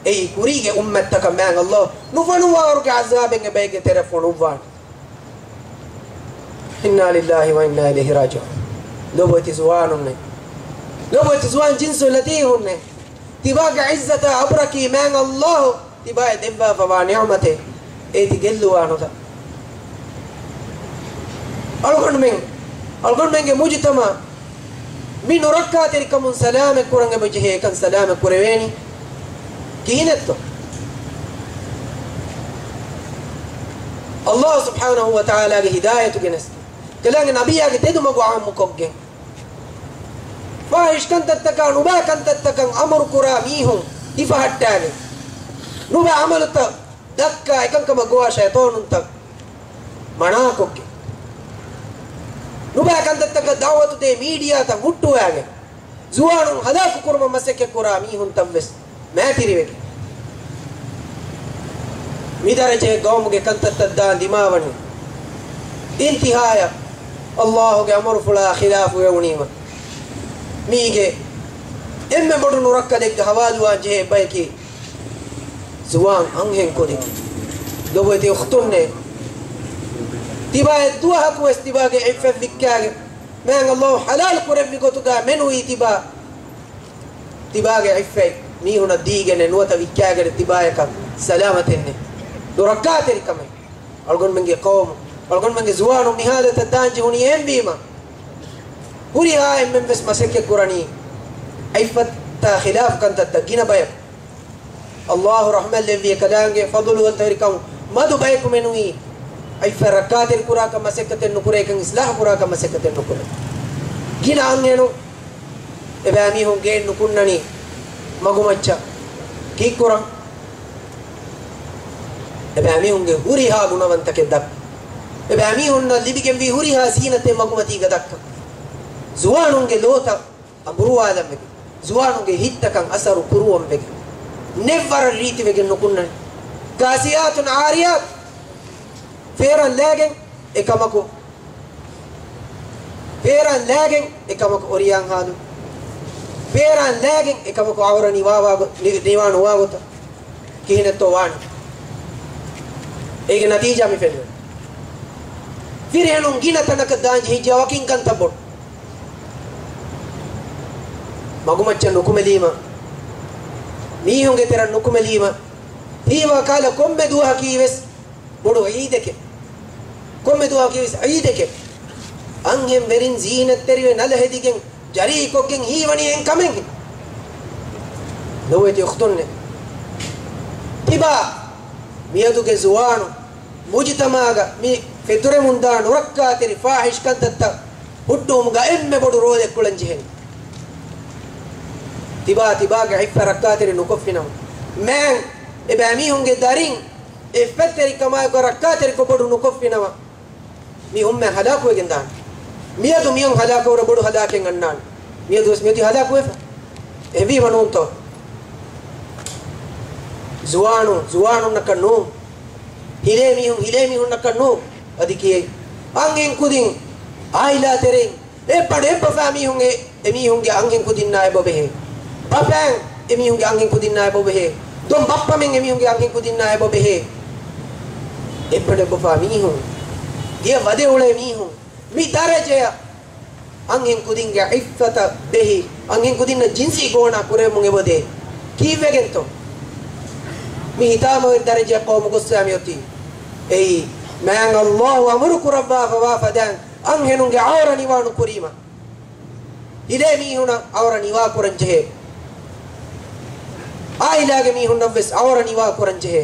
އެއީ ކުރީގެ އުއްމަތްތަކަށް މާތް ﷲ ނުފޮނުވާވަރުގެ ޢަޛާބެއް އެބައެއްގެ ތެރެ ފޮނުއްވާނެ. إنا لله وإنا إليه راجعون. ލޮބުވެތި ޒުވާނުންނޭ، ލޮބުވެތި ޒުވާން ޖިންސު ލަތީފުންނޭ، ތިބާގެ ޢިއްޒަތާ އަބުރަކީ މާތް ﷲ ތިބާއަށް ދެއްވާފަވާ ނިޢުމަތެއް. އޭތި ގެއްލުވާނުތަ؟ އަޅުގަނޑުމެން، އަޅުގަނޑުމެންގެ މުޖުތަމަޢު މި ނުރައްކާތެރިކަމުން ސަލާމަތް ކުރަން އެބަޖެހޭ އެކަން ސަލާމަތް ކުރެވޭނީ ކިހިނެއްތޯ؟ ﷲ ސުބްޙާނަހޫ ވަތަޢާލާގެ ހިދާޔަތު ގެނެސް، ކަލާނގެ ނަބިއްޔާގެ ތެދުމަގު ޢާއްމުކޮށްގެން، ފާޙިޝް ކަންތައްތަކާ ނުބައި ކަންތައްތަކަށް އަމުރު ކުރާ މީހުން ހިފަހައްޓާގެން، ނުބައި ޢަމަލުތައް ދައްކާ އެކަންކަމަށް ގޮވާ ޝައިޠާނުންތައް މަނާކޮށްގެން، ނުބައި ކަންތައްތަކަށް ދަޢުވަތު ދޭ މީޑިއާތައް ހުއްޓުވާގެން، ޒުވާނުން ހަލާކު ކުރުމަށް މަސައްކަތް ކުރާ މީހުންތައް ވެސް މައިތިރިވެގެން، މި ދަރަޖައެއް ގައުމުގެ ކަންތައްތައް ދާން ދިމާވަނީ. އިންތިހާޔަށް ﷲ ގެ އަމުރުފުޅާ ޚިލާފުވެވުނީމަ، މީގެ އެންމެ ބޮޑު ނުރައްކަލެއްގެ ހަވާލުވާން ޖެހޭ ބަޔަކީ ޒުވާން އަންހެން ކުދިން. ލޮބުވެތި އުޚްތުންނޭ، ތިބާ އެއްދުވަހަކު ވެސް ތިބާގެ ޢިއްފަތް ވިއްކާގެން، މާތް ﷲ ޙަލާލު ކުރެއްވި ގޮތުގަ މެނުވީ ތިބާ، ތިބާގެ ޢިއްފަތް މީހުނަށް ދީގެނެއް ނުވަތަ ވިއްކާގެނެއް ތިބާޔަކަށް ސަލާމަތެއް ނެތް. ދުރައްކާތެރިކަމެއް. އަޅުގަނޑުމެންގެ ޤައުމު، އަޅުގަނޑުމެންގެ ޒުވާނުން މި ހާލަތަށް ދާން ޖެހުނީ އެހެންވީމަ، ހުރިހާ އެންމެން ވެސް މަސައްކަތް ކުރަނީ ޢިއްފަތާ ޚިލާފު ކަންތައްތައް ގިނަ ބަޔަކު. ﷲ ރަޙްމަތް ލެއްވި އެކަލާނގެ ފަޟުލުވަންތަވެރިކަމުން މަދު ބަޔަކު މެނުވީ ޢިއްފަތް ރައްކާތެރި ކުރާކަށް މަސައްކަތެއް ނުކުރޭކަން، އިޞްލާޙު ކުރާކަށް މަސައްކަތެއް ނުކުރޭ. ގިނަ އަންހެނުން އެބައިމީހުން ގެއިން ނުކުންނަނީ މަގުމައްޗަށް. ކީއްކުރަން؟ އެބައިމީހުންގެ ހުރިހާ ގުނަވަންތަކެއް ދައްކަން. އެބައިމީހުންނަށް ލިބިގެންވީ ހުރިހާ ޒީނަތެއް މަގުމަތީގަ ދައްކަން. ޒުވާނުންގެ ލޯތައް އަނބުރުވާލަން ވެގެން، ޒުވާނުންގެ ހިތްތަކަށް އަސަރު ކުރުވަން ވެގެން، ނެތް ވަރަށް ރީތިވެގެން ނުކުންނަނީ. ކާސިއާތުން ޢާރިޔާތު، ފޭރަން ލައިގެން އެކަމަކު، ފޭރަން ލައިގެން އެކަމަކު އޮރިޔާން ހާލު، ފޭރަން ލައިގެން އެކަމަކު އަވަރ ނިވާ ގޮ-، ނި-، ނިވާ ނުވާ ގޮތަށް. ކިހިނެއްތޯ ވާނީ؟ އޭގެ ނަތީޖާ މި ފެންނަނީ. ފިރިހެނުން ގިނަ ތަނަކަށް ދާން ޖެހިއްޖެ ވަކިން ކަންތައް ބޮޑު. މަގުމައްޗަށް ނުކުމެލީމަ، މީހުންގެ ތެރަށް ނުކުމެލީމަ، ހީވާ ކަހަލަ ކޮންމެ ދުވަހަކީ ވެސް ބޮޑު ޢީދެކެއް. ކޮންމެ ދުވަހަކީ ވެސް ޢީދެކެއް. އަންހެން ވެރިން ޒީނަތްތެރިވެ ނަލަ ހެދިގެން ޖަރީކޮށްގެން ހީވަނީ އެހެން ކަމެއް ނުވޭތި އުޚްތުންނޭ. ތިބާ މިއަދުގެ ޒުވާނު މުޖުތަމަޢުގަ މި ފެތުރެމުންދާ ނުރައްކާތެރި ފާޙިޝް ކަންތައްތައް ހުއްޓުވުމުގަ އެންމެ ބޮޑު ރޯލެއް ކުޅަން ޖެހެނީ. ތިބާ ތިބާގެ ޢިއްފަތް ރައްކާތެރި ނުކޮށްފިނަމަ، މާތް އެބައިމީހުންގެ ދަރިން ޢިއްފަތްތެރިކަމާއެކު ރައްކާތެރިކޮށް ބޮޑު ނުކޮށްފިނަމަ، މި އުއްމަތް ހަލާކުވެގެން ދާނެ. މިއަދު މިއޮން ހަލާކަށްވުރެ ބޮޑު ހަލާކެއް އަންނާނެ. މިއަދުވެސް މިއޮތީ ހަލާކުވެފަ. އެހެންވީމަ ނޫންތޯ؟ ޒުވާނު، ޒުވާނުންނަކަށް ނޫން. ހިލޭ މީހުން، ހިލޭ މީހުންނަކަށް ނޫން. އަދި ކިޔޭ، އަންހެން ކުދިން، އާއިލާ ތެރެއިން، އެއްބަޑު އެއްބަފާ މީހުން އެ، އެމީހުންގެ އަންހެން ކުދިންނާ އެބަ ބެހޭ. ބަފައިން އެމީހުންގެ އަންހެން ކުދިންނާ އެބަ ބެހޭ. ދޮން ބައްޕަމެން އެމީހުންގެ އަންހެން ކުދިންނާ އެބަ ބެހޭ. އެއްބަޑު އެއްބަފާ މީހުން، ދިޔަ ވަދެ އުޅޭ މީހުން، މި ދަރަޖަޔަށް އަންހެން ކުދިންގެ ޢިއްފަތަށް ބެހި، އަންހެން ކުދިންނަށް ޖިންސީ ގޯނާ ކުރެވެމުން އެބަދޭ. ކީއްވެގެންތޯ؟ މި ހިތާމަވެރި ދަރަޖަޔަށް ޤައުމު ގޮއްސަ މިއޮތީ. އެއީ، މާތް ﷲ އަމުރު ކުރައްވާފަވާ ފަދައިން އަންހެނުންގެ ޢައުރަ ނިވާ ނުކުރީމަ. ހިލޭ މީހުނަށް ޢައުރަ ނިވާ ކުރަން ޖެހޭ. އާއިލާގެ މީހުންނަށްވެސް ޢައުރަ ނިވާ ކުރަން ޖެހޭ.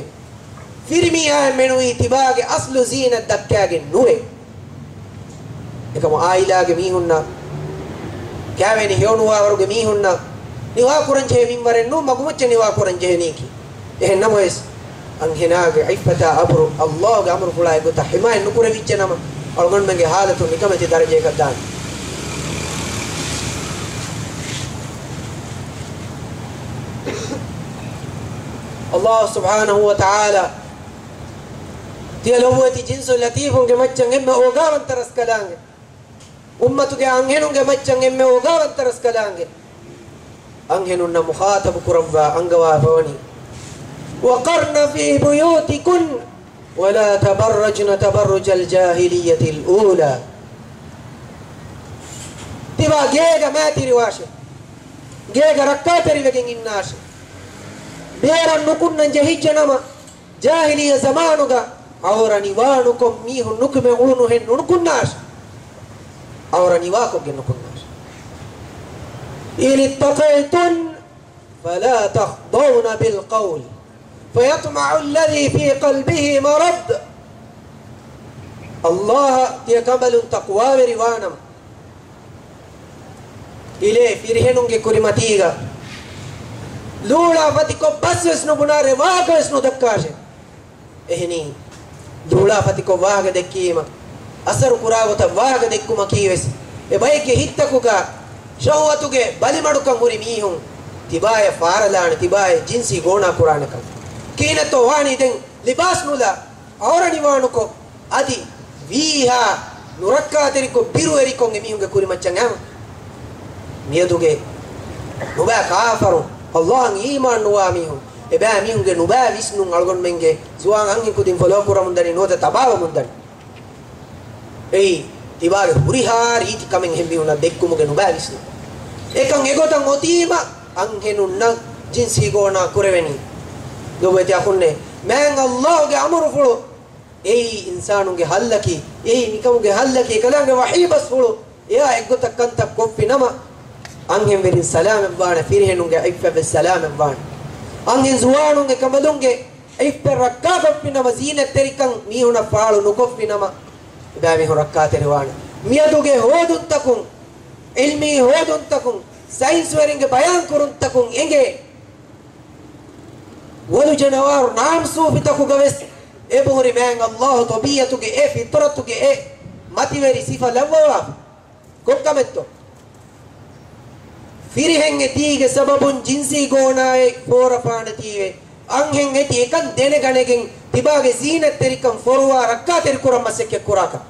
ފިރިމީހާއަށް މެނުވީ ތިބާގެ އަސްލު ޒީނަތް ދައްކާގެން ނުވޭ. އެކަމު އާއިލާގެ މީހުންނަށް، ކާވެނި ހެޔޮނުވާވަރުގެ މީހުންނަށް ނިވާކުރަންޖެހޭ މިންވަރެއް ނޫން، މަގުމައްޗަށް ނިވާކުރަންޖެހެނީކީ. އެހެން ނަމަވެސް، އަންހެނާގެ ޢިއްފަތާ އަބުރު ﷲގެ އަމުރުފުޅާއި ގޮތަށް ޙިމާޔަތް ނުކުރެވިއްޖެ ނަމަ، އަޅުގަނޑުމެންގެ ޙާލަތު ނިކަމެތި ދަރަޖައަކަށް ދާނެ. ﷲ ސުބްޙާނަހޫ ވަތަޢާލާ ތިޔަ ލޮބުވެތި ޖިންސު ލަތީފުންގެ މައްޗަށް އެންމެ އޯގާވަންތަ ރަސްކަލާނގެ، އުއްމަތުގެ އަންހެނުންގެ މައްޗަށް އެންމެ އޯގާވަންތަ ރަސްކަލާނގެ، އަންހެނުންނަށް މުޚާޠަބު ކުރައްވާ އަންގަވާފަވަނީ، وقرن في بيوتكن ولا تبرجن تبرج الجاهلية الأولى. ތިބާ ގޭގަ މައިތިރިވާށޭ، ގޭގަ ރައްކާތެރިވެގެން އިންނާށޭ. ބޭރަށް ނުކުންނަން ޖެހިއްޖެ ނަމަ، ޖާހިލިއްޔަ ޒަމާނުގަ ޢައުރަ ނިވާނުކޮށް މީހުން ނުކުމެ އުޅުނުހެން ނުނުކުންނާށި. ޢައުރަ ނިވާކޮށްގެން ނުކުންނާށި. إن اتقيتن فلا تخضعن بالقول فيطمع الذي في قلبه مرض. ﷲ އަށް ތިޔަ ކަނބަލުން ތަޤްވާވެރި ވާނަމަ، ހިލޭ ފިރިހެނުންގެ ކުރިމަތީގަ ލޫޅާ ފަތިކޮށް ބަސްވެސް ނުބުނާށޭ، ވާހަކަވެސް ނުދައްކާށޭ. އެހެނީ، ލޫޅާ ފަތިކޮށް ވާހަކަ ދެއްކީމަ، އަސަރު ކުރާ ގޮތަށް ވާހަކަ ދެއްކުމަކީ ވެސް، އެ ބައެއްގެ ހިތްތަކުގަ ޝަހުވަތުގެ ބަލިމަޑުކަން ހުރި މީހުން ތިބާޔަށް ފާރަލާނެ، ތިބާޔަށް ޖިންސީ ގޯނާ ކުރާނެކަން. ކިހިނެއްތޯ ވާނީ ދެން؟ ލިބާސް ނުލާ، ޢައުރަ ނިވާނުކޮށް، އަދި ވީހާ ނުރައްކާތެރިކޮށް، ބިރުވެރިކޮށް އެމީހުންގެ ކުރިމައްޗަށް އައިމަ. މިއަދުގެ ނުބައި ކާފަރު، ﷲ އަށް އީމާން ނުވާ މީހުން، އެބައިމީހުންގެ ނުބައި ވިސްނުން އަޅުގަނޑުމެންގެ ޒުވާން އަންހެން ކުދިން ފޮލޯ ކުރަމުންދަނީ ނުވަތަ ތަބާވަމުންދަނީ. އެއީ، ތިބާގެ ހުރިހާ ރީތި ކަމެއް އެހެން މީހުންނަށް ދެއްކުމުގެ ނުބައި ވިސްނުން. އެކަން އެގޮތަށް އޮތީމަ، އަންހެނުންނަށް ޖިންސީ ގޯނާ ކުރެވެނީ. ލޮބުވެތި އަޚުންނޭ، މާތް ﷲ ގެ އަމުރުފުޅު އެއީ އިންސާނުންގެ ހައްލަކީ، އެއީ ނިކަމުގެ ހައްލަކީ، ކަލާނގެ ވަޙީ ބަސްފުޅު އެއާ އެއްގޮތަށް ކަންތައް ކޮށްފި ނަމަ، އަންހެންވެރިން ސަލާމަތްވާނެ، ފިރިހެނުންގެ ޢިއްފަތްވެސް ސަލާމަތްވާނެ. އަންހެން ޒުވާނުން އެކަނބަލުންގެ ޢިއްފަތް ރައްކާކޮށްފި ނަމަ، ޒީނަތްތެރިކަން މީހުނަށް ފާޅު ނުކޮށްފި ނަމަ، އެބައިމީހުން ރައްކާތެރިވާނެ. މިއަދުގެ ހޯދުންތަކުން، ޢިލްމީ ހޯދުންތަކުން، ސައިންސްވެރިންގެ ބަޔާންކުރުންތަކުން އެނގޭ، ވަލު ޖަނަވާރު ނާމްސޫފިތަކުގަވެސް އެބަހުރި މާތް ﷲ ޠަބީޢަތުގެ އެ ފިޠްރަތުގެ އެ މަތިވެރި ސިފަ ލައްވަވާފަ. ކޮންކަމެއްތޯ؟ ފިރިހެން އެތީގެ ސަބަބުން ޖިންސީ ގޯނާއެއް ފޯރަފާނެތީވެ، އަންހެން އެތި އެކަން ދެނެގަނެގެން ތިބާގެ ޒީނަތްތެރިކަން ފޮރުވާ ރައްކާތެރިކުރަން މަސައްކަތްކުރާކަށް.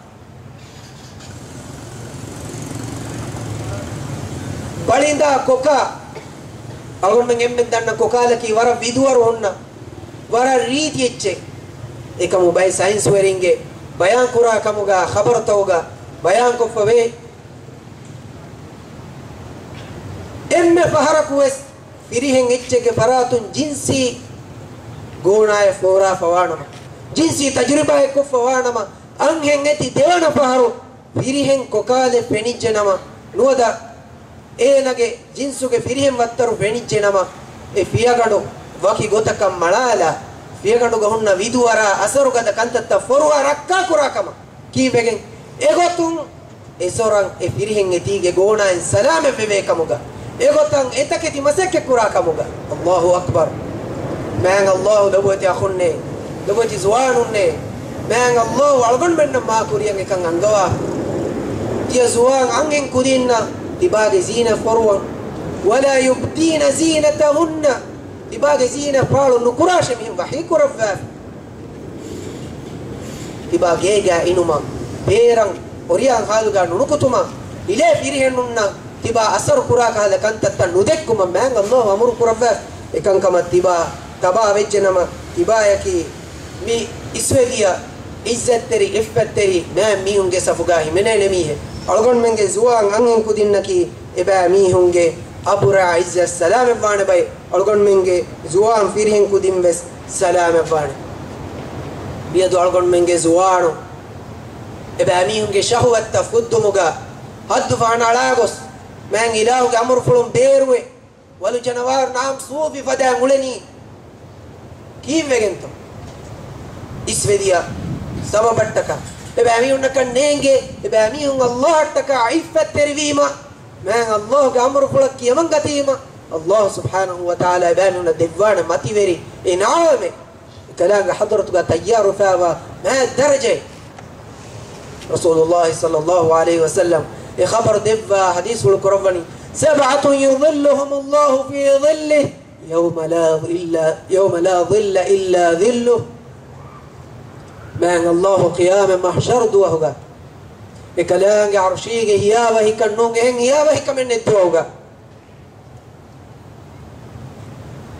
ބަޅިނދާ ކޮކާ، އަޅުގަނޑުމެން އެންމެން ދަންނަ ކޮކާލަކީ ވަރަށް ވިދުވަރު ހުންނަ، ވަރަށް ރީތި އެއްޗެއް. އެކަމު ބައެއް ސައިންސްވެރިންގެ ބަޔާންކުރާ ކަމުގަ ޚަބަރުތަކުގަ ބަޔާންކޮށްފަވޭ. އެންމެ ފަހަރަކުވެސް ފިރިހެން އެއްޗެއްގެ ފަރާތުން ޖިންސީ ގޯނާއެއް ފޯރާފަވާނަމަ، ޖިންސީ ތަޖުރިބާއެއް ކޮށްފަވާނަމަ، އަންހެން އެތި ދެވަނަ ފަހަރު ފިރިހެން ކޮކާލެއް ފެނިއްޖެނަމަ، ނުވަތަ އޭނަގެ ޖިންސުގެ ފިރިހެން ވައްތަރު ފެނިއްޖެނަމަ، އެ ފިޔަގަނޑު ވަކި ގޮތަކަށް މަޅާލާ، ފިޔަގަނޑުގަ ހުންނަ ވިދުވަރާ އަސަރުގަދަ ކަންތައްތައް ފޮރުވާ ރައްކާކުރާ ކަމަށް ކީއްވެގެން އެގޮތުން އެސޮރަން އެ ފިރިހެން އެތީގެ ގޯނާއިން ސަލާމަތްވެވޭ ކަމުގަ، އެގޮތަށް އެތަކެތި މަސައްކަތްކުރާ ކަމުގަ. އައްލާހު އަކްބަރު. މާތް އައްލާހު ލޮބުވެތި އަޚުންނޭ، ލޮބުވެތި ޒުވާނުންނޭ، މާތް އައްލާހު އަޅުގަނޑުމެންނަށް މާކުރިޔަށް އެކަން އަންގަވާ. ތިޔަ ޒުވާން އަންހެން ކުދިންނަށް ތިބާގެ ޒީނަތް ފޮރުވަން. ولا يبدين زينتهن، ތިބާގެ ޒީނަތް ފާޅު ނުކުރާށޭ މިހެން ވަޙީ ކުރައްވާފި. ތިބާ ގޭގަ އިނުމަށް، ބޭރަށް އޮރިޔާ ހާލުގަ ނުނުކުތުމަށް، އިލޭ ފިރިހެނުންނަށް ތިބާ އަސަރު ކުރާ ކަހަލަ ކަންތައްތައް ނުދެއްކުމަށް މާތް އައްލާހު އަމުރު ކުރައްވާ. އެކަންކަމަށް ތިބާ ތަބާ ވެއްޖެނަމަ، ތިބާޔަކީ މި އިސްވެދިޔަ އިއްޒަތްތެރި، އިއްފަތްތެރި މާތް މީހުންގެ ސަފުގަ ހިމެނޭނެ މީހެއް. އަޅުގަނޑުމެންގެ ޒުވާން އަންހެން ކުދިންނަކީ އެބައިމީހުންގެ އަބުރާ އިއްޒަތް ސަލާމަތްވާނެ ބައެއް. އަޅުގަނޑުމެންގެ ޒުވާން ފިރިހެން ކުދިން ވެސް ސަލާމަތްވާނެ. މިއަދު އަޅުގަނޑުމެންގެ ޒުވާނުން އެބައިމީހުންގެ ޝަހުވަތްތައް ފުއްދުމުގަ، ހައްދު ފަހަނަ އަޅާގޮސް، މާތް އިލާހުގެ އަމުރުފުޅުން ބޭރުވެ، ވަލު ޖަނަވާރު ނާމް ސޫފި ފަދައިން އުޅެނީ ކީއްވެގެންތޯ؟ އިސްވެދިޔަ ސަބަބަށްޓަކާ އެބައިމީހުންނަކަށް ނޭނގޭ، އެބައިމީހުން އައްލާހަށްޓަކާ އިއްފަތްތެރިވީމަ، މާތް އައްލާހުގެ އަމުރުފުޅަށް ކިޔަމަން ގަތީމަ، އައްލާހު ސުބްޙާނަހު ވަތަޢާލާ އެބައިމީހުންނަށް ދެއްވާނެ މަތިވެރި އިންޢާމެއް. ކަލާނގެ ޙަޟްރަތުގަ ތައްޔާރުވެފައިވާ މާތް ދަރަޖައެއް. ރަސޫލުﷲ ޞައްލަﷲު ޢަލައިހި ވަސައްލަމް އެ ޚަބަރު ދެއްވާ ޙަދީޘްފުޅު ކުރައްވަނީ، سبعة يظلهم الله في ظله يوم لا ظل، يوم لا ظل إلا ظله. މާތް އައްލާހު ޤިޔާމަތް މަޙްޝަރު ދުވަހުގަ އެ ކަލާނގެ ޢަރުޝީގެ ހިޔާވަހިކަން ނޫން އެހެން ހިޔާވަހިކަމެއް ނެތް ދުވަހުގަ.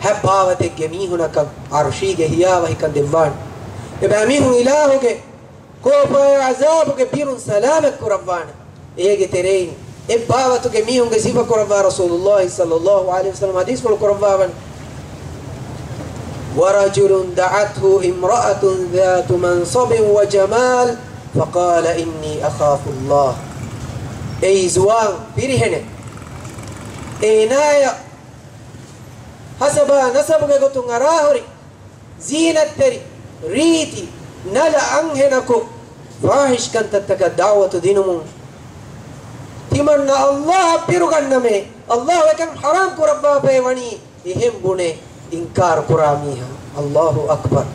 ހަތް ބާވަތެއްގެ މީހުނަކަށް ޢަރުޝީގެ ހިޔާވަހިކަން ދެއްވާނެ. އެބައިމީހުން އިލާހުގެ ކޯފާއި ޢަޒާބުގެ ބިރުން ސަލާމަތް ކުރައްވާނެ. އޭގެ ތެރެއިން އެއް ބާވަތުގެ މީހުންގެ ސިފަ ކުރައްވާ ރަސޫލުﷲ ޞައްލަﷲު ޢަލައިހި ވަސައްލަމަ ޙަދީޘްފުޅު ކުރައްވާވަނީ، ورجل دعته امرأة ذات منصب وجمال فقال إني أخاف الله. އެއީ ޒުވާން ފިރިހެނެއް، އޭނާޔަށް ހަސަބާ ނަސަބުގެ ގޮތުން އަރާހުރި، ޒީނަތްތެރި، ރީތި، ނަލަ އަންހެނަކު ފާޙިޝް ކަންތައްތަކަށް ދަޢުވަތު ދިނުމުން، ތިމަންނަ އައްލާހަށް ބިރުގަންނަމޭ، އައްލާހު އެކަން ޙަރާމް ކުރައްވާފައި ވަނީ، އެހެން ބުނެ އިންކާރު ކުރާ މީހާ. އައްލާހު އަކްބަރު.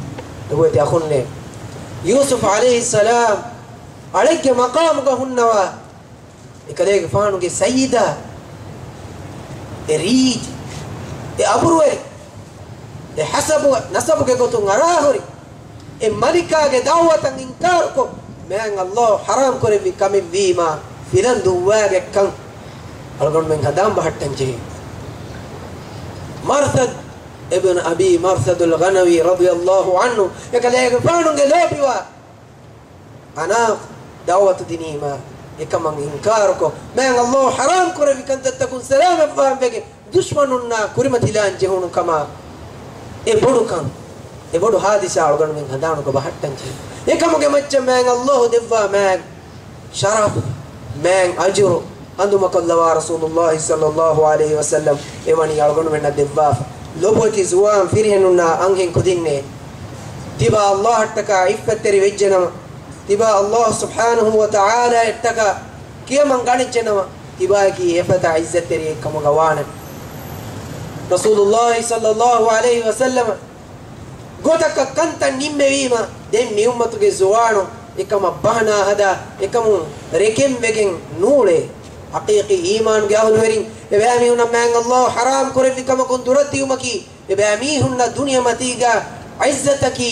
ލޮބުވެތި އަޚުންނޭ، ޔޫސުފް ޢަލައިހިއްސަލާމް އަޅެއްގެ މަޤާމުގަ ހުންނަވާ، އެކަލޭގެފާނުގެ ސައްޔިދާ، އެ ރީތި، އެ އަބުރުވެރި، އެ ހަސަބު ނަސަބުގެ ގޮތުން އަރާހުރި، އެ މަލިކާގެ ދަޢުވަތަށް އިންކާރުކޮށް، މާތް އައްލާހު ޙަރާމް ކުރެއްވި ކަމެއްވީމާ، ފިލަން ދުއްވާގެއްކަން އަޅުގަނޑުމެން ހަނދާން ބަހައްޓަން ޖެހޭ. މަރްސަދު އިބްނު އަބީ މަރްސަދުލް ޣަނަވީ ރަޟިޔަﷲު ޢަންހު، އެކަލޭގެފާނުގެ ލޯބިވާ އަނާ ދަޢުވަތު ދިނީމާ، އެކަމަށް އިންކާރުކޮށް، މާތް އައްލާހު ޙަރާމް ކުރެއްވި ކަންތައްތަކުން ސަލާމަތްވާން ވެގެން، ދުޝްމަނުންނާ ކުރިމަތިލާން ޖެހުނު ކަމާ، އެ ބޮޑުކަން، އެ ބޮޑު ހާދިސާ އަޅުގަނޑުމެން ހަނދާނުގަ ބަހައްޓަން ޖެހޭ. އެކަމުގެ މައްޗަށް މާތް ﷲ ދެއްވާ މާތް ޝަރަފް، މާތް އަޖުރު، ހަނދުމަކޮށްލަވާ ރަސޫލުﷲ ޞައްލަﷲު ޢަލައިހި ވަސައްލަމް އެވަނީ އަޅުގަނޑުމެންނަށް ދެއްވާފަ. ލޮބުވެތި ޒުވާން ފިރިހެނުންނާ އަންހެން ކުދިންނޭ، ތިބާ ﷲ އަށްޓަކާ ޢިއްފަތްތެރި ވެއްޖެނަމަ، ތިބާ ﷲ ސުބްޙާނަހޫ ވަތަޢާލާ އަށްޓަކާ ކިޔަމަން ގަނެއްޖެނަމަ، ތިބާއަކީ އެފަދަ ޢިއްޒަތްތެރިއެއް ކަމުގަ ވާނެ. ރަސޫލުﷲ ޞައްލަﷲު ޢަލައިހި ވަސައްލަމަ ގޮތަކަށް ކަންތައް ނިންމެވީމަ، ދެން މި އުއްމަތުގެ ޒުވާނުން އެކަމަށް ބަހަނާ ހަދާ، އެކަމުން ރެކެން ވެގެން ނޫޅޭ. ޙަޤީޤީ އީމާނުގެ އަހުލުވެރިން، އެބައިމީހުނަށް މާތް ﷲ ޙަރާމް ކުރެއްވި ކަމަކުން ދުރަށްދިއުމަކީ، އެބައިމީހުންނަށް ދުނިޔެމަތީގަ ޢިއްޒަތަކީ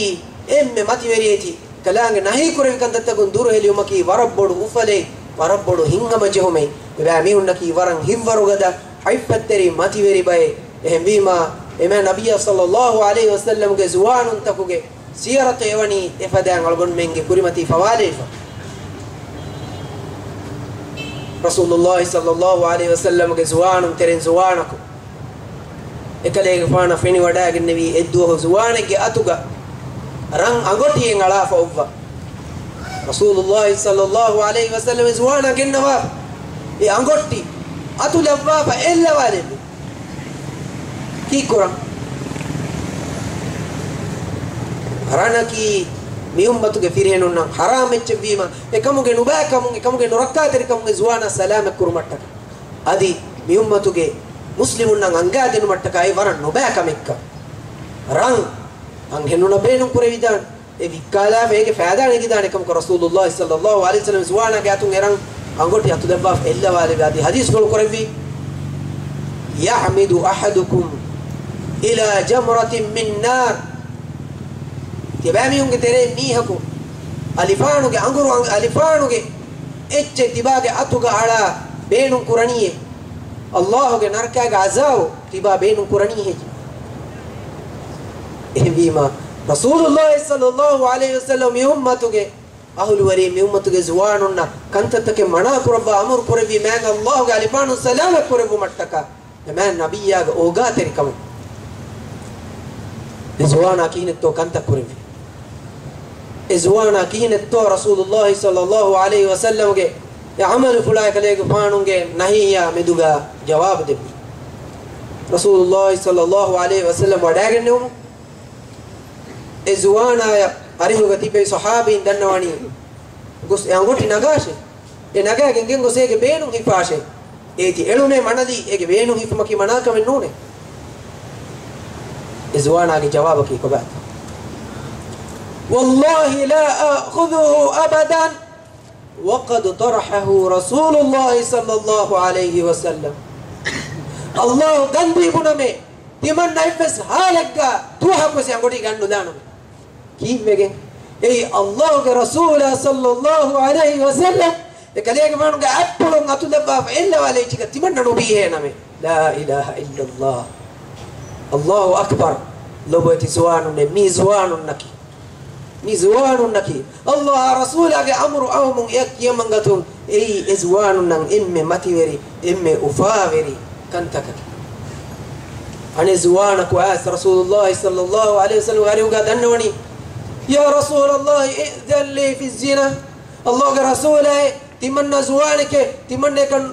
އެންމެ މަތިވެރިއެތި، ކަލާނގެ ނަހީކުރެއްވި ކަންތައްތަކުން ދުރުހެލިވުމަކީ ވަރަށް ބޮޑު އުފަލެއް، ވަރަށް ބޮޑު ހިތްހަމަޖެހުމެއް. އެބައިމީހުންނަކީ ވަރަށް ހިތްވަރުގަދަ، ޢިއްފަތްތެރި މަތިވެރި ބައެއް. އެހެންވީމާ، އެމާ ނަބިއްޔާ ޞައްލަﷲު ޢަލައިހި ވަސައްލަމްގެ ޒުވާނުންތަކުގެ ސީރަތު އެވަނީ އެފަދައިން އަޅުގަނޑުމެންގެ ކުރިމަތީ ފަވާލެވިފަ. ރަސޫލުﷲ ޞައްލަﷲު ޢަލައިހި ވަސައްލަމްގެ ޒުވާނުން ތެރެއިން ޒުވާނަކު އެކަލޭގެފާނަށް ފެނިވަޑައިގެންނެވީ އެއްދުވަހު ޒުވާނެއްގެ އަތުގަ ރަން އަނގޮޓިއެއް އަޅާފަ އޮއްވަ. ރަސޫލުﷲ ޞައްލަﷲު ޢަލައިހި ވަސައްލަމް ޒުވާނާ ގެންނަވާ އެ އަނގޮޓި އަތުލައްވާފަ އެއްލަވާލެއްވި. ކީއްކުރަން؟ ރަނަކީ މި އުއްމަތުގެ ފިރިހެނުންނަށް ޙަރާމް އެއްޗެއްވީމަ، އެކަމުގެ ނުބައިކަމުން، އެކަމުގެ ނުރައްކާތެރިކަމުގެ ޒުވާނާ ސަލާމަތްކުރުމަށްޓަކައި، އަދި މި އުއްމަތުގެ މުސްލިމުންނަށް އަންގާދިނުމަށްޓަކައި ވަރަށް ނުބައި ކަމެއްކަން. ރަން އަންހެނުންނަށް ބޭނުން ކުރެވިދާނެ. އެ ވިއްކާލާފަ އޭގެ ފައިދާ ނެގިދާނެ ކަމަކަށް ރަސޫލުﷲ ޞައްލަﷲު ޢަލައިހި ވަސައްލަމް ޒުވާނާގެ އަތުން އެ ރަން އަނގޮޓި އަތުލައްވާފަ އެއްލަވާލެވި. އަދި ޙަދީޘްފުޅު ކުރެއްވީ، يعمد أحدكم إلى جمرة من نار. ތިބާމީހުންގެ ތެރެއިން މީހަކު އަލިފާނުގެ އަނގުރު އަން-، އަލިފާނުގެ އެއްޗެއް ތިބާގެ އަތުގަ އަޅާ ބޭނުން ކުރަނީއޭ، ﷲ ގެ ނަރަކާގެ ޢަޛާބު ތިބާ ބޭނުން ކުރަނީ ހެއްޔެ؟ އެހެންވީމާ، ރަސޫލުﷲ ޞައްލަﷲު ޢަލައިހި ވަސައްލަމް މި އުއްމަތުގެ އަހުލުވެރިން، މި އުއްމަތުގެ ޒުވާނުންނަށް ކަންތައްތަކެއް މަނާ ކުރައްވާ އަމުރު ކުރެއްވީ މާތް ﷲ ގެ އަލިފާނުން ސަލާމަތް ކުރެއްވުމަށްޓަކާ. އެ މާތް ނަބިއްޔާގެ އޯގާތެރިކަމުން އެ ޒުވާނާ ކިހިނެއްތޯ ކަންތައް ކުރެއްވީ؟ އެ ޒުވާނާ ކިހިނެއްތޯ ރަސޫލުﷲ ޞައްލަﷲު ޢަލައިހި ވަސައްލަމްގެ އެ ޢަމަލުފުޅާ އެކަލޭގެފާނުގެ ނަހީއާ މެދުގަ ޖަވާބު ދެއްވީ؟ ރަސޫލުﷲ ޞައްލަﷲު ޢަލައިހި ވަސައްލަމް ވަޑައިގެންނެވުމުން އެ ޒުވާނާޔަށް އަރިހުގަ ތިބޭ ޞަޙާބީން ދަންނަވަނީ، ގޮސް އެ އަނގޮޓި ނަގާށޭ. އެ ނަގާގެން ގެންގޮސް އޭގެ ބޭނުން ހިފާށޭ. އޭތި އެޅުމޭ މަނަލީ އޭގެ ބޭނުން ހިފުމަކީ މަނާކަމެއް ނޫނޭ. އެ ޒުވާނާގެ ޖަވާބަކީ ކޮބާތޯ؟ والله لا آخذه أبدا وقد طرحه رسول الله صلى الله عليه وسلم. ﷲ ގަންދީ ބުނަމޭ، ތިމަންނަ އެއްވެސް ހާލެއްގަ ދުވަހަކުވެސް އަނގޮޓި ގަންނުލާނަމޭ. ކީއްވެގެން؟ އެއީ ﷲ ގެ ރަސޫލާ ޞައްލަﷲު ޢަލައިހި ވަސައްލަމް އެ ކަލޭގެފާނުގެ އަތްޕުޅުން އަތުލައްވާފަ އެއްލަވާލެއްޗިގަ ތިމަންނަ ނުބީހޭނަމޭ. لا إله إلا الله. الله أكبر. ލޮބުވެތި ޒުވާނުންނޭ، މީ ޒުވާނުންނަކީ. މި ޒުވާނުންނަކީ ﷲ އާ ރަސޫލާގެ އަމުރު އައުމުން އެއަށް ކިޔަމަންގަތުން އެއީ އެ ޒުވާނުންނަށް އެންމެ މަތިވެރި، އެންމެ އުފާވެރި ކަންތަކަކީ. އަނެއް ޒުވާނަކު އައިސް ރަސޫލުﷲ ޞައްލަﷲު ޢަލައިހި ވަސައްލަމްގެ އަރިހުގަ ދަންނަވަނީ، يا رسول الله ائذن لي في الزنا. ﷲ ގެ ރަސޫލާއޭ، ތިމަންނަ ޒުވާނެކޭ، ތިމަންނައަކަށް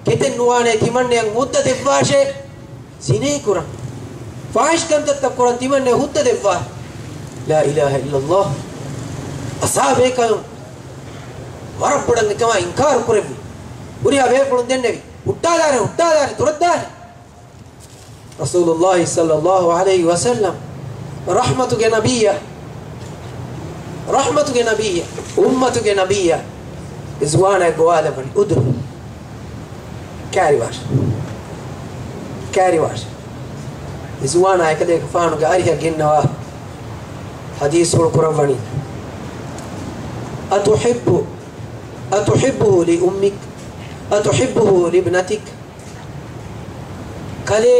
ކެތެއް ނުވާނޭ، ތިމަންނައަށް ހުއްދަ ދެއްވާށޭ. ޒިނޭ ކުރަން، ފާޙިޝް ކަންތައްތައް ކުރަން ތިމަންނައަށް ހުއްދަ ދެއްވާ. لا إله إلا الله. އަސާބޭކަލުން ވަރަށް ބޮޑަށް އެކަމާ އިންކާރު ކުރެއްވި. ހުރިހާ ބޭފުޅުން ދެންނެވި، ހުއްޓާލާރޭ، ހުއްޓާލާރޭ، ދުރަށްދާރޭ. ރަސޫލުﷲ ޞައްލަﷲު ޢަލައިހި ވަސައްލަމް ރަޙްމަތުގެ ނަބިއްޔާ، ރަޙްމަތުގެ ނަބިއްޔާ، އުއްމަތުގެ ނަބިއްޔާ، އެ ޒުވާނާ ގޮވާލައްވަނީ، އުދުނު. ކާރިވާށޭ. ކާރިވާށޭ. އެ ޒުވާނާ އެކަލޭގެފާނުގެ އަރިހަށް ގެންނަވާ ޙަދީޘްފުޅު ކުރައްވަނީ، أتحب، أتحبه لأمك؟ أتحبه لابنتك؟ ކަލޭ،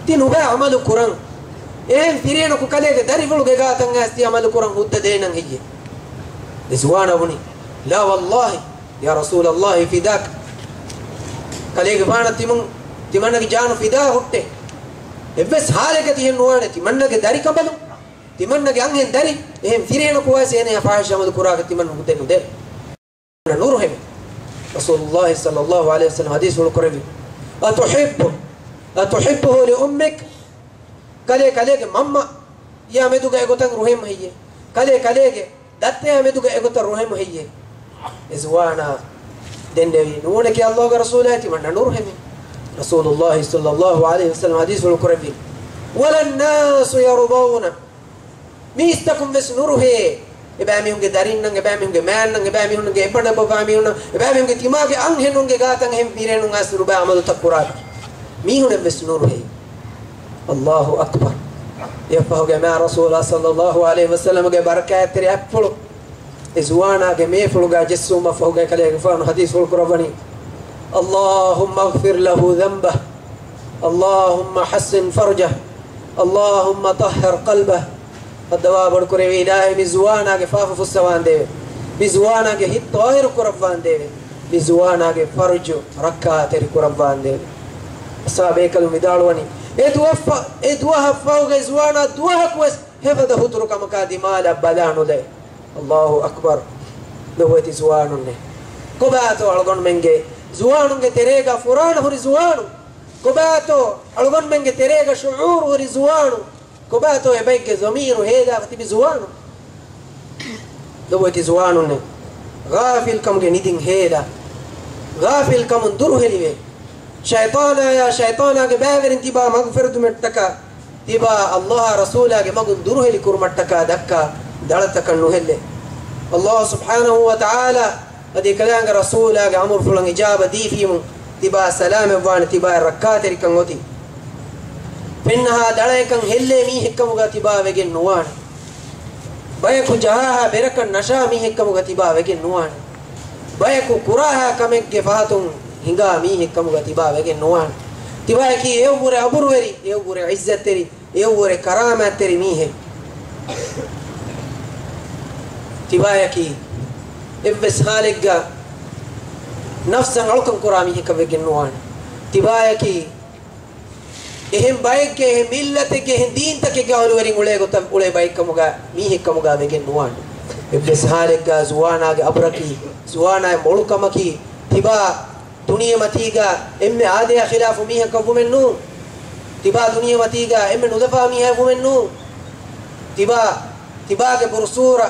ތި ނުބައި ޢަމަލު ކުރަން. އެހެން ފިރިހެނަކު ކަލޭގެ ދަރިފުޅުގެ ގާތަށް އައިސް ތި ޢަމަލު ކުރަން ހުއްދަ ދޭނަން ހެއްޔޭ؟ އެ ޒުވާނާ ބުނި، لا والله يا رسول الله فداك. ކަލޭގެފާނަށް ތިމަން، ތިމަންނަގެ ޖާނު ފިދާ ހުއްޓޭ. އެއްވެސް ހާލެއްގަ ތިހެން ނުވާނެ. ތިމަންނަގެ ދަރިކަނބަލުން، ތިމަންނަގެ އަންހެން ދަރި، އެހެން ފިރިހެނަކު ވާސް އޭނަޔާ ފާހިޝް އަމަލު ކުރާކަށް ތިމަން ނުދެ ނުދެ. ނުރުހެވެ. ރަސޫލުﷲ ޞައްލަﷲ ޢަލައިހި ވަސައްލަމަ ޙަދީޘްފުޅު ކުރެއްވި، أتحب، أتحبه لأمك؟ ކަލޭ ކަލޭގެ މަންމަޔާ މެދުގަ އެގޮތަށް ރުހެމު ހެއްޔޭ؟ ކަލޭ ކަލޭގެ ދައްތަޔާ މެދުގަ އެގޮތަށް ރުހެމު ހެއްޔޭ؟ އެ ޒުވާނާ ދެންނެވި ނޫނެކޭ ﷲގެ ރަސޫލާ ތިމަންނަ ނުރުހެމޭ. ރަސޫލުﷲ ޞައްލަﷲ ޢަލައިހި ވަސައްލަމަ ޙަދީޘްފުޅު ކުރެއްވި، ولا الناس يرضون، މީސްތަކުން ވެސް ނުރުހޭ. އެބައިމީހުންގެ ދަރިންނަށް، އެބައިމީހުންގެ މާންނަށް، އެބައިމީހުންގެ އެއްބަނޑު އެއްބަފާމީހުންނަށް، އެބައިމީހުންގެ ތިމާގެ އަންހެނުންގެ ގާތަށް އެހެން ފިރިހެނުން އައިސް ނުބައި އަމަލުތައް ކުރާކަށް މީހުނެއް ވެސް ނުރުހޭ. ﷲ އަކްބަރު. އެއަށްފަހުގައި މާ ރަސޫލާ ޞައްލަﷲ ޢަލައިހި ވަސައްލަމަގެ ބަރަކާތްތެރި އަތްޕުޅު އެ ޒުވާނާގެ މޭފުޅުގަ ޖެއްސުމަށްފަހުގައި ކަލޭގެފާނު ޙަދީޘްފުޅު ކުރައްވަނީ، اللهم اغفر له ذنبه، اللهم حصن فرجه، اللهم طهر قلبه. ފައްދަވާ ބޮޑުކުރެވި އިލާހީ، މި ޒުވާނާގެ ފާފަ ފުއްސަވާނދޭވެ. މި ޒުވާނާގެ ހިތް ޠާހިރު ކުރައްވާނދޭވެ. މި ޒުވާނާގެ ފަރުޖު ރައްކާތެރި ކުރައްވާނދޭވެ. އަޞްޙާބޭކަލުން ވިދާޅުވަނީ، އެ ދުވަހަށްފަ، އެ ދުވަހަށްފަހުގައި ޒުވާނާ ދުވަހަކުވެސް ހެފަދަ ހުތުރު ކަމަކާ ދިމާލަށް ބަލާނުލައި. ﷲ އަކްބަރު. ލޮބުވެތި ޒުވާނުންނޭ. ކޮބާތޯ އަޅުގަނޑުމެންގެ ޒުވާނުންގެ ތެރޭގަ ފުރާނަ ހުރި ޒުވާނު؟ ކޮބާތޯ އަޅުގަނޑުމެންގެ ތެރޭގަ ޝުޢޫރު ހުރި ޒުވާނު؟ ކޮބާތޯ އެބައެއްގެ ޒަމީރު ހޭލާފަ ތިބި ޒުވާނު؟ ލޮބުވެތި ޒުވާނުންނޭ. ޣާފިލްކަމުގެ ނިދިން ހޭލާ. ޣާފިލްކަމުން ދުރުހެލިވޭ. ޝައިޠާނާޔާ، ޝައިޠާނާގެ ބައިވެރިން ތިބާ މަގުފިރަތުމަށްޓަކާ، ތިބާ ﷲ ރަސޫލާގެ މަގުން ދުރުހެލި ކުރުމަށްޓަކާ ދައްކާ ދަޅަތަކަށް ނުހެއްލޭ. ﷲ ސުބްޙާނަހޫ ވަތަޢާލާ އަދި ކަލާނގެ ރަސޫލާގެ އަމުރުފުޅަށް އިޖާބަ ދީފީމު، ތިބާ ސަލާމަތްވާނެ، ތިބާ ރައްކާތެރިކަން އޮތީ. ފެންނަހާ ދަޅައެއްކަން ހެއްލޭ މީހެއްކަމުގަ ތިބާ ވެގެން ނުވާނެ. ބަޔަކު ޖަހާހާ ބެރަކަށް ނަޝާ މީހެއްކަމުގަ ތިބާ ވެގެން ނުވާނެ. ބަޔަކު ކުރާހާ ކަމެއްގެ ފަހަތުން ހިނގާ މީހެއްކަމުގަ ތިބާ ވެގެން ނުވާނެ. ތިބާޔަކީ އެއަށްވުރެ އަބުރުވެރި، އެއަށްވުރެ ޢިއްޒަތްތެރި، އެއަށްވުރެ ކަރާމާތްތެރި މީހެއް. ތިބާޔަކީ އެއްވެސް ހާލެއްގަ ނަފްސަށް އަޅުކަން ކުރާ މީހަކަށް ވެގެން ނުވާނެ. ތިބާޔަކީ އެހެން ބައެއްގެ، އެހެން މިއްލަތެއްގެ، އެހެން ދީންތަކެއްގެ އަހުލުވެރިން އުޅޭ ގޮތަށް އުޅޭ ބައެއްކަމުގަ، މީހެއްކަމުގަ ވެގެން ނުވާނެ. އެއްވެސް ހާލެއްގަ ޒުވާނާގެ އަބުރަކީ، ޒުވާނާގެ މޮޅުކަމަކީ، ތިބާ ދުނިޔެމަތީގަ އެންމެ އާދަޔާ ޚިލާފު މީހަކަށް ވުމެއް ނޫން. ތިބާ ދުނިޔެމަތީގަ އެންމެ ނުލަފާ މީހާ ވުމެއް ނޫން. ތިބާ، ތިބާގެ ބުރުސޫރަ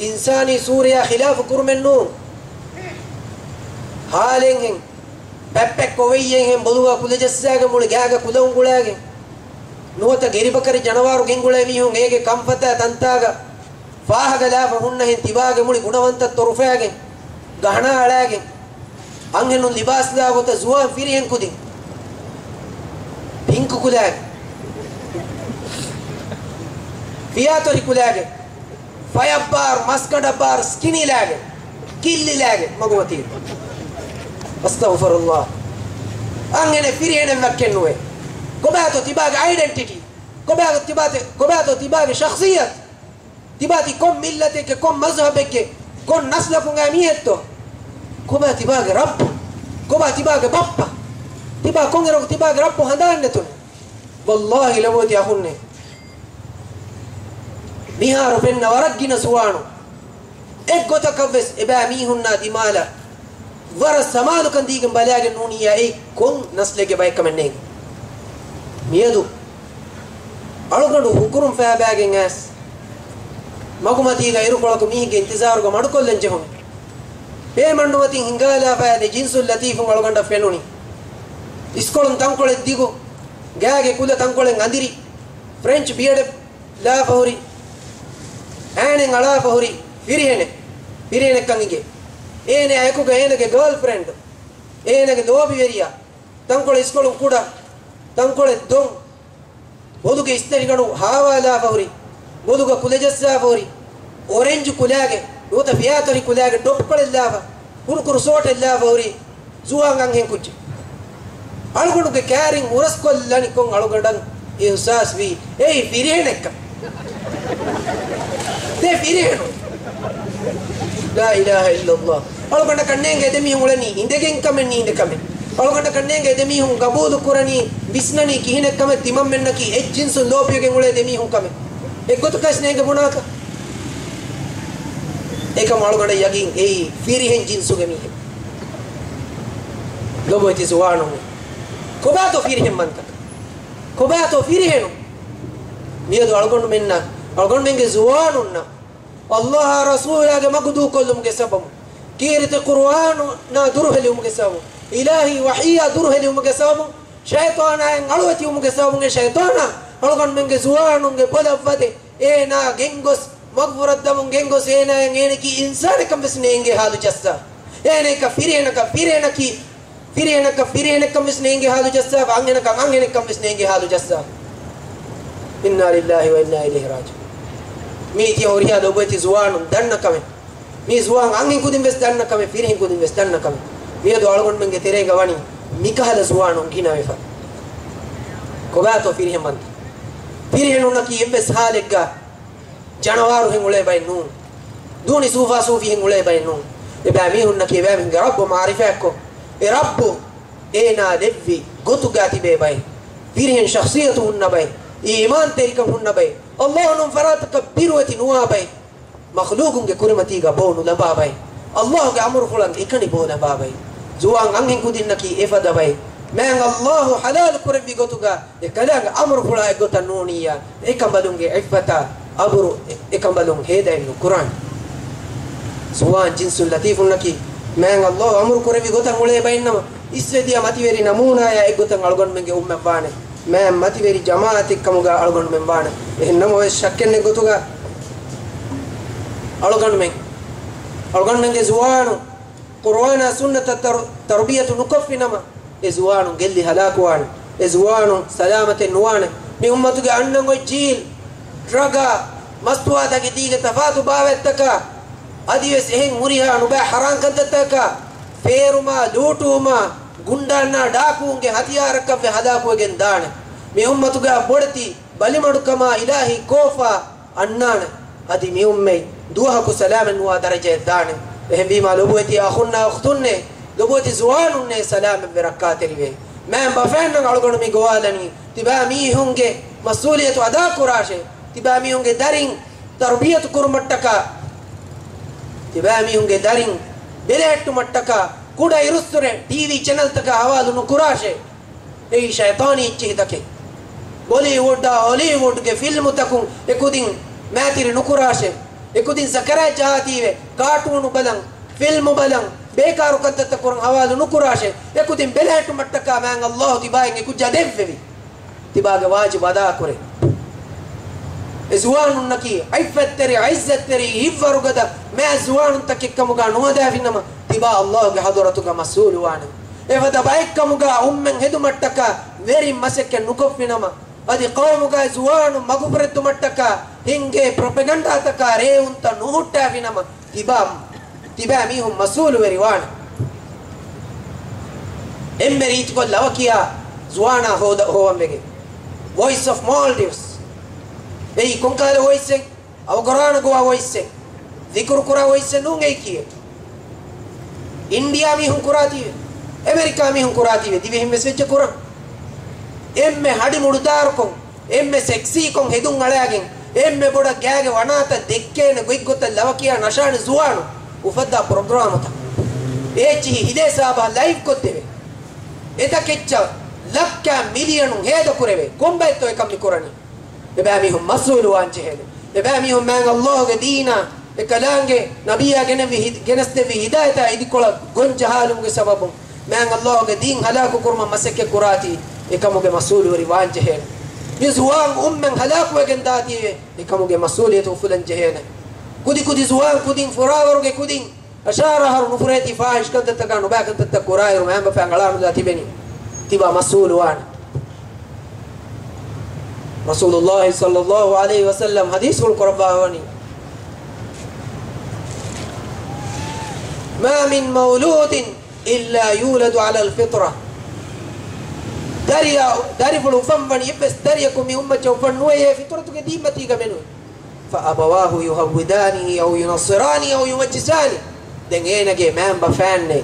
އިންސާނީ ސޫރަޔާ ޚިލާފު ކުރުމެއް ނޫން. ހާލެއްހެން ޕެއްޕެއް ކޮވެއްޔެއްހެން ބޮލުގަ ކުލަޖައްސާގެ މުޅި ގާގަ ކުލަ އުނގުޅާގެ، ނުވަތަ ގެރިބަކަރި ޖަނަވާރު ގެންގުޅޭ މީހުން އޭގެ ކަންފަތާ ތަންތާގަ ފާހަގަލާފަ ހުންނަހެން ތިބާގެ މުޅި ގުނަވަންތައް ތޮރުފައިގެން، ގަހަނާ އަޅާގެން، އަންހެނުން ލިބާސްލާ ގޮތަށް ޒުވާން ފިރިހެން ކުދިން ޕިންކު ކުލާގެ، ފިޔާތޮށި ކުލާގެ، ފަޔަށްބާރު، މަސްގަނޑަށްބާރު، ސްކިނިލާގެ، ކިއްލިލާގެ މަގުމަތީ. އަސްތަޣުފިރުﷲ. އަންހެނެއް ފިރިހެނެއް ވެއްކެއް ނުވޭ. ކޮބާތޯ ތިބާގެ އައިޑެންޓިޓީ؟ ކޮބާތޯ ތިބާތެ-، ކޮބާތޯ ތިބާގެ ޝަޚްޞިއްޔަތު؟ ތިބާތި ކޮން މިއްލަތެއްގެ، ކޮން މަޒްހަބެއްގެ، ކޮން ނަސްލަކުން އައި މީހެއްތޯ؟ ކޮބާ ތިބާގެ ރައްބު؟ ކޮބާ ތިބާގެ ބައްޕަ؟ ތިބާ ކޮންއިރަކު ތިބާގެ ރައްބު ހަނދާން ނެތުނު؟ ވައްލާހި ލޮބުވެތި އަޚުންނޭ. މިހާރު ފެންނަ ވަރަށް ގިނަ ޒުވާނުން އެއްގޮތަކަށްވެސް އެބައިމީހުންނާ ދިމާލަށް ވަރަށް ސަމާލުކަން ދީގެން ބަލާގެން ނޫނިއްޔާ އެއީ ކޮން ނަސްލެއްގެ ބައެއްކަމެއް ނޭނގެ. މިއަދު އަޅުގަނޑު ހުކުރުން ފައިބައިގެން އައިސް، މަގުމަތީގަ އިރުކޮޅަކު މީހެއްގެ އިންތިޒާރުގަ މަޑުކޮށްލަން ޖެހުނު. ޕޭމަންޑުމަތިން ހިނގާލާފައި ދެ ޖިންސުލް ލަތީފުން އަޅުގަނޑަށް ފެނުނީ. އިސްކޮޅުން ތަންކޮޅެއް ދިގު، ގާގެ ކުލަ ތަންކޮޅެއް އަނދިރި، ފްރެންޗް ބިޔަޑެއް ލާފަ ހުރި، އޭނެން އަޅާފަ ހުރި ފިރިހެނެއް، ފިރިހެނެއްކަން އިނގޭ. އޭނަ އެކުގަ އޭނަގެ ގާލްފްރެންޑް، އޭނަގެ ލޯބިވެރިޔާ، ތަންކޮޅެއް އިސްކޮޅުން ކުޑަ، ތަންކޮޅެއް ދޮން، ބޮލުގެ އިސްތަށިގަނޑު ހާވާލާފަ ހުރި، ބޮލުގަ ކުލަޖައްސާފަ ހުރި، އޮރެންޖު ކުލާގެ، ނުވަތަ ފިޔާތޮށި ކުލާގެ ޑޮޕްކޮޅެއްލާފަ، ކުރުކުރު ސޯޓެއްލާފަ ހުރި، ޒުވާން އަންހެން ކުއްޖެއް. އަޅުގަނޑުގެ ކައިރިން އުރަސްކޮށްލަނިކޮށް އަޅުގަނޑަށް އިހުސާސްވީ، އެއީ ފިރިހެނެއްކަން. ދެ ފިރިހެނުން. ލާ އިލާހަ އިއްލައްލާހް. އަޅުގަނޑަކަށް ނޭނގޭ ދެމީހުން އުޅެނީ އިނދެގެން ކަމެއް ނީނދެ ކަމެއް. އަޅުގަނޑަކަށް ނޭނގޭ ދެމީހުން ގަބޫލު ކުރަނީ، ވިސްނަނީ ކިހިނެއްކަމެއް؟ ތިމަންމެންނަކީ އެއްޖިންސުން ލޯބިވެގެން އުޅޭ ދެމީހުން ކަމެއް. އެއްގޮތަކަށް ނޭނގެ ބުނާކަށް. އެކަމް އަޅުގަނޑަށް ޔަގީން އެއީ ފިރިހެން ޖިންސުގެ މީހެއް. ލޮބުވެތި ޒުވާނުން، ކޮބާތޯ ފިރިހެން މަންތަ؟ ކޮބާތޯ ފިރިހެނުން؟ މިއަދު އަޅުގަނޑުމެންނަށް، އަޅުގަނޑުމެންގެ ޒުވާނުންނަށް އައްލާހާ ރަސޫލާގެ މަގު ދޫކޮށްލުމުގެ ސަބަބުން، ކީރިތި ޤުރުއާނާ ދުރުހެލިވުމުގެ ސަބަބުން، އިލާހީ ވަޙީއާ ދުރުހެލިވުމުގެ ސަބަބުން، ޝައިޠާނާއަށް އަޅުވެތިވުމުގެ ސަބަބުން، އެ ޝައިޠާނާ އަޅުގަނޑުމެންގެ ޒުވާނުންގެ ބޮލަށް ވަދެ، އޭނާ ގެންގޮސް، މަގުފުރައްދަމުން ގެންގޮސް، އޭނާއަށް އޭނަކީ އިންސާނެއްކަން ވެސް ނޭނގޭ ހާލު ޖައްސާ. އޭނައަކަށް ފިރިހެނަކަށް ފިރިހެނަކީ، ފިރިހެނަކަށް ފިރިހެނެއްކަން ވެސް ނޭނގޭ ހާލު ޖައްސާ، އަންހެނަކަށް އަންހެނެއްކަން ވެސް ނޭނގޭ ހާލު ޖައްސާ. އިންނާ ލިއްލާހި ވަ އިންނާ އިލައިހި ރާޖިޢޫން. މީ ތިޔަ ހުރިހާ ލޮބުވެތި ޒުވާނުން ދަންނަ ކަމެއް. މީ ޒުވާން އަންހެން ކުދިން ވެސް ދަންނަ ކަމެއް، ފިރިހެން ކުދިން ވެސް ދަންނަ ކަމެއް. މިއަދު އަޅުގަނޑުމެންގެ ތެރޭގަ ވަނީ މިކަހަލަ ޒުވާނުން ގިނަވެފަ. ކޮބާތޯ ފިރިހެން ވަންތަ؟ ފިރިހެނުންނަކީ އެއްވެސް ހާލެއްގަ ޖަނަވާރުހެން އުޅޭ ބައެއް ނޫން. ދޫނި ސޫފާސޫފީހެން އުޅޭ ބައެއް ނޫން. އެބައިމީހުންނަކީ އެބައިމީހުންގެ ރައްބު މަޢުރިފާތްކޮށް، އެ ރައްބު އޭނާ ދެއްވި ގޮތުގަ ތިބޭ ބައެއް، ފިރިހެން ޝަޚްޞިއްޔަތު ހުންނަ ބައެއް، އީމާންތެރިކަން ހުންނަ ބައެއް، އައްލާހު ނޫން ފަރާތަކަށް ބިރުވެތި ނުވާ ބައެއް، މަޚްލޫޤުންގެ ކުރިމަތީގަ ބޯ ނުލަބާ ބައެއް، އައްލާހުގެ އަމުރުފުޅަށް އެކަނި ބޯ ލަބާ ބައެއް. ޒުވާން އަންހެން ކުދިންނަކީ އެފަދަ ބައެއް. މާތް އައްލާހު ޙަލާލު ކުރެއްވި ގޮތުގަ އެ ކަލާނގެ އަމުރުފުޅާ އެއްގޮތަށް ނޫނިއްޔާ، އެކަނބަލުންގެ ޢިއްފަތާ އަބުރު އެ، އެކަނބަލުން ހޭދައެއް ނުކުރާނެ. ޒުވާން ޖިންސުން ލަތީފުންނަކީ، މާތް އައްލާހު އަމުރު ކުރެއްވި ގޮތަށް އުޅޭ ބައެއްނަމަ، އިސްވެ ދިޔަ މަތިވެރި ނަމޫނާޔާ އެއްގޮތަށް އަޅުގަނޑުމެންގެ އުއްމަތް ވާނެ. މާތް މަތިވެރި ޖަމާޢަތެއް ކަމުގަ އަޅުގަނޑުމެން ވާނެ. އެހެން ނަމަވެސް ޝައްކެއް ނެތް ގޮތުގަ އަޅުގަނޑުމެން، އަޅުގަނޑުމެންގެ ޒުވާނުން ޤުރުއާނާ ސުންނަތަށް ތަރު-، ތަރުބިޔަތު ނުކޮށްފިނަމަ، އެ ޒުވާނުން ގެއްލި ހަލާކުވާނެ. އެ ޒުވާނުން ސަލާމަތެއް ނުވާނެ. މި އުއްމަތުގެ އަންނަން އޮތް ޖީލް، ޑްރަގާ، މަސްތުވާތަކެތީގެ ތަފާތު ބާވަތްތަކާ، އަދިވެސް އެހެން ހުރިހާ ނުބައި ޙަރާން ކަންތައްތަކާ، ފޭރުމާ، ލޫޓުވުމާ، ގުންޑާންނާ ޑާކުވުމުގެ ހަތިޔާރަކަށްވެ ހަލާކުވެގެން ދާނެ. މި އުއްމަތުގަ ބޮޑެތި ބަލިމަޑުކަމާ އިލާހީ ކޯފާ އަންނާނެ. އަދި މި އުއްމަތް ދުވަހަކު ސަލާމަތް ނުވާ ދަރަޖައަށް ދާނެ. އެހެންވީމާ ލޮބުވެތި އަޚުންނާ އުޚްތުންނޭ، ލޮބުވެތި ޒުވާނުންނޭ، ސަލާމަތްވެ ރައްކާތެރިވޭ. މާތް ބަފައިންނަށް އަޅުގަނޑު މި ގޮވާލަނީ، ތިބާ މީހުންގެ މަސްއޫލިއްޔަތު އަދާކުރާށޭ. ތިބާ މީހުންގެ ދަރިން ތަރުބިޔަތު ކުރުމަށްޓަކާ، ތިބާ މީހުންގެ ދަރިން ބެލެހެއްޓުމަށްޓަކާ، ކުޑަ އިރުއްސުރެ ޓީވީ ޗެނަލްތަކާ ހަވާލު ނުކުރާށޭ. އެއީ ޝައިޠާނީ އެއްޗިހިތަކެއް. ބޮލީވުޑާ ހޮލީވުޑްގެ ފިލްމުތަކުން އެކުދިން މައިތިރި ނުކުރާށޭ. އެކުދިން ސަކަރާތް ޖަހާތީވެ، ކާޓޫނު ބަލަން، ފިލްމު ބަލަން، ބޭކާރު ކަންތައްތައް ކުރަން ހަވާލު ނުކުރާށޭ. އެކުދިން ބެލެހެއްޓުމަށްޓަކާ މާތް އައްލާހު ތިބާއިން އެކުއްޖާ ދެއްވެވި. ތިބާގެ ވާޖިބު އަދާކުރޭ. އެ ޒުވާނުންނަކީ ޢިއްފަތްތެރި، ޢިއްޒަތްތެރި، ހިތްވަރުގަދަ މާތް ޒުވާނުންތަކެއްކަމުގަ ނުހަދާފިނަމަ، ތިބާ އައްލާހުގެ ޙަޟުރަތުގަ މަސްއޫލުވާނެ. އެފަދަ ބައެއްކަމުގަ އުއްމަތް ހެދުމަށްޓަކާ ވެރިން މަސައްކަތް ނުކޮށްފިނަމަ، އަދި ޤައުމުގަ ޒުވާނުން މަގުފުރެއްދުމަށްޓަކާ ހިންގޭ ޕްރޮޕެގަންޑާތަކާ ރޭވުންތައް ނުހުއްޓާފިނަމަ، ތިބާ، ތިބާ މީހުން މަސްއޫލުވެރިވާނެ. އެންމެ ރީތިކޮށް ލަވަކިޔާ ޒުވާނާ ހޯދަ-، ހޯވަން ވެގެން. ވޮއިސް އޮފް މޯލްޑިވްސް. އެއީ ކޮންކަހަލަ ވޮއިސްއެއް؟ އަވަގަރާނަ ގޮވާ ވޮއިސްއެއް. ޒިކުރު ކުރާ ވޮއިސްއެއް ނޫން އެއީކީއެއް. އިންޑިޔާ މީހުން ކުރާތީވެ، އެމެރިކާ މީހުން ކުރާތީވެ، ދިވެހިން ވެސް ވެއްޖެ ކުރަން. އެންމެ ހަޑި މުޑުދާރުކޮށް، އެންމެ ސެކްސީކޮށް ހެދުން އަޅާގެން، އެންމެ ބޮޑަށް ގާގެ ވަނާތައް ދެއްކޭނެ ގޮތްގޮތަށް ލަވަކިޔާ ނަށާނެ ޒުވާނު އުފައްދާ ޕްރޮގްރާމުތައް. އޭއްޗިހި ހިލޭ ސާބަހަށް ލައިވް ކޮށްދެވޭ. އެތަކެއްޗަށް ލައްކާ މިލިޔަނުން ހޭދަކުރެވޭ. ކޮންބައެއްތޯ އެކަން މި ކުރަނީ؟ އެބައިމީހުން މަސްއޫލުވާން ޖެހޭނެ. އެބައިމީހުން މާތް އައްލާހުގެ ދީނާ، އެ ކަލާނގެ ނަބިއްޔާ ގެނެވި ހި-، ގެނެސްދެއްވި ހިދާޔަތާ އިދިކޮޅަށް ގޮން ޖަހާލުމުގެ ސަބަބުން މާތް އައްލާހުގެ ދީން ހަލާކު ކުރުމަށް މަސައްކަތް ކުރާތީ، އެކަމުގެ މަސްއޫލުވެރި ވާން ޖެހޭނެ. މި ޒުވާން އުއްމަތް ހަލާކުވެގެން ދާތީވެ، އެކަމުގެ މަސްއޫލިއްޔަތު އުފުލަން ޖެހޭނެ. ކުދި ކުދި ޒުވާން ކުދިން ފުރާވަރުގެ ކުދިން އަށާރަ އަހަރު ނުފުރޭތީ ފާހިޝް ކަންތައްތަކާ ނުބައި ކަންތައްތައް ކުރާއިރު މައިންބަފައިން އަޅާނުލާ ތިބެނީ. ތިބާ މަސްއޫލުވާނެ. ރަސޫލުﷲ ޞައްލަﷲ ޢަލައިހި ވަސައްލަމް ޙަދީޘްފުޅު ކުރައްވާވަނީ، ما من مولود إلا يولد على الفطرة. ދަރިޔާ، ދަރިފުޅު އުފަންވަނީ އެއްވެސް ދަރިޔަކު މި އުއްމަތަށް އުފަން ނުވެޔޭ، ފިޠުރަތުގެ ދީންމަތީގަ މެނުވެ. فأبواه يهودانه أو ينصرانه أو يمجسانه. ދެން އޭނަގެ މައިންބަފައިންނޭ،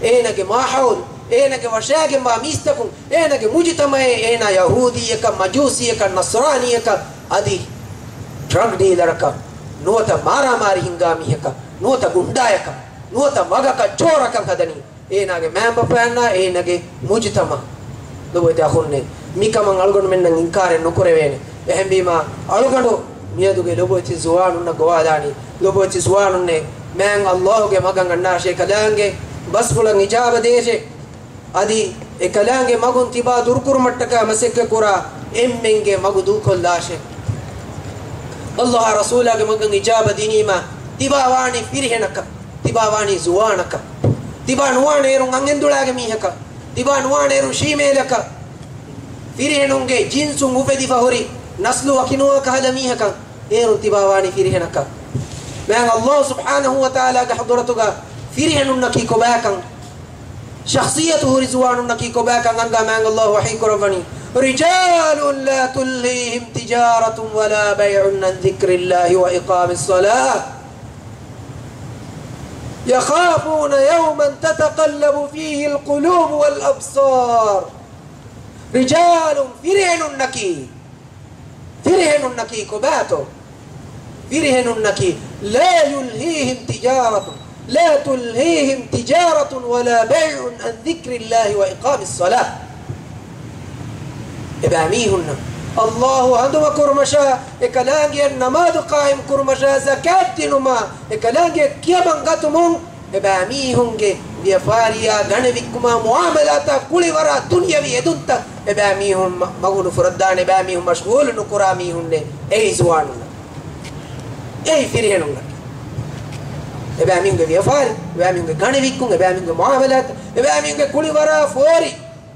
އޭނަގެ މާހައުލު، އޭނާގެ ވަށާގެންވާ މީސްތަކުން، އޭނާގެ މުޖުތަމައޭ އޭނާ ޔަހޫދީއަކަށް، މަޖޫސީއަކަށް، ނަޞްރާނީއަކަށް، އަދި ޑްރަގް ޑީލަރަކަށް ނުވަތަ މާރާމާރީ ހިންގާ މީހަކަށް، ނުވަތަ ގުންޑާއަކަށް، ނުވަތަ މަގަކަށް، ޖޯރަކަށް ހަދަނީ އޭނާގެ މައިންބަފައިންނާ އޭނާގެ މުޖުތަމަ. ލޮބުވެތި އަޚުންނޭ، މިކަމަށް އަޅުގަނޑުމެންނަށް އިންކާރެއް ނުކުރެވޭނެ. އެހެންވީމާ، އަޅުގަނޑު މިއަދުގެ ލޮބުވެތި ޒުވާނުންނަށް ގޮވާލާނީ، ލޮބުވެތި ޒުވާނުންނޭ، މާތް ﷲ ގެ މަގަށް އަންނާށޭ، އެކަލާނގެ ބަސްފުޅަށް އިޖާބަ ދޭށޭ. އަދި އެކަލާނގެ މަގުން ތިބާ ދުރުކުރުމަށްޓަކާ މަސައްކަތްކުރާ އެންމެންގެ މަގު ދޫކޮށްލާށޭ. ﷲ އާ ރަސޫލާގެ މަގަށް އިޖާބަ ދިނީމަ، ތިބާ ވާނީ ފިރިހެނަކަށް، ތިބާ ވާނީ ޒުވާނަކަށް، ތިބާ ނުވާނެ އޭރުން އަންހެންދުޅާގެ މީހަކަށް، ތިބާ ނުވާނެ އޭރުން ޝީމޭލަކަށް. ފިރިހެނުންގެ ޖިންސުން އުފެދިފަ ހުރި ނަސްލު ވަކިނުވާ ކަހަލަ މީހަކަށް އޭރުން ތިބާ ވާނީ ފިރިހެނަކަށް. މާތް ﷲ ސުބްޙާނަހޫ ވަތަޢާލާގެ ޙަޟްރަތުގަ ފިރިހެނުންނަކީ ކޮބާކަން، ޝަޚްޞިއްޔަތު ހުރި ޒުވާނުންނަކީ ކޮބާކަން އަންގާ މާތް ﷲ ވަޙީ ކުރައްވަނީ، رجال لا تلهيهم تجارة ولا بيع عن ذكر الله وإقام الصلاة يخافون يوما تتقلب فيه القلوب والأبصار. رجال، ފިރިހެނުންނަކީ، ފިރިހެނުންނަކީ ކޮބާތޯ؟ ފިރިހެނުންނަކީ، لا يلهيهم تجارة، لا تلهيهم تجارة ولا بيع عن ذكر الله وإقام الصلاة. އެބައިމީހުންނަށް ﷲ ހަނދުމަކުރުމަށާ، އެކަލާނގެއަށް ނަމާދު ޤާއިމް ކުރުމަށާ، ޒަކާތް ދިނުމާ، އެކަލާނގެ ކިޔަމަން ގަތުމުން، އެބައިމީހުންގެ ވިޔަފާރިއާ، ގަނެ ވިއްކުމާ، މުޢާމަލާތާ، ކުޅިވަރާ، ދުނިޔަވީ އެދުންތައް އެބައިމީހުން މަ-، މަގު ނުފުރައްދާނެ، އެބައިމީހުން މަޝްޣޫލު ނުކުރާ މީހުންނޭ އެއީ ޒުވާނުންނަކީ. އެއީ ފިރިހެނުންނަކީ. އެބައިމީހުންގެ ވިޔަފާރި، އެބައިމީހުންގެ ގަނެ ވިއްކުން، އެބައިމީހުންގެ މުޢާމަލާތު، އެބައިމީހުންގެ ކުޅިވަރާ ފޯރި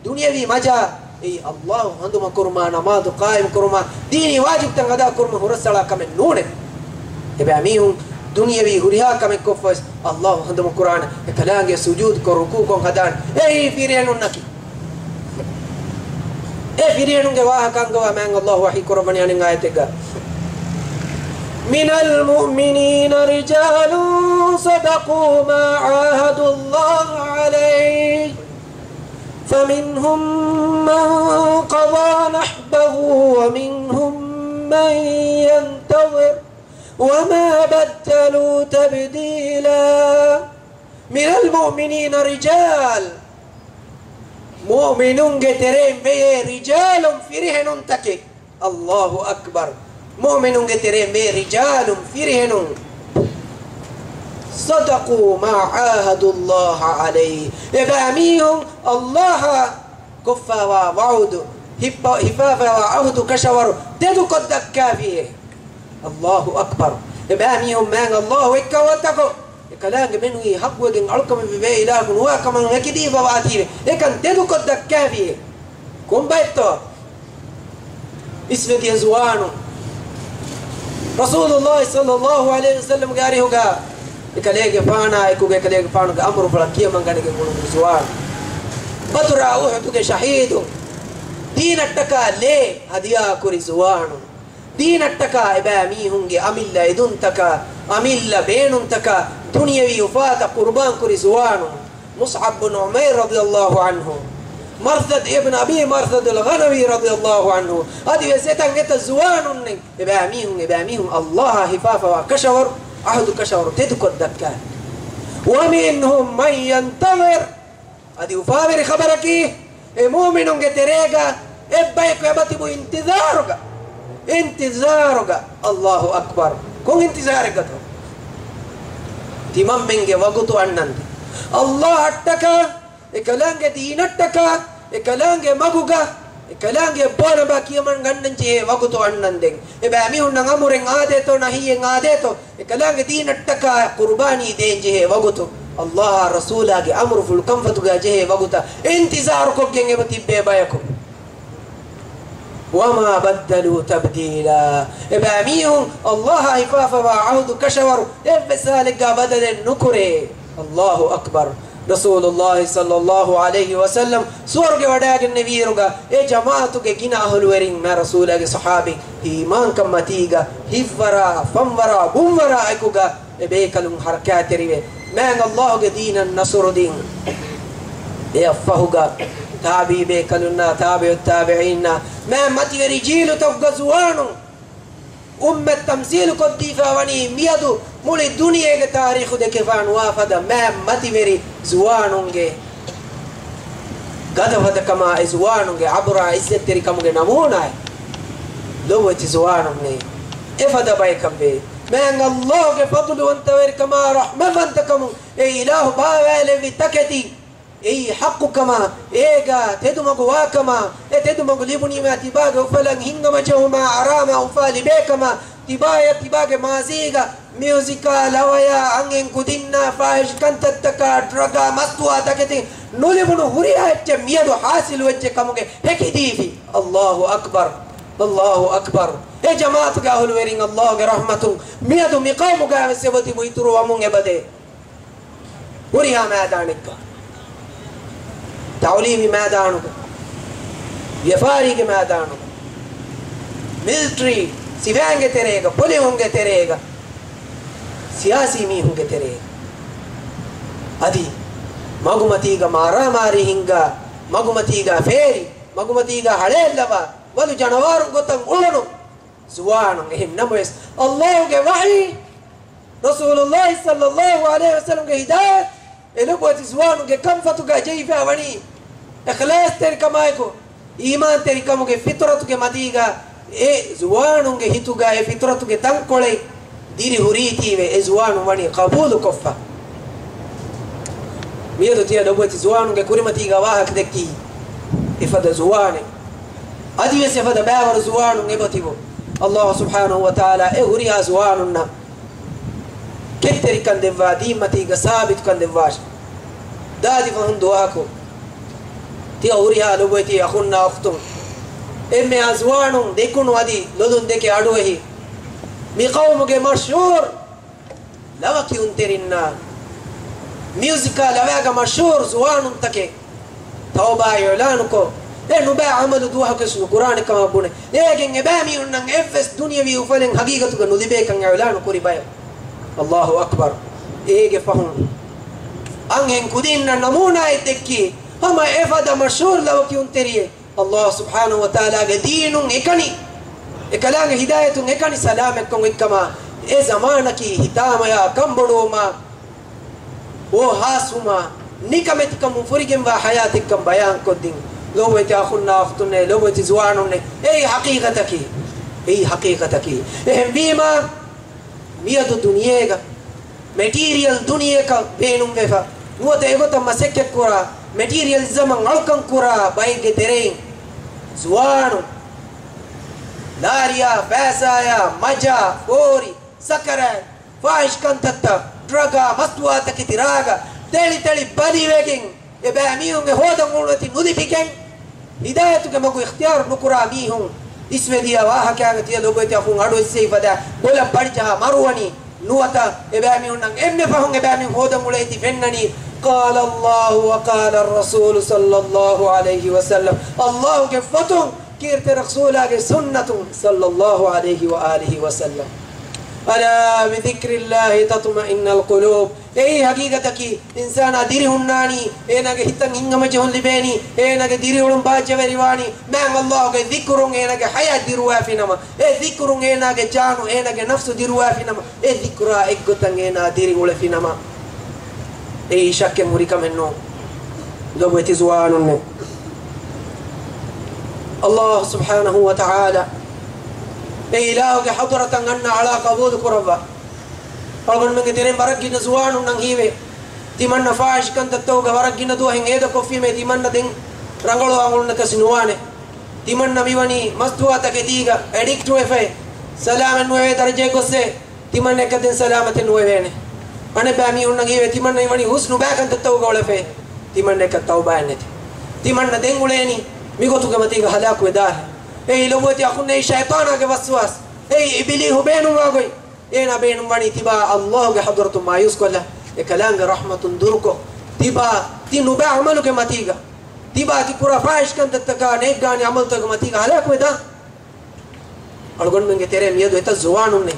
ދުނިޔަވީ މަޖާ، އެއީ ﷲ ހަނދުމަކުރުމާ، ނަމާދު ޤާއިމްކުރުމާ، ދީނީ ވާޖިބުތައް އަދާކުރުމަށް ހުރަސްއަޅާ ކަމެއް ނޫނޭ. އެބައިމީހުން ދުނިޔަވީ ހުރިހާ ކަމެއް ކޮށްފަވެސް ﷲ ހަނދުމަކުރާނެ، އެކަލާނގެ ސުޖޫދުކޮށް ރުކޫކޮށް ހަދާނެ. އެއީ ފިރިހެނުންނަކީ. އެ ފިރިހެނުންގެ ވާހަކަ އަންގަވާ މާތް ﷲ ވަޙީ ކުރައްވަނީ އަނެއް އާޔަތެއްގަ، من المؤمنين رجال صدقوا ما عاهدوا الله عليه فمنهم من قضى نحبه ومنهم من ينتظر وما بدلوا تبديلا. من المؤمنين رجال، މުއުމިނުންގެ ތެރެއިން ވެޔޭ، رجال، ފިރިހެނުންތަކެއް. الله أكبر. މުއުމިނުންގެ ތެރެއިން ވެޔޭ، رجال، ފިރިހެނުން. صدقوا ما عاهدوا الله عليه. އެބައިމީހުން ﷲ އާ ކޮށްފައިވާ ވަޢުދު، ހިއްޕަ-، ހިފާފައިވާ ޢަހުދު ކަށަވަރު ތެދުކޮށްދައްކާފިއޭ. الله أكبر. އެބައިމީހުން މާތް ﷲ އެއްކައުވަންތަކޮށް، އެކަލާނގެ މެނުވީ ޙައްޤުވެގެން އަޅުކަމެއް ވެވޭ އިލާހަކު ނުވާ ކަމަށް ހެކިދީފަވާތީވެ، އެކަން ތެދުކޮށްދައްކާފިއޭ. ކޮންބައެއްތޯ؟ އިސްވެދިޔަ ޒުވާނުން. ރަސޫލުﷲ ޞައްލަﷲ ޢަލައިހި ވަސައްލަމްގެ އަރިހުގަ އެކަލޭގެފާނާއެކުގަ އެކަލޭގެފާނުގެ އަމުރުފުޅަށް ކިޔަމަންގަނެގެން އުޅުނު ޒުވާނު. ބަދުރާ އުޙުދުގެ ޝަހީދު. ދީނަށްޓަކާ ލޭ ހަދިޔާކުރި ޒުވާނު. ދީނަށްޓަކާ އެބައިމީހުންގެ އަމިއްލަ އެދުންތަކާ، އަމިއްލަ ބޭނުންތަކާ ދުނިޔަވީ އުފާތައް ޤުރުބާންކުރި ޒުވާނު. މުޞްޢަބް ބުނު ޢުމައިރު ރަޟިޔަﷲ ޢަންހު، މަރްޘަދް އިބްނު އަބީ މަރްޘަދުލް ޣަނަވީ ރަޟިޔަﷲ ޢަންހު، އަދިވެސް އެތަން އެތައް ޒުވާނުންނެއް އެބައިމީހުން، އެބައިމީހުން ﷲ އާ ހިފާފަވާ ކަށަވަރު، ޢަހުދު ކަށަވަރު ތެދުކޮށް ދައްކާ. ومنهم من ينتظر، އަދި އުފާވެރި ޚަބަރަކީ، އެ މުއުމިނުންގެ ތެރޭގަ އެއްބަޔަކު އެބަ ތިބު އިންތިޒާރުގަ، އިންތިޒާރުގަ. ﷲ އަކްބަރު. ކޮން އިންތިޒާރެއްގަތޯ؟ ތިމަންމެންގެ ވަގުތު އަންނަންދެން. ﷲ އަށްޓަކާ، އެކަލާނގެ ދީނަށްޓަކާ، އެކަލާނގެ މަގުގަ، އެކަލާނގެ ބޯނަބާ ކިޔަމަން ގަންނަން ޖެހޭ ވަގުތު އަންނަންދެން. އެބައިމީހުންނަށް އަމުރެއް އާދޭތޯ، ނަހީއެއް އާދޭތޯ، އެކަލާނގެ ދީނަށްޓަކާ ޤުރުބާނީ ދޭން ޖެހޭ ވަގުތު، ﷲ އާ ރަސޫލާގެ އަމުރުފުޅު ކަންފަތުގަ ޖެހޭ ވަގުތަށް އިންތިޒާރުކޮށްގެން އެބަ ތިއްބޭ ބަޔަކު. وما بدلوا تبديلا. އެބައިމީހުން ﷲ އާ ހިފާފަވާ ޢަހުދު ކަށަވަރު އެއްވެސް ހާލެއްގަ ބަދަލެއް ނުކުރޭ. ﷲ އަކްބަރު. ރަސޫލުﷲ ޞައްލަﷲ ޢަލައިހި ވަސައްލަމް ސުވަރުގެ ވަޑައިގެންނެވިއިރުގަ އެ ޖަމާޢަތުގެ ގިނަ އަހުލުވެރިން މާ ރަސޫލާގެ ޞަޙާބީން އީމާންކަން މަތީގަ ހިތްވަރާ، ފަންވަރާ، ބުންވަރާ އެކުގަ އެ ބޭކަލުން ޙަރަކާތްތެރިވެ، މާތް ﷲ ގެ ދީނަށް ނަޞްރު ދިން. އެއަށްފަހުގަ ތާބީ ބޭކަލުންނާ، ތާބިޢުއް ތާބިޢީންނާ، މާތް މަތިވެރި ޖީލުތަކުގަ ޒުވާނުން އުއްމަތް ތަމްސީލު ކޮށްދީފަ ވަނީ މިއަދު މުޅި ދުނިޔޭގެ ތާރީޚު ދެކެފާ ނުވާ ފަދަ މާތް މަތިވެރި ޒުވާނުންގެ ގަދަފަދަކަމާ، އެ ޒުވާނުންގެ އަބުރާ އިއްޒަތްތެރިކަމުގެ ނަމޫނާއެއް ލޮބުވެތި ޒުވާނުންނޭ. އެފަދަ ބަޔަކަށްވޭ. މާތް ﷲ ގެ ފަޟުލުވަންތަވެރިކަމާ، ރަޙްމަތްވަންތަކަމުން އެ އިލާހު ބާވާލެއްވި ތަކެތި، އެއީ ޙައްޤުކަމާ، އޭގަ ތެދުމަގު ވާކަމާ، އެ ތެދުމަގު ލިބުނީމާ ތިބާގެ އުފަލަށް ހިތްހަމަޖެހުމާ، އަރާމާ އުފާ ލިބޭކަމާ، ތިބާޔަށް ތިބާގެ މާޒީގަ މިއުޒިކާ، ލަވަޔާ، އަންހެން ކުދިންނާ، ފާޙިޝް ކަންތައްތަކާ، ޑްރަގާ، މަސްތުވާ ތަކެތި ނުލިބުނު ހުރިހާ އެއްޗެއް މިއަދު ޙާޞިލުވެއްޖެ ކަމުގެ ހެކިދީފި. ﷲ އަކްބަރު، ﷲ އަކްބަރު. އެ ޖަމާޢަތުގެ އަހުލުވެރިން، ﷲ ގެ ރަޙްމަތުން މިއަދު މި ޤައުމުގައިވެސް އެބަތިބު އިތުރުވަމުން އެބަދޭ. ހުރިހާ މައިދާނެއްގަ، ތަޢުލީމީ މައިދާނުގަ، ވިޔަފާރީގެ މައިދާނުގަ، މިލިޓަރީ ސިފައިންގެ ތެރޭގަ، ޕޮލިހުންގެ ތެރޭގަ، ސިޔާސީ މީހުންގެ ތެރޭގަ، އަދި މަގުމަތީގަ މާރާމާރީ ހިންގާ، މަގުމަތީގަ ފޭރި، މަގުމަތީގަ ހަޅޭއްލަވާ، ވަލު ޖަނަވާރުން ގޮތަށް އުޅުނު ޒުވާނުން. އެހެން ނަމަވެސް، ﷲ ގެ ވަޙީ، ރަސޫލުﷲ ޞައްލަﷲ ޢަލައިހި ވަސައްލަމްގެ ހިދާޔަތް، އެ ނުބުވަތި ޒުވާނުންގެ ކަންފަތުގަ ޖެހިފަ ވަނީ އިޚްލާޞްތެރިކަމާއެކު، އީމާންތެރިކަމުގެ ފިޠުރަތުގެ މަތީގަ، އެ ޒުވާނުންގެ ހިތުގަ އެ ފިޠުރަތުގެ ތަންކޮޅެއް ދިރި ހުރީތީވެ، އެ ޒުވާނުން ވަނީ ޤަބޫލުކޮށްފަ. މިއަދު ތިޔަ ނުބުވަތި ޒުވާނުންގެ ކުރިމަތީގަ ވާހަކަ ދެއްކީ އެފަދަ ޒުވާނެއް. އަދިވެސް އެފަދަ ބައިވަރު ޒުވާނުން އެބަތިބު. ﷲ ސުބްޙާނަހޫ ވަތަޢާލާ އެ ހުރިހާ ޒުވާނުންނަށް ކެތްތެރިކަން ދެއްވާ، ދީންމަތީގަ ސާބިތުކަން ދެއްވާށި. ދާދި ފަހުން ދުވަހަކު ތިޔަ ހުރިހާ ލޮބުވެތި އަޚުންނާ އުޚްތުން، އެންމެހާ ޒުވާނުން ދެކުނު އަދި ލޮލުން ދެކެ އަޑުއެހި، މި ޤައުމުގެ މަޝްހޫރު ލަވަ ކިޔުންތެރިންނާ، މިއުޒިކާ ލަވައިގަ މަޝްހޫރު ޒުވާނުންތަކެއް ތައުބާ އިޢުލާނުކޮށް، އެ ނުބައި ޢަމަލު ދުވަހަކުވެސް ނުކުރާނެ ކަމަށް ބުނެ، އޭގެން އެބައިމީހުންނަށް އެއްވެސް ދުނިޔަވީ އުފަލެއް ހަގީގަތުގަ ނުލިބޭކަން އިޢުލާނު ކުރި ބަޔަކު. ﷲ އަކްބަރު. އޭގެ ފަހުން އަންހެން ކުދިންނަށް ނަމޫނާއެއް ދެއްކީ، ހަމަ އެފަދަ މަޝްހޫރު ލަވަ ކިޔުންތެރިއެއް. ﷲ ސުބްޙާނަހޫ ވަތަޢާލާގެ ދީނުން އެކަނި، އެކަލާނގެ ހިދާޔަތުން އެކަނި ސަލާމަތްކޮށް އޮތްކަމާ، އެ ޒަމާނަކީ ހިތާމަޔާ، ކަންބޮޑުވުމާ، އޯހާސްވުމާ، ނިކަމެތިކަމުން ފުރިގެންވާ ޙަޔާތެއްކަން ބަޔާންކޮށްދިން. ލޮބުވެތި އަޚުންނާ އުޚްތުންނޭ، ލޮބުވެތި ޒުވާނުންނޭ، އެއީ ޙަޤީޤަތަކީ. އެއީ ޙަޤީޤަތަކީ. އެހެންވީމާ، މިއަދު ދުނިޔޭގަ މެޓީރިއަލް ދުނިޔެއަކަށް ބޭނުންވެފަ، ނުވަތަ އެގޮތަށް މަސައްކަތްކުރާ މެޓީރިއަލިޒަމަށް އަޅުކަން ކުރާ ބައެއްގެ ތެރެއިން ޒުވާނުން ލާރިޔާ، ފައިސާޔާ، މަޖާ، ފޯރި، ސަކަރާތް، ފާޙިޝް ކަންތައްތައް، ޑްރަގާ، މަސްތުވާތަކެތި ރާގަށް ތެޅި ތެޅި ބަލިވެގެން، އެބައިމީހުންގެ ހޯދަނގުޅުން އެތި ނުލިބިގެން، ހިދާޔަތުގެ މަގު އިޚްތިޔާރު ނުކުރާ މީހުން އިސްވެދިޔަ ވާހަކައިގަ ތިޔަ ލޮބުވެތި އަޚުން އަޑުއެއްސެވި ފަދަ ބޮލަށް ބަޑިޖަހާ މަރުވަނީ ނުވަތަ އެބައިމީހުންނަށް އެންމެ ފަހުން އެބައިމީހުން ހޯދަނގުޅޭތީ ފެންނަނީ، قال الله وقال الرسول صلى الله عليه وسلم. ﷲ ގެ ފޮތުން، ކީރިތި ރަސޫލާގެ ސުންނަތުން، صلى الله عليه وآله وسلم. ألا بذكر الله تطمئن القلوب. އެއީ ހަގީގަތަކީ، އިންސާނާ ދިރިހުންނާނީ، އޭނާގެ ހިތަށް ހިތްހަމަޖެހުން ލިބޭނީ، އޭނާގެ ދިރިއުޅުން ބާއްޖަވެރިވާނީ، މާތް ﷲ ގެ ޛިކުރުން އޭނާގެ ޙަޔާތް ދިރުވާފިނަމަ، އެ ޛިކުރުން އޭނާގެ ޖާނު، އޭނާގެ ނަފްސު ދިރުވާފިނަމަ، އެ ޛިކުރާ އެއްގޮތަށް އޭނާ ދިރިއުޅެފިނަމަ، އެއީ ޝައްކެއް ހުރި ކަމެއް ނޫން. ލޮބުވެތި ޒުވާނުންނޭ، ﷲ ސުބްޙާނަހޫ ވަތަޢާލާ އެ އިލާހުގެ ޙަޟްރަތަށް އަންނަ އަޅާ ޤަބޫލު ކުރައްވާ. އަޅުގަނޑުމެންގެ ތެރެއިން ވަރަށް ގިނަ ޒުވާނުންނަށް ހީވޭ، ތިމަންނަ ފާޙިޝް ކަންތައްތަކުގަ ވަރަށް ގިނަ ދުވަހެއް އޭދަކޮށްފީމޭ، ތިމަންނަ ދެން ރަނގަޅު އަނގުޅުންނަކަސް ނުވާނެ. ތިމަންނަ މިވަނީ މަސްތުވާތަކެތީގަ އެޑިކްޓް ވެފައި، ސަލާމަތް ނުވެވޭ ދަރަޖައެއް ގޮއްސޭ. ތިމަންނައަކަށް ދެން ސަލާމަތެއް ނުވެވޭނެ. އަނެއްބައި މީހުންނަށް ހީވޭ، ތިމަންނަ މިވަނީ ހުސް ނުބައި ކަންތައްތަކުގަ އުޅެފައި، ތިމަންނައަކަށް ތައުބާއެއް ނެތި. ތިމަންނަ ދެން އުޅޭނީ މިގޮތުގެ މަތީގަ ހަލާކުވެދާށޭ. އެއީ ލޮބުވެތި އަޚުންނޭ، ޝައިޠާނާގެ ވަސްވާސް. އެއީ އިބިލީހު ބޭނުންވާ ގޮތް. އޭނާ ބޭނުންވަނީ ތިބާ ﷲ ގެ ޙަޟްރަތުން މާޔޫސްކޮށްލާ، އެކަލާނގެ ރަޙްމަތުން ދުރުކޮށް، ތިބާ ތި ނުބައި ޢަމަލުގެ މަތީގަ، ތިބާ ތި ކުރާ ފާޙިޝް ކަންތައްތަކާ ނޭއްގާނީ ޢަމަލުތަކުގެ މަތީގަ ހަލާކުވެދާން. އަޅުގަނޑުމެންގެ ތެރޭ މިއަދު އެތައް ޒުވާނުންނޭ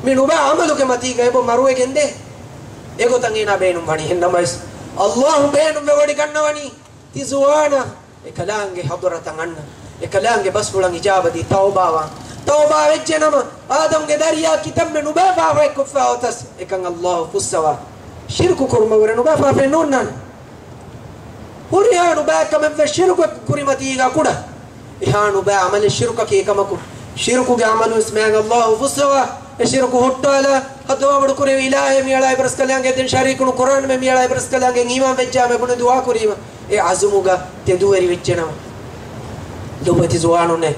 މި ނުބައި ޢަމަލުގެ މަތީގަ އެބަ މަރުވެގެންދޭ. އެގޮތަށް އޭނާ ބޭނުންވަނީ. އެހެންނަމަވެސް، ﷲ ބޭނުންވެވޮޑިގަންނަވަނީ ތި ޒުވާނާ އެކަލާނގެ ޙަޟްރަތަށް އަންނަ، އެކަލާނގެ ބަސްފުޅަށް އިޖާބަދީ ތައުބާވާން. ތައުބާ ވެއްޖެނަމަ، އާދަމްގެ ދަރިޔާ ކިތަންމެ ނުބައި ފާފައެއް ކޮށްފަ އޮތަސް، އެކަން ﷲ ފުއްސަވާ. ޝިރުކު ކުރުމަށްވުރެ ނުބައި ފާފައެއް ނޯންނާނެ. ހުރިހާ ނުބައި ކަމެއްވެސް ޝިރުކު ކުރިމަތީގަ ކުޑަ. އެހާ ނުބައި ޢަމަލެއް ޝިރުކަކީ ކަމަކު، ޝިރުކުގެ ޢަމަލުވެސް މާތް ﷲ ފުއްސަވާ. އެ ޝިރުކު ހުއްޓާލާ، ހައްދަވާވަޑު ކުރެވި އިލާހޭ، މިއަޅާ އިބަރަސްކަލާނގެ ދެން ޝަރީކު ނުކުރާނަމޭ، މިއަޅާ އިބަރަސްކަލާނގެ އީމާން ވެއްޖާމޭ ބުނެ ދުޢާ ކުރީމަ، އެ ޢަޒުމުގަ ތެދުވެރި ވެއްޖެނަމަ. ލޮބުވެތި ޒުވާނުންނޭ،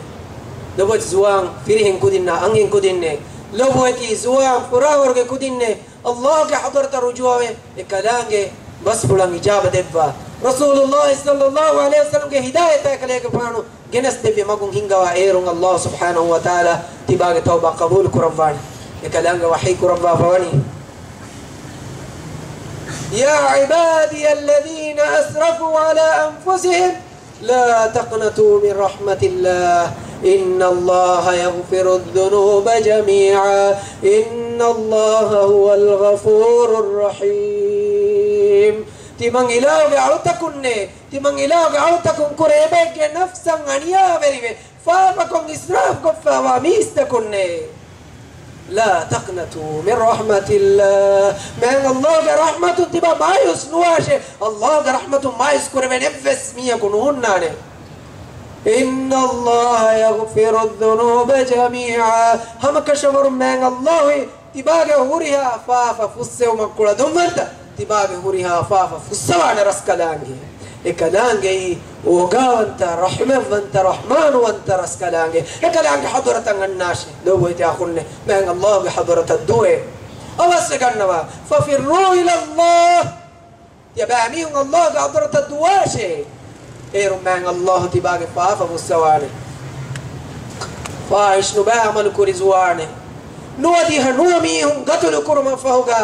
ލޮބުވެތި ޒުވާން ފިރިހެން ކުދިންނާ، އަންހެން ކުދިންނޭ، ލޮބުވެތި ޒުވާން ފުރާވަރުގެ ކުދިންނޭ، ﷲގެ ޙަޟްރަތަށް ރުޖޫޢަވެ، އެކަލާނގެ ބަސްފުޅަށް އިޖާބަ ދެއްވާ. ރަސޫލުﷲ ޞައްލަﷲ ޢަލައިހި ވަސައްލަމްގެ ހިދާޔަތާ އެކަލޭގެފާނު ގެނެސްދެއްވި މަގުން ހިންގަވާ އޭރުން ﷲ ސުބްޙާނަހޫ ވަތަޢާލާ ތިބާގެ ތައުބާ ޤަބޫލު ކުރައްވާނެ. އެކަލާނގެ ވަޙީ ކުރައްވާފަވަނީ، يا عبادي الذين أسرفوا على أنفسهم لا تقنطوا من رحمة الله إن الله يغفر الذنوب جميعا إن الله هو الغفور الرحيم. ތިމަން އިލާހުގެ އަޅުތަކުންނޭ، ތިމަން އިލާހުގެ އަޅުތަކުން ކުރެ އެބައެއްގެ ނަފްސަށް އަނިޔާވެރިވެ، ފާފަކޮށް އިސްރާފް ކޮށްފަވާ މީސްތަކުންނޭ. لا تقنطوا من رحمة الله. މާތް ﷲގެ ރަޙްމަތުން ތިބާ މާޔޫސް ނުވާށޭ. ﷲގެ ރަޙްމަތުން މާޔޫސް ކުރެވެން އެއްވެސް މީހަކު ނުހުންނާނެ. إن الله يغفر الذنوب جميعا. ހަމަކަށަވަރުން މާތް ﷲ ތިބާގެ ހުރިހާ ފާފަ ފުއްސެވުމަށް ކުޅަދުންވަންތަ؟ ތިބާގެ ހުރިހާ ފާފަ ފުއްސަވާނެ ރަސްކަލާނގެ. އެކަލާނގެއީ އޯގާވަންތަ، ރަޙްމަތްވަންތަ، ރަޙްމާނުވަންތަ ރަސްކަލާނގެ. އެކަލާނގެ ޙަޟްރަތަށް އަންނާށޭ. ލޮބުވެތި އަޚުންނޭ، މާތް ﷲގެ ޙަޟްރަތަށް ދުވޭ. އަވަސްވެގަންނަވާ. ففروا إلى الله. ތިޔަބައިމީހުން ﷲގެ ޙަޟްރަތަށް ދުވާށޭ. އޭރުން މާތް ﷲ ތިބާގެ ފާފަ ފުއްސަވާނެ. ފާޙިޝް ނުބައި ޢަމަލު ކުރި ޒުވާނެއް، ނުވަދިހަ ނުވަ މީހުން ގަތުލު ކުރުމަށް ފަހުގަ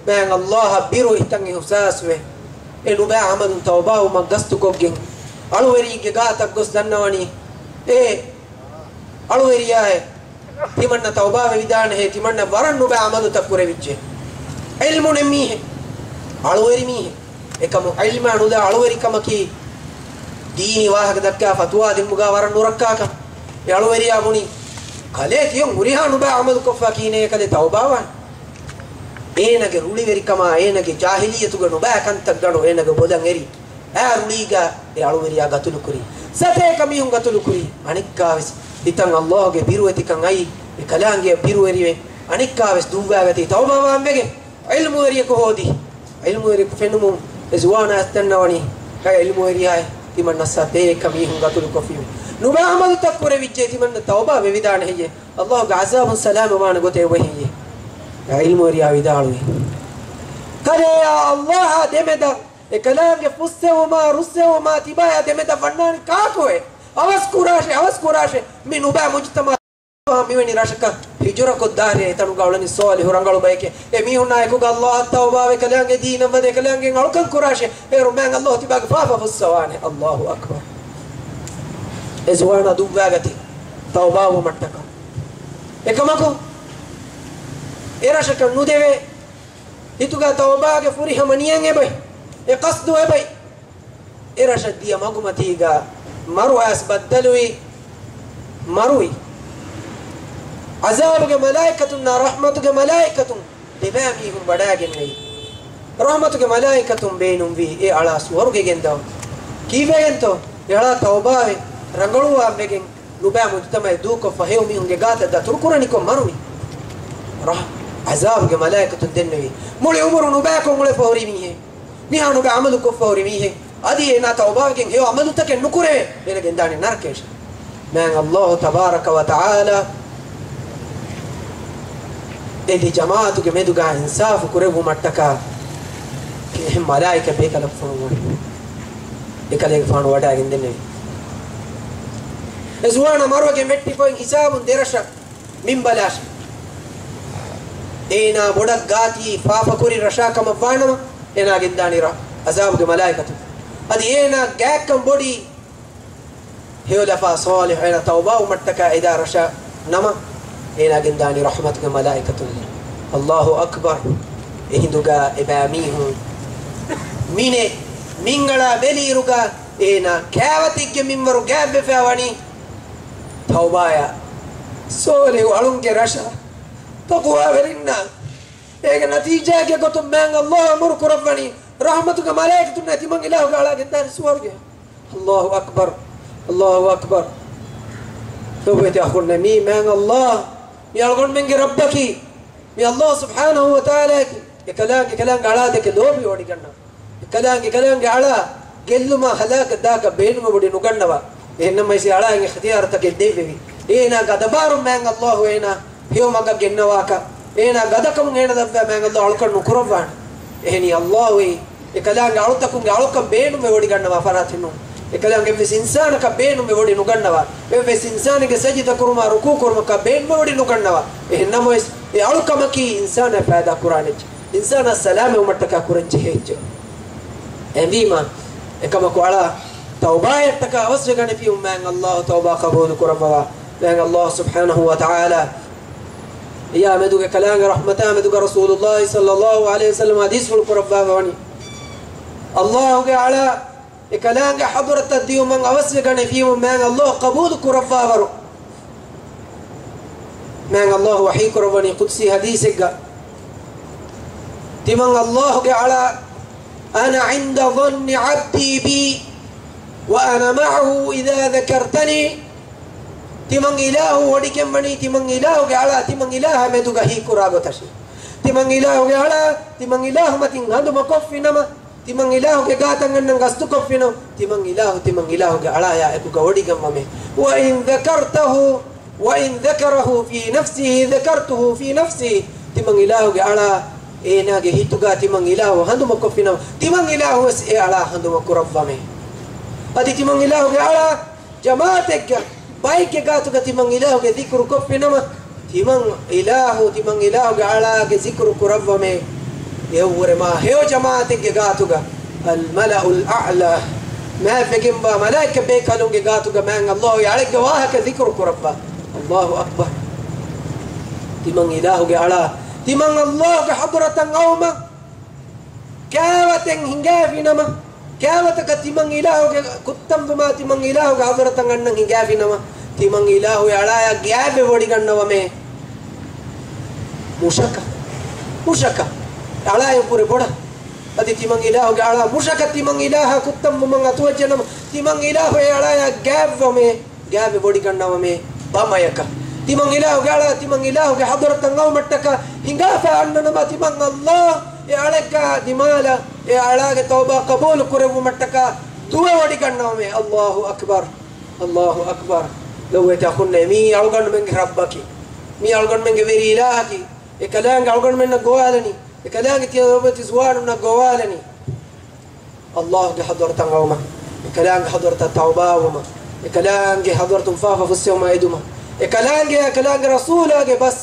މާތް ﷲއަށް ބިރު ހިތަށް އިޙްސާސްވެ، އެ ނުބައި ޢަމަލުން ތައުބާވުމަށް ގަސްތުކޮށްގެން، އަޅުވެރީގެ ގާތަށް ގޮސް ދަންނަވަނީ، އޭ އަޅުވެރިޔާއޭ، ތިމަންނަ ތައުބާވެވިދާނެހޭ، ތިމަންނަ ވަރަށް ނުބައި ޢަމަލުތައް ކުރެވިއްޖެ. ޢިލްމު ނެތް މީހެއް، އަޅުވެރި މީހެއް. އެކަމު ޢިލްމާ ނުލާ އަޅުވެރިކަމަކީ ދީނީ ވާހަކަ ދައްކާ ފަތުވާ ދެއްމުގާ ވަރަށް ނުރައްކާކަން. އެ އަޅުވެރިޔާ ބުނި، ކަލޭ ތިޔަ ހުރިހާ ނުބައި ޢަމަލު ކޮށްފަ ކީނޭ ކަލޭ ތައުބާވާން. އޭނަގެ ރުޅިވެރިކަމާ، އޭނަގެ ޖާހިލިއްޔަތުގެ ނުބައި ކަންތައް ގަނޑު އޭނަގެ ބޮލަށް އެރި. އާ ރުޅީގަ އެ އަޅުވެރިޔާ ގަތުލުކުރި. ސަތޭކަ މީހުން ގަތުލުކުރި. އަނެއްކާވެސް ހިތަށް ﷲގެ ބިރުވެތިކަން އައީ، އެ ކަލާނގެ ބިރުވެރިވެ، އަނެއްކާވެސް ދުއްވާގަތީ ތައުބާވާން ވެގެން ޢިލްމުވެރިޔަކު ހޯދި. ޢިލްމުވެރިޔަކު ފެނުމުން އެ ޒުވާނާ އަސް ދަންނަވަނީ، އައި ޢިލްމުވެރިޔާއޭ، ތިމަންނަ ސަތޭކަ މީހުން ގަތުލުކޮށްފި. ނުބައި ޢަމަލުތައް ކުރެވިއްޖެ، ތިމަންނަ ތައުބާ ވެވިދާނެ ހެއްޔޭ؟ ﷲގެ ޢަޒާބުން ސަލާމަތްވާނެ ގޮތެއް އެބަ ހެއްޔޭ؟ އެ ޢިލްމުވެރިޔާ ވިދާޅުވި، ކަލޭ އާ ﷲއާ ދެމެދަށް އެކަލާނގެ ފުއްސެވުމާ ރުއްސެވުމާ ތިބާޔާ ދެމެދަށް ވަންނާނީ ކާކުއެއް؟ އަވަސް ކުރާށޭ، އަވަސް ކުރާށޭ. މި ނުބައި މުޖުތަމަޢަށް މިވެނި ރަށަކަށް ހިޖުރަ ކޮށްދާށޭ، އެތަނުގަ އުޅެނީ ޞާލިޙު ރަނގަޅު ބައެކޭ. އެ މީހުންނާ އެކުގަ ﷲއަށް ތައުބާވެ ކަލާނގެ ދީނަށް ވަދެ ކަލާނގެ އަޅުކަން ކުރާށޭ. އޭރު މާތް ﷲ ތިބާގެ ފާފަ ފުއްސަވާނެ. ﷲ އަކްބަރު. އެ ޒުވާނާ ދުއްވާގަތީ ތައުބާވުމަށްޓަކާ. އެކަމަކު އެ ރަށަކަށް ނުދެވޭ. ހިތުގަ ތައުބާގެ ފުރިހަމަ ނިޔަތް އެބައި، އެ ޤަޞްދު އެބައި. އެ ރަށަށް ދިޔަ މަގުމަތީގަ މަރު އައިސް ބައްދަލުވި މަރުވި. ޢަޒާބުގެ މަލާއިކަތުންނާ ރަޙްމަތުގެ މަލާއިކަތުން ދެބައިމީހުން ވަޑައިގެންނެވި. ރަޙްމަތުގެ މަލާއިކަތުން ބޭނުންވީ އެ އަޅާ ސުވަރުގެ ގެންދަވަން. ކީއްވެގެންތޯ؟ އެ އަޅާ ތައުބާވެ ރަނގަޅުވާން ވެގެން ނުބައި މުޖުތަމަޢެއް ދޫކޮށްފަ ހެޔޮ މީހުންގެ ގާތަށް ދަތުރުކުރަނިކޮށް މަރުވި. ރަޙް، ޢަޒާބުގެ މަލާއިކަތުން ދެންނެވި. މުޅި ޢުމުރު ނުބައިކޮށް އުޅެފަ ހުރި މީހެއް، މިހާ ނުބައި ޢަމަލު ކޮށްފަ ހުރި މީހެއް، އަދި އޭނާ ތައުބާވެގެން ހެޔޮ ޢަމަލުތަކެއް ނުކުރެވޭ، އޭނަ ގެންދާނީ ނަރަކަޔަށް. މާތް ﷲ ތަބާރަކަ ވަތަޢާލާ އެ ދެ ޖަމާޢަތުގެ މެދުގަ އިންސާފު ކުރެއްވުމަށްޓަކާ އެހެން މަލާއިކަ ބޭކަލަކު ފޮނުއްވަން. އެކަލޭގެފާނު ވަޑައިގެން ދެންނެވި. އެ ޒުވާނާ މަރުވެގެން ވެއްޓިފައި ހިސާބުން ދެރަށަށް މިންބަލާށޭ. އޭނާ ބޮޑަށް ގާތީ ފާފަކުރި ރަށާ ކަމަށް ވާނަމަ، އޭނާ ގެންދާނީ ރަ-، ޢަޒާބުގެ މަލާއިކަތުން. އަދި އޭނާ ގާތްކަން ބޮޑީ ހެޔޮލަފާ ޞާލިޙު އޭނާ ތައުބާވުމަށްޓަކާ އެދާ ރަށަށް ނަމަ، އޭނާ ގެންދާނީ ރަޙްމަތުގެ މަލާއިކަތުން. ﷲ އަކްބަރު. އެހިނދުގަ އެބައިމީހުން މިނެ މިންގަޅާ ބެލިއިރުގަ އޭނާ ކާވަތެއްގެ މިންވަރު ގާތްވެފަ ވަނީ ތައުބާޔާ، ޞޯލިޙު އަޅުންގެ ރަށަށް، ތަޤްވާވެރިންނާ. އޭގެ ނަތީޖާގެ ގޮތުން މާތް ﷲ އަމުރު ކުރައްވަނީ ރަޙްމަތުގެ މަލާއިކަތުންނާ ތިމަން އިލާހުގެ އަޅާ ގެންދާނެ ސުވަރުގެ. ﷲ އަކްބަރު، ﷲ އަކްބަރު. ލޮބުވެތި އަޚުންނޭ، މީ މާތް ﷲ، މީ އަޅުގަނޑުމެންގެ ރައްބަކީ، މީ ﷲ ސުބްޙާނަހޫ ވަތަޢާލާއަކީ. އެކަލާނގެ، އެކަލާނގެ އަޅާ ދެކެ ލޯބިވެވޮޑިގަންނަވާ. އެކަލާނގެ، އެކަލާނގެ އަޅާ ގެއްލުމާ ހަލާކަށް ދާކަށް ބޭނުމެވޮޑި ނުގަންނަވާ. އެހެންނަމަވެސް އެ އަޅާއަށް އިޚްތިޔާރުތަކެއް ދެއްވެވި. އޭނާ ގަދަބާރުން މާތް ﷲ އޭނާ ހެޔޮ މަގަށް ގެންނަވާކަށް، އޭނާ ގަދަކަމުން އޭނަ ލައްވާ މާތް ﷲ އަޅުކަން ނުކުރައްވާނެ. އެހެނީ ﷲ އެ އެކަލާނގެ އަޅުތަކުންގެ އަޅުކަން ބޭނުމެވޮޑިގަންނަވާ ފަރާތެއް ނޫން. އެކަލާނގެ އެއްވެސް އިންސާނަކަށް ބޭނުމެވޮޑި ނުގަންނަވާ. އެއްވެސް އިންސާނެއްގެ ސަޖިދަ ކުރުމާ، ރުކޫ ކުރުމަކަށް ބޭނުމެވޮޑި ނުގަންނަވާ. އެހެންނަމަވެސް އެ އަޅުކަމަކީ އިންސާނާ ފައިދާ ކުރާނެ އެއްޗެއް، އިންސާނާ ސަލާމަތްވުމަށްޓަކާ ކުރަންޖެހޭ އެއްޗެއް. އެހެންވީމާ، އެކަމަކު އަޅާ ތައުބާއަށްޓަކާ އަވަސްވެގަނެފިއުން މާތް ﷲ ތައުބާ ޤަބޫލު ކުރައްވަވާ. މާތް ﷲ ސުބްޙާނަހޫ ވަތަޢާލާ އެޔާ މެދުގެ ކަލާނގެ ރަޙްމަތާ މެދުގަ ރަސޫލުﷲ ޞައްލަﷲ ޢަލައިހި ވަސައްލަމަ ޙަދީޘްފުޅު ކުރައްވާފަ ވަނީ، ﷲގެ އަޅާ އެ ކަލާނގެ ޙަޟްރަތަށް ދިޔުމަށް އަވަސްވެގަނެފީމު މާތް ﷲ ޤަބޫލު ކުރައްވާވަރު. މާތް ﷲ ވަޙީ ކުރައްވަނީ ޤުދުސީ ޙަދީޘެއްގަ، ތިމަން ﷲގެ އަޅާ، "أنا عند ظن عبدي بي وأنا معه إذا ذكرني." ތިމަން އިލާހު ވޮޑިގެންވަނީ، ތިމަން އިލާހުގެ އަޅާ، ތިމަން އިލާހާ މެދުގަ ހީކުރާ ގޮތަށް. ތިމަން އިލާހުގެ އަޅާ، ތިމަން އިލާހު މަތިން ހަނދުމަކޮށްފިނަމަ، ތިމަން އިލާހުގެ ގާތަށް އަންނަން ގަސްތުކޮށްފިނަމަ، ތިމަން އިލާހު، ތިމަން އިލާހުގެ އަޅާޔާ އެކުގަ ވޮޑިގަންވަމޭ. وإن ذكرته، وإن ذكره في نفسه ذكرته في نفسي. ތިމަން އިލާހުގެ އަޅާ އޭނާގެ ހިތުގަ ތިމަން އިލާހު ހަނދުމަކޮށްފިނަމަ، ތިމަން އިލާހުވެސް އެ އަޅާ ހަނދުމަކުރައްވަމޭ. އަދި ތިމަން އިލާހުގެ އަޅާ ޖަމާޢަތެއްގަ ބައެއްގެ ގާތުގަ ތިމަން އިލާހުގެ ޛިކުރު ކޮށްފިނަމަ، ތިމަން އިލާހު، ތިމަން އިލާހުގެ އަޅާގެ ޛިކުރު ކުރައްވަމޭ. އެއަށްވުރެ މާ ހެޔޮ ޖަމާޢަތެއްގެ ގާތުގަ، الملأ الأعلى، މާތްވެގެންވާ މަލާއިކަ ބޭކަލުންގެ ގާތުގަ މާތް ﷲ އެ އަޅެއްގެ ވާހަކަ ޛިކުރު ކުރައްވާ. ﷲ އަކްބަރު. ތިމަން އިލާހުގެ އަޅާ، ތިމަން ﷲގެ ޙަޟްރަތަށް އައުމަށް ކާވަތެއް ހިނގާފިނަމަ، ކާވަތަކަށް ތިމަން އިލާހުގެ ކުއްތަންވުމާ، ތިމަން އިލާހުގެ ޙަޟްރަތަށް އަންނަން ހިނގާފިނަމަ، ތިމަން އިލާހު އެ އަޅާޔާ ގާތްވެވޮޑިގަންނަވަމޭ. މުށަކަށް، މުށަކަށް އަޅާޔަށް ވުރެ ބޮޑަށް. އަދި ތިމަން އިލާހުގެ އަޅާ މުށަކަށް ތިމަން އިލާހާ ކުއްތަންވުމަށް އަތުވެއްޖެނަމަ، ތިމަން އިލާހު އެ އަޅާޔާ ގާތްވަމޭ. ގާތްވެވޮޑިގަންނަވަމޭ ބަމަޔަކަށް. ތިމަން އިލާހުގެ އަޅާ، ތިމަން އިލާހުގެ ޙަޟްރަތަށް އައުމަށްޓަކާ ހިނގާފަ އަންނަނަމަ، ތިމަން ﷲ އެ އަޅެއްގާ ދިމާލަށް އެ އަޅާގެ ތައުބާ ޤަބޫލު ކުރެއްވުމަށްޓަކާ ދުވެވޮޑިގަންނަވަމޭ. ﷲ އަކްބަރު، ﷲ އަކްބަރު. ލޮބުވެތި އަޚުންނޭ، މީ އަޅުގަނޑުމެންގެ ރައްބަކީ، މީ އަޅުގަނޑުމެންގެ ވެރި އިލާހަކީ. އެ ކަލާނގެ އަޅުގަނޑުމެންނަށް ގޮވާލަނީ، އެ ކަލާނގެ ތިޔަ ލޮބުވެތި ޒުވާނުންނަށް ގޮވާލަނީ. ﷲގެ ޙަޟްރަތަށް އައުމަށް، އެ ކަލާނގެ ޙަޟްރަތަށް ތައުބާވުމަށް، އެ ކަލާނގެ ޙަޟްރަތުން ފާފަ ފުއްސެވުމަށް އެދުމަށް، އެ ކަލާނގެ، އެ ކަލާނގެ ރަސޫލާގެ ބަސް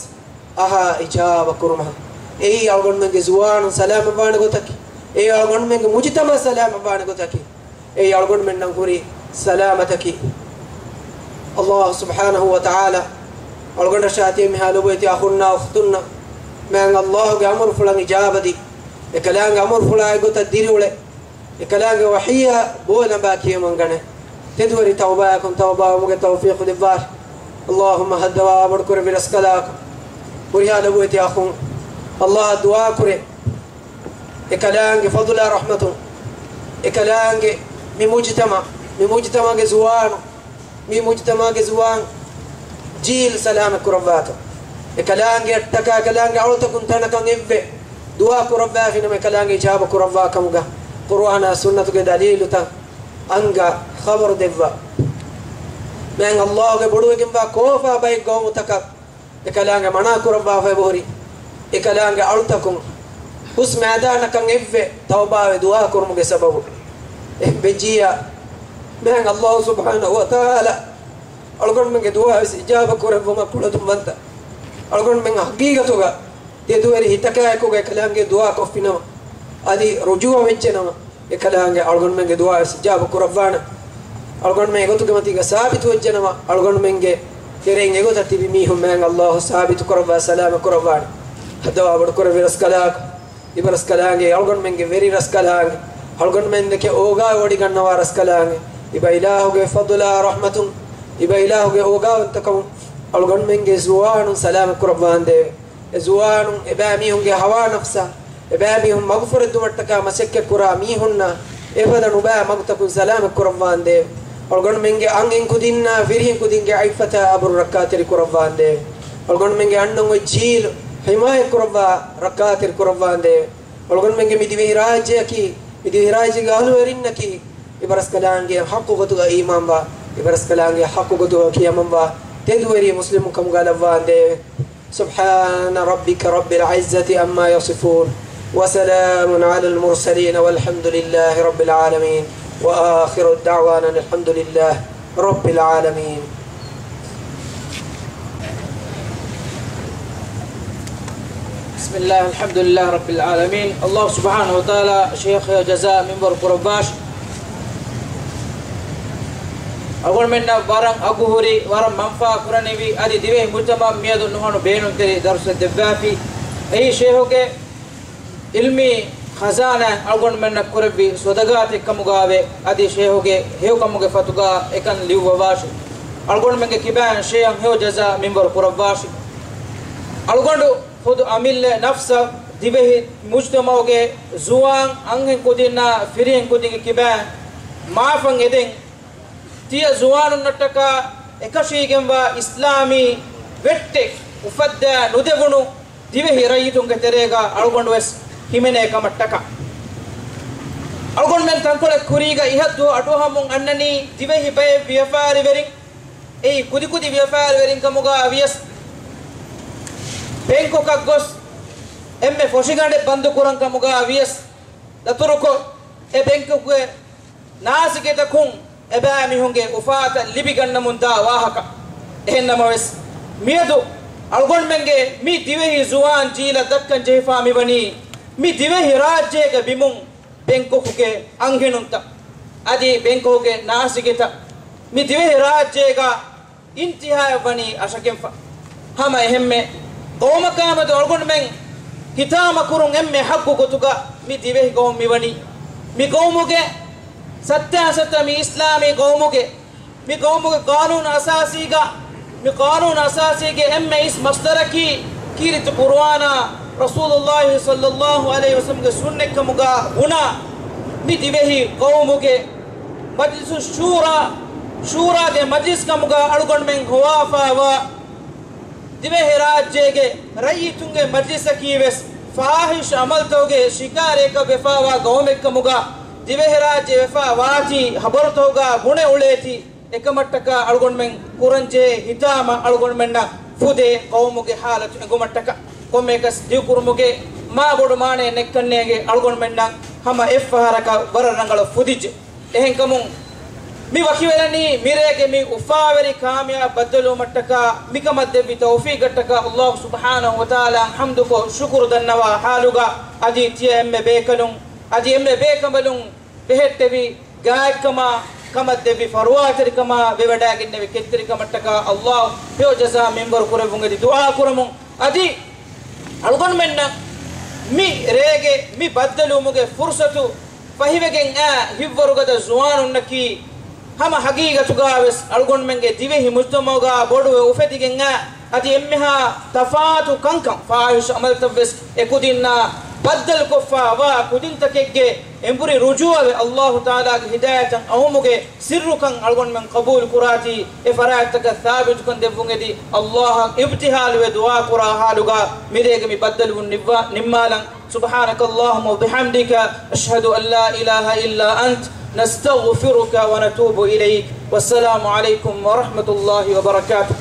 އަހާ އިޖާބަ ކުރުމަށް. އެއީ އަޅުގަނޑުމެންގެ ޒުވާނުން ސަލާމަތްވާނެ ގޮތަކީ. އެއީ އަޅުގަނޑުމެންގެ މުޖުތަމަޢު ސަލާމަތްވާނެ ގޮތަކީ. އެއީ އަޅުގަނޑުމެންނަށް ހުރި ސަލާމަތަކީ. ﷲ ސުބްޙާނަހޫ ވަތަޢާލާ އަޅުގަނޑަށާ ތިޔަ މިހާ ލޮބުވެތި އަޚުންނާ އުޚްތުންނަށް މާތް ﷲގެ އަމުރުފުޅަށް އިޖާބަދީ، އެކަލާނގެ އަމުރުފުޅާ އެގޮތަށް ދިރިއުޅެ، އެކަލާނގެ ވަޙީއާ ބޯލަނބާ ކިޔަމަން ގަނެ، ތެދުވެރި ތައުބާއަކުން ތައުބާވުމުގެ ތައުފީޤު ދެއްވާށި. ﷲ ހައްދަވާ ބޮޑުކުރެއްވި ރަސްކަލާކޮ، ހުރިހާ ލޮބުވެތި އަޚުން، ﷲ ދުޢާކުރޭ، އެކަލާނގެ ފަޟުލާ ރަޙްމަތުން، އެކަލާނގެ މި މުޖުތަމަޢު، މި މުޖުތަމަޢުގެ ޒުވާނު، މި މުޖުތަމަޢުގެ ޒުވާން ޖީލް ސަލާމަތް ކުރައްވާތޯ. އެކަލާނގެއަށްޓަކާ އެކަލާނގެ އަޅުތަކުން ތަނަކަށް އެއްވެ ދުޢާ ކުރައްވާފިނަމަ، އެކަލާނގެ އިޖާބަ ކުރައްވާ ކަމުގަ ޤުރުއާނާ ސުންނަތުގެ ދަލީލުތައް އަންގާ ޚަބަރު ދެއްވާ. މާތް ﷲގެ ބޮޑުވެގެންވާ ކޯފާ ބައެއް ގައުމުތަކަށް އެކަލާނގެ މަނާ ކުރައްވާފަ އެބަހުރި، އެކަލާނގެ އަޅުތަކުން ހުސް މައިދާނަކަށް އެއްވެ ތައުބާވެ ދުޢާ ކުރުމުގެ ސަބަބުން. އެހެން ވެއްޖިއްޔާ، މާތް ﷲ ސުބްޙާނަހޫ ވަތަޢާލާ އަޅުގަނޑުމެންގެ ދުޢާވެސް އިޖާބަ ކުރެއްވުމަށް ކުޅަދުންވަންތަ. އަޅުގަނޑުމެން ހަގީގަތުގަ ތެދުވެރި ހިތަކާއެކުގަ އެކަލާނގެ ދުޢާ ކޮށްފިނަމަ، އަދި ރުޖޫޢަ ވެއްޖެނަމަ، އެކަލާނގެ އަޅުގަނޑުމެންގެ ދުޢާވެސް އިޖާބަ ކުރައްވާނެ. އަޅުގަނޑުމެން އެގޮތުގެ މަތީގަ ސާބިތުވެއްޖެނަމަ، އަޅުގަނޑުމެންގެ ތެރެއިން އެގޮތަށް ތިބި މީހުން މާތް ﷲ ސާބިތު ކުރައްވާ ސަލާމަތް ކުރައްވާނެ. ހައްދަވާ ބޮޑުކުރެއްވި ރަސްކަލާކޮ، އިބަރަސްކަލާނގެ އަޅުގަނޑުމެންގެ ވެރި ރަސްކަލާނގެ އަޅުގަނޑުމެންދެކެ އޯގާވެވޮޑިގަންނަވާ ރަސްކަލާނގެ، އިބަ އިލާހުގެ ފަޟުލާ ރަޙްމަތުން، އިބަ އިލާހުގެ އޯގާވަންތަކަމުން އަޅުގަނޑުމެންގެ ޒުވާނުން ސަލާމަތް ކުރައްވާނދޭވެ. އެ ޒުވާނުން އެބައިމީހުންގެ ހަވާ ނަފްސާ، އެބައިމީހުން މަގުފުރެއްދުމަށްޓަކާ މަސައްކަތްކުރާ މީހުންނާ އެފަދަ ނުބައި މަގުތަކުން ސަލާމަތް ކުރައްވާނދޭވެ. އަޅުގަނޑުމެންގެ އަންހެން ކުދިންނާ ފިރިހެން ކުދިންގެ އަތްފަތާ އަބުރު ރައްކާތެރި ކުރައްވާނދޭވެ. އަޅުގަނޑުމެންގެ އަންނަން އޮތް ޖީލު ހިމާޔަތް ކުރައްވާ ރައްކާތެރި ކުރައްވާނދޭވެ. އަޅުގަނޑުމެންގެ މި ދިވެހިރާއްޖެއަކީ، މި ދިވެހިރާއްޖޭގެ އަހުލުވެރިންނަކީ، އިބަރަސްކަލާނގެ ޙައްޤު ގޮތުގަ އީމާންވާ، އިބަރަސްކަލާނގެ ޙައްޤު ގޮތުގަ ކިޔަމަންވާ، ތެދުވެރި މުސްލިމުން ކަމުގަ ލައްވާނދޭވެ. سبحان ربك رب العزة عما يصفون، وسلام على المرسلين، والحمد لله رب العالمين، وآخر دعوانا الحمد لله رب العالمين. بسم الله، الحمد لله رب العالمين. الله سبحانه وتعالى ޝޭޚް ޖަޒާ މިންވަރު ކުރައްވާށި. އަޅުގަނޑުމެންނަށް ވަރަށް އަގުހުރި، ވަރަށް މަންފާ ކުރަނިވި، އަދި ދިވެހި މުޖްތަމަޢަށް މިއަދު ނުހަނު ބޭނުންތެރި ދަރުސެއް ދެއްވާފި. އެއީ ޝޭޚުގެ ޢިލްމީ ޚަޒާނާ އަޅުގަނޑުމެންނަށް ކުރެއްވި ޞަދަޤާތެއް ކަމުގައވޭ، އަދި ޝޭޚުގެ ހެޔޮކަމުގެ ފަތުގަ އެކަން ލިޔުއްވަވާށި. އަޅުގަނޑުމެންގެ ކިބައިން ޝޭޚަށް ހެޔޮ ޖަޒާ މިންވަރު ކުރައްވާށި. އަޅުގަނޑު ޚުދު އަމިއްލަ ނަފްސަށް ދިވެހި މުޖްތަމަޢުގެ ޒުވާން އަންހެން ކުދިންނާ ފިރިހެން ކުދިންގެ ކިބައިން މާފަށް އެދެން، ތިޔަ ޒުވާނުންނަށްޓަކާ އެކަށީގެންވާ އިސްލާމީ ވެއްޓެއް އުފައްދާ ނުދެވުނު ދިވެހި ރައްޔިތުންގެ ތެރޭގަ އަޅުގަނޑުވެސް ހިމެނޭ ކަމަށްޓަކާ. އަޅުގަނޑުމެން ތަންކޮޅެއް ކުރީގަ އިހަށްދުވަހު އަޑުއަހަމުން އަންނަނީ ދިވެހި ބައެއް ވިޔަފާރިވެރިން، އެއީ ކުދިކުދި ވިޔަފާރިވެރިން ކަމުގަ ވިޔަސް، ބެންކޮކަށް ގޮސް އެންމެ ފޮށިގަނޑެއް ބަންދުކުރަން ކަމުގަ ވިޔަސް، ދަތުރުކޮށް، އެ ބެންކޮކުގެ ނާސިގެތަކުން އެބައިމީހުންގެ އުފާތައް ލިބިގަންނަމުން ދާ ވާހަކަ. އެހެންނަމަވެސް، މިއަދު އަޅުގަނޑުމެންގެ މި ދިވެހި ޒުވާން ޖީލަށް ދައްކަން ޖެހިފާ މިވަނީ، މި ދިވެހި ރާއްޖޭގެ ބިމުން ބެންކޮކުގެ އަންހެނުންތައް، އަދި ބެންކޮކުގެ ނާސިގެތައް، މި ދިވެހި ރާއްޖޭގަ އިންތިހާއަށް ވަނީ އަށަކެންފަ. ހަމަ އެހެންމެ ގައުމަކާމެދު އަޅުގަނޑުމެން ހިތާމަ ކުރުން އެންމެ ހައްގު ގޮތުގަ މި ދިވެހި ގައުމު މިވަނީ. މި ގައުމުގެ ސައްތާ ސަތާ މި އިސްލާމީ ގައުމުގެ، މި ގައުމުގެ ޤާނޫނު އަސާސީގަ، މި ޤާނޫނު އަސާސީގެ އެންމެ އިސް މަޞްދަރަކީ ކީރިތި ޤުރުއާނާ، ރަސޫލުﷲ ޞައްލަﷲ ޢަލައިހި ވަސައްލަމްގެ ސުންނަތް ކަމުގަ ބުނާ، މި ދިވެހި ޤައުމުގެ މަޖްލިސުއްޝޫރާ، ޝޫރާގެ މަޖްލިސް ކަމުގަ އަޅުގަނޑުމެން ހޮވާފައިވާ ދިވެހިރާއްޖޭގެ ރައްޔިތުންގެ މަޖްލިސަކީވެސް ފާޙިޝް ޢަމަލުތަކުގެ ޝިކާރައަކަށް ވެފައިވާ ގައުމެއްކަމުގަ ދިވެހިރާއްޖެ ވެފައިވާތީ ޚަބަރުތަކުގަ ބުނެ އުޅޭތީ. އެކަމަށްޓަކާ އަޅުގަނޑުމެން ކުރަންޖެހޭ ހިތާމަ އަޅުގަނޑުމެންނަށް ފުދޭ ޤައުމުގެ ޙާލަތު އެނގުމަށްޓަކާ. ކޮންމެއަކަސް ދިގުކުރުމުގެ މާބޮޑު މާނައެއް ނެތްކަންނޭނގެ އަޅުގަނޑުމެންނަށް ހަމަ އެއްފަހަރަކަށް ވަރަށް ރަނގަޅަށް ފުދިއްޖެ. އެހެންކަމުން މި ވަކިވެލަނީ މިރޭގެ މި އުފާވެރި ކާމިޔާބު ބައްދަލުވުމަށްޓަކާ މިކަމަށް ދެއްވި ތައުފީޤަށްޓަކާ ﷲ ސުބްޙާނަހޫ ވަތަޢާލާއަށް ޙަމްދުކޮށް ޝުކުރު ދަންނަވާ ޙާލުގަ އަދި ތިޔަ އެންމެ ބޭކަލުން، އަދި އެންމެ ބޭކަނބަލުން ބެހެއްޓެވި ގާތްކަމާ، ކަމަށް ދެއްވި ފަރުވާތެރިކަމާ، ވެވަޑައިގެންނެވި ކެތްތެރިކަމަށްޓަކާ ﷲ ހެޔޮ ޖަޒާ މިންވަރު ކުރެއްވުން އެދި ދުޢާ ކުރަމުން. އަދި އަޅުގަނޑުމެންނަށް މި ރޭގެ މި ބައްދަލުވުމުގެ ފުރުޞަތު ފަހިވެގެން އައި ހިތްވަރުގަދަ ޒުވާނުންނަކީ، ހަމަ ޙަޤީޤަތުގަވެސް އަޅުގަނޑުމެންގެ ދިވެހި މުޖްތަމަޢުގަ ބޮޑުވެ އުފެދިގެން އައި، އަދި އެންމެހާ ތަފާތު ކަންކަން، ފާޙިޝް ޢަމަލުތައްވެސް އެކުދިންނާ ބައްދަލުކޮށްފައިވާ ކުދިންތަކެއްގެ އެނބުރި ރުޖޫޢަވެ، ﷲ ތަޢާލާގެ ހިދާޔަތަށް އައުމުގެ ސިއްރުކަން އަޅުގަނޑުމެން ޤަބޫލު ކުރާތީ، އެ ފަރާތްތަކަށް ސާބިތުކަން ދެއްވުން އެދި، ﷲ އަށް އިބްތިހާލުވެ ދުޢާ ކުރާ ޙާލުގަ މިރޭގެ މި ބައްދަލުވުން ނިއްވާ، ނިންމާލަން. سبحانك اللهم وبحمدك، أشهد أن لا إله إلا أنت، نستغفرك ونتوب إليك. والسلام عليكم ورحمة الله وبركاته.